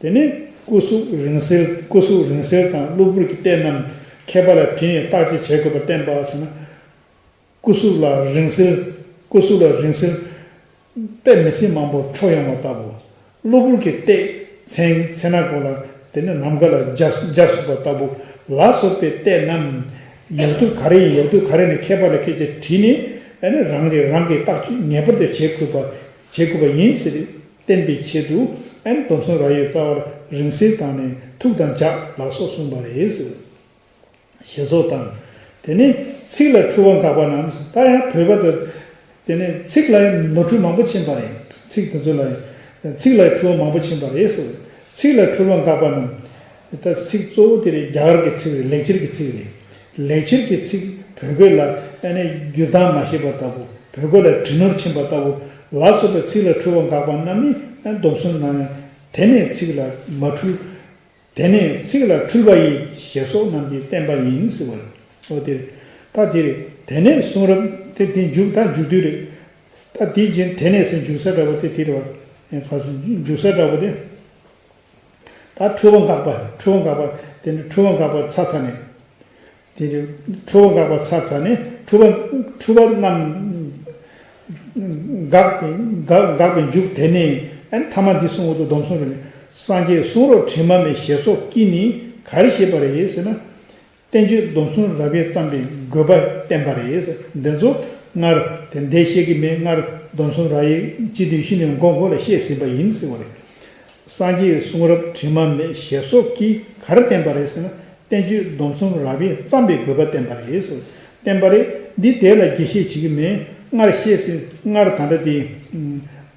དེ་ནས་སྐུ་གཟུགས་རིང་བསྲེལ་སྐུ་གཟུགས་རིང་བསྲེལ་དང་གློ་བུར་གྱི་ལྟས་རྣམས་མཁས་པ་ལ་དྲིས་ནས་བརྟག་དཔྱད་བྱེད་དགོས་པ་བསྟན་པ་ཟེར་ན། སྐུ་གཟུགས་ལ་རིང་བསྲེལ་སྐུ་གཟུགས་ལ་རིང་བསྲེལ་དཔེ་མི་སྲིད་མང་པོ་འཕྲོ་ཡོང་བ་ལྟ་བུ། གློ་བུར་གྱི་ལྟས་མཚན་མཚན་སྣ་སྐོར་ལ་དེ་ནས་ནམ་མཁའ་ལ་འཇའ་འཇའ་ཟུག་པ་ལྟ་བུ་ལ་སོགས་པའི་ལྟས་རྣམས་ཡག་སྡུག་ག་རེ་ཡིན་ཡག་སྡུག་ག་རེ་ནས་མཁས་པ་ལ་སྐད་ཆ་དྲིས་ནས་ཨ་ནི་རང་གིས་རང་གི་བརྟག་དཔྱད་ངེས་པར་དུ་བྱེད་དགོས་པ་བྱེད་དགོས་པ་ཡིན་ཟེར་བསྟན་པའི་ཆེད་དུ་ཨ་ནི་སྡོམ་གསུམ་རབ་དབྱེ་རྩ་བར་རིང་བསྲེལ་དང་ནི་ཐུགས་དང་འཇའ་ལ་སོགས་གསུངས་པ་རེད་ཟེར། ཞེས་སོགས་དང་། དེ་ནས་ཚིག་ལ་འཁྲུལ་བ་འགགས་པ་རྣམས་ད་ཡང་བོད་པ་ཚོ། དེ་ནས་ཚིག་ལ་ཡང་ནོར་འཁྲུལ་མང་པོ་ཕྱིན་པ་རེད། ཚིག་དེ་ཚོ་ལ་ཡང་ཚིག་ལ་འཁྲུལ་བ་མང་པོ་ཕྱིན་པ་རེད་ཟེར། ཚིག་ལ་འཁྲུལ་བ་འགགས་པ་རྣམས། ད་ཚིག་གཙོ་བོ་དེ་རེད་རྒྱ་གར་གྱི་ཚིག་རེད་ལེགས་སྦྱར་གྱི་ཚིག་རེད། ལེགས་སྦྱར་གྱི་ཚིག་བོད་སྐད་ལ་ཨ་ནི་འགྱུར་སྟངས་མ་ཤེས་པ་ལྟ་བུ་བོད་སྐད་ལ་འབྲི་ནོར་ཕྱིན་པ་ལྟ་བུ་ལ་སོགས་པའི་ཚིག་ལ་འཁྲུལ་བ་འགགས་པ་རྣམས་ནི་ཨ་སྡོམ་གསུམ་ནང་ཡང་དེ་ནས་ཚིག་ལ་མ་འཁྲུལ། དེ་ནས་ཚིག་ལ་འཁྲུལ་པ་ཡི་ཞེས་སོགས་རྣམས་ཀྱིས་བསྟན་པ་ཡིན་ཟེར་བ་རེད། འོ་དེ་རེད། ད་དེ་རེད། དེ་ནས་གསུང་རབ་དེ་དེ་མཇུག་ད་མཇུག་བསྡུས་རེད། ད་དེ་རྗེས་དེ་ནས་ཟེར་མཇུག་ས་འདྲ་བོ་དེ་དེ་རེད་བ། ཡང་ཁ་སང་མཇུག་ས་འདྲ་བོ་དེ། ད་འཁྲུལ་པ་འགགས་པ་འཁྲུལ་པ་འགགས་པ་དེ་ནི་འཁྲུལ་པ་འགགས་པ་ཚར་ཚར་ནས། དེ་ནི་འཁྲུལ་པ་འགགས་པ་ཚར་ཚར་ནས་འཁྲུལ་པ་འཁྲུལ་པ་རྣམས། འགག་པའི་འགག་འགག་པའི་མཇུག་དེ་ནས་ཨ་ནི་ཐ་མ་འདི་གསུང་འོ་དུ་སྡོམ་གསུམ་རེད། སངས་རྒྱས་གསུང་རབ་དྲི་མ་མེད་ཞེས་སོགས་ཀྱིས་ནི་ག་རེ་བཤད་པ་རེད་ཟེར་ན། བསྟན་བཅོས་སྡོམ་གསུམ་རབ་དབྱེ་བརྩམས་པའི་དགོས་པ་བསྟན་པ་རེད་ཟེར། འདི་ཚོ་སྔར་དེ་འདས་བཤད་ཀྱི་མེད་སྔར་སྡོམ་གསུམ་རབ་དབྱེ་སྤྱི་དོན་བཤད་ནས་མགོ་མགོ་ལ་བཤད་ཟིན་པ་ཡིན་ཟེར་བ་རེད། སངས་རྒྱས་གསུང་རབ་དྲི་མ་མེད་ཞེས་སོགས་ཀྱིས་ག་རེ་བསྟན་པ་རེད་ཟེར་ན། བསྟན་བཅོས་སྡོམ་གསུམ་རབ་དབྱེ་བརྩམས་པའི་དགོས་པ་བསྟན་པ་རེད་ཟེར། བསྟན་པ་རེད། འདི་དེ་ལ་རྒྱས་བཤད་བྱེད་ཀྱི་མེད། སྔར་བཤད་ཟིན་སྔར་ད་ལྟ་དེ།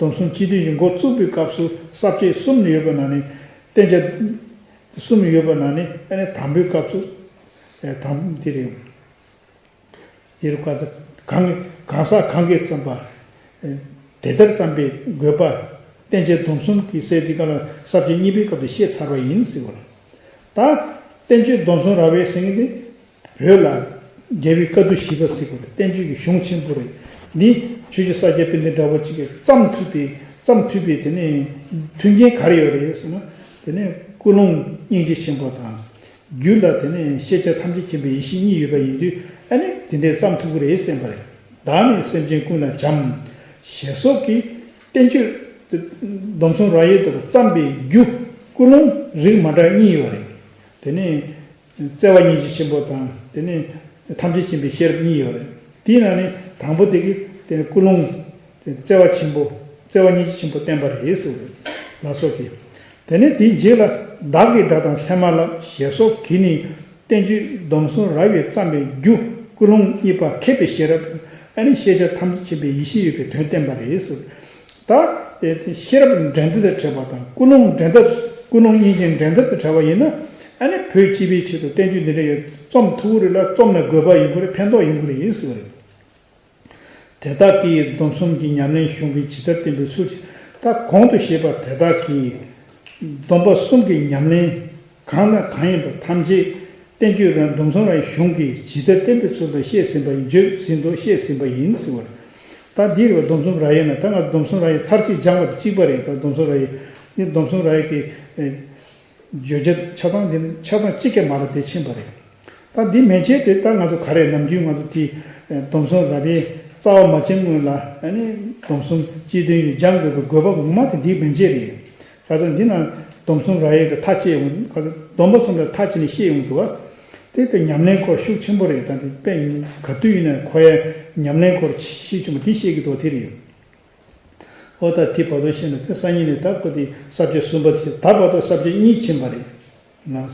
སྡོམ་གསུམ་སྤྱི་དོན་གྱི་འགོ་བཙུགས་པའི་སྐབས་སུ་ས་བཅད་གསུམ་ཡོད་པ་ན་ནི། བསྟན་བྱ་གསུམ་ཡོད་པ་ན་ནི་ཨ་ནི་དང་པོའི་སྐབས་སུ། དང་དེ་རེད། དེར་བཀའ་གང་གང་ཟག་གང་གིས་བརྩམས་པ། དེ་ལྟར་བརྩམས་པའི་དགོས་པ། བསྟན་བཅོས་སྡོམ་གསུམ་གྱི་སྲོལ་འདི་ག་ལ་ས་བཅད་གཉིས་པའི་སྐབས་དུ་བཤད་ཚར་བ་ཡིན་ཟེར་བ་ལ། ད་བསྟན་བཅོས་སྡོམ་གསུམ་ར་བའི་ཟེར་མཁན་དེ་བོད་ལ་རྒྱལ་བའི་བཀའ་བསྡུ་བཞི་པ་ཟེར་བ་ལ་བསྟན་བཅོས་ཀྱི་གཞུང་ཆེན་པོ་རེད། འདི་ཆོས་རྗེ་ས་སྐྱ་པཎྜི་ཏ་འདྲ་བོ་ཅིག་གིས་བརྩམས་ཐུབ་པའི་བརྩམས་ཐུབ་པའི་དེ་ནས་མཐུན་རྐྱེན་ག་རེ་ཡོད་རེད་ཟེར་ན། དེ་ནས་ཀུན་སློང་སྙིང་རྗེ་ཆེན་པོ་དང་། རྒྱུད་ལ་དེ་ནས་ཤེས་བྱ་ཐམས་ཅད་མཁྱེན་པའི་ཡེ་ཤེས་གཉིས་ཡོད་པ་ཡིན་དུས། ཨ་ནི་དེ་འདྲའི་བརྩམས་ཐུབ་ཀྱི་རེད་བསྟན་པ་རེད། བདག་ནི་སེམས་ཅན་ཀུན་ལ་བྱམས། ཞེས་སོགས་ཀྱི་བསྟན་བཅོས་སྡོམ་གསུམ་ར་བའི་དུ་བརྩམས་པའི་རྒྱུ་ཀུན་སློང་རིགས་མ་འདྲ་གཉིས་ཡོད་རེད། དེ་ནས་བརྩེ་བ་སྙིང་རྗེ་ཆེན་པོ་དང་། དེ་ནས་ཐམས་ཅད་མཁྱེན་པའི་ཤེས་རབ་གཉིས་ཡོད་རེད། དེའི་ནང་ནས་དང་པོ་དེ་གི་དེ་ནས་ཀུན་སློང་། བརྩེ་བ་ཆེན་པོ། བརྩེ་བ་སྙིང་རྗེ་ཆེན་པོ་བསྟན་པ་རེད་ཟེར་བ་ལ་སོགས་ཀྱིས། དེ་ནས་དེའི་རྗེས་ལ་བདག་གིས་སྒྲ་དང་ཚད་མ་བསླབ། ཞེས་སོགས་ཀྱིས་ནི་བསྟན་བཅོས་སྡོམ་གསུམ་ར་བའི་བརྩམས་པའི་རྒྱུ་ཀུན་སློང་གཉིས་པ་མཁས་པའི་ཤེས་རབ། ཨ་ནི་ཤེས་བྱ་ཐམས་ཅད་མཁྱེན་པའི་ཡེ་ཤེས་ཡོད་པའི་དོན་བསྟན་པ་རེད་ཟེར། ད་དེ་ཤེས་རབ་འགྲན་ཟླ་དང་བྲལ་བ་དང་ཀུན་སློང་འགྲན་ཟླ། ཀུན་སློང་གཉིས་ཀྱི་འགྲན་ཟླ་དང་བྲལ་བ་ཡིན་ན། ཨ་ནི་བོད་སྤྱི་པའི་ཆེད་དུ་བསྟན་བཅོས་འདི་འདྲ་ཡོད་རྩོམ་ཐུབ་ཀྱི་རེད་ལ། རྩོམ་ན་དགོས་པ་ཡོང་གི་རེད། ཕན་ཐོགས་ཡོང་གི་རེད་ཟེར་བ་རེད། དེ་དག་གིས་སྡོམ་གསུམ་གྱི་ཉམས་ལེན་གཞུང་གིས་ཇི་ལྟར་བསྟན་པའི་ཚུལ་གྱིས། ད་གོང་དུ་བཤད་པ་དེ་དག་གིས་སྡོམ་པ་གསུམ་གྱི་ཉམས་ལེན་གང་དང་གང་ཡིན་པ་ཐམས་ཅད་བསྟན་བཅོས་ར་སྡོམ་གསུམ་ར་བའི་གཞུང་གིས་ཇི་ལྟར་བསྟན་པའི་ཚུལ་དུ་བཤད་ཟིན་པ་ཡིན། བརྗོད་ཟིན་ཏོ། བཤད་ཟིན་པ་ཡིན་ཟེར་བ་རེད། ད་འདི་རེད་བ། སྡོམ་གསུམ་ར་ཡིན་ན། ད་ང་སྡོམ་གསུམ་ར་ཡི་ཚར་གཅིག་སྦྱངས་པ་དང་གཅིག་པ་རེད། ད་སྡོམ་གསུམ་ར་ཡི་ནི་སྡོམ་གསུམ་ར་ཡི་གི་བརྗོད་བྱ་ཆ་ཚང་དེ་ནི་ཆ་ཚང་གཅིག་ཀྱང་མ་རེད། དེ་ཕྱིན་པ་རེད། ད་འདི་མན་ཆད་དེ་ད་ང་ཚོ་ག་རེ་ནམ་རྒྱུན་ང་ཚོ་དེ་སྡོམ་གསུམ་ར་བའི་རྩ་བ་མ་བྱས་སྔོན་ལ། ཨ་ནི་སྡོམ་གསུམ་སྤྱི་དོན་ཡོད་སྦྱང་དགོས་པའི་དགོས་པ་ངོ་མ་དེ་འདི་མན་ཆད་རེད། ག་ཚོད་འདི་ན་སྡོམ་གསུམ་ར་བའི་གི་མཐའ་བཅད་ཡོང་། ག་ཚོད་སྡོམ་པ་གསུམ་ལ་མཐའ་བཅད་ནས་བཤད་ཡོང་འདུག་བ། དེ་ལྟར་ཉམས་ལེན་སྐོར་ཤུགས་ཆེན་པོ་རེད། ད་འདི་དཔེ་ག་དུས་ཡིན་ན་ཁོ་ཡ་ཉམས་ལེན་སྐོར་ཤུགས་ཆེན་པོ་འདི་བཤད་ཀྱི་འདུག་དེ་རེད། ཨོ་ད་དེ་བར་དུ་བཤད་ན་དེ་སང་ཉིན་ནས་ད་ཁོ་དེ་ས་བཅད་གསུམ་པ་དེ་ད་བར་དུ་ས་བཅད་གཉིས་ཕྱིན་པ་རེད་ལགས།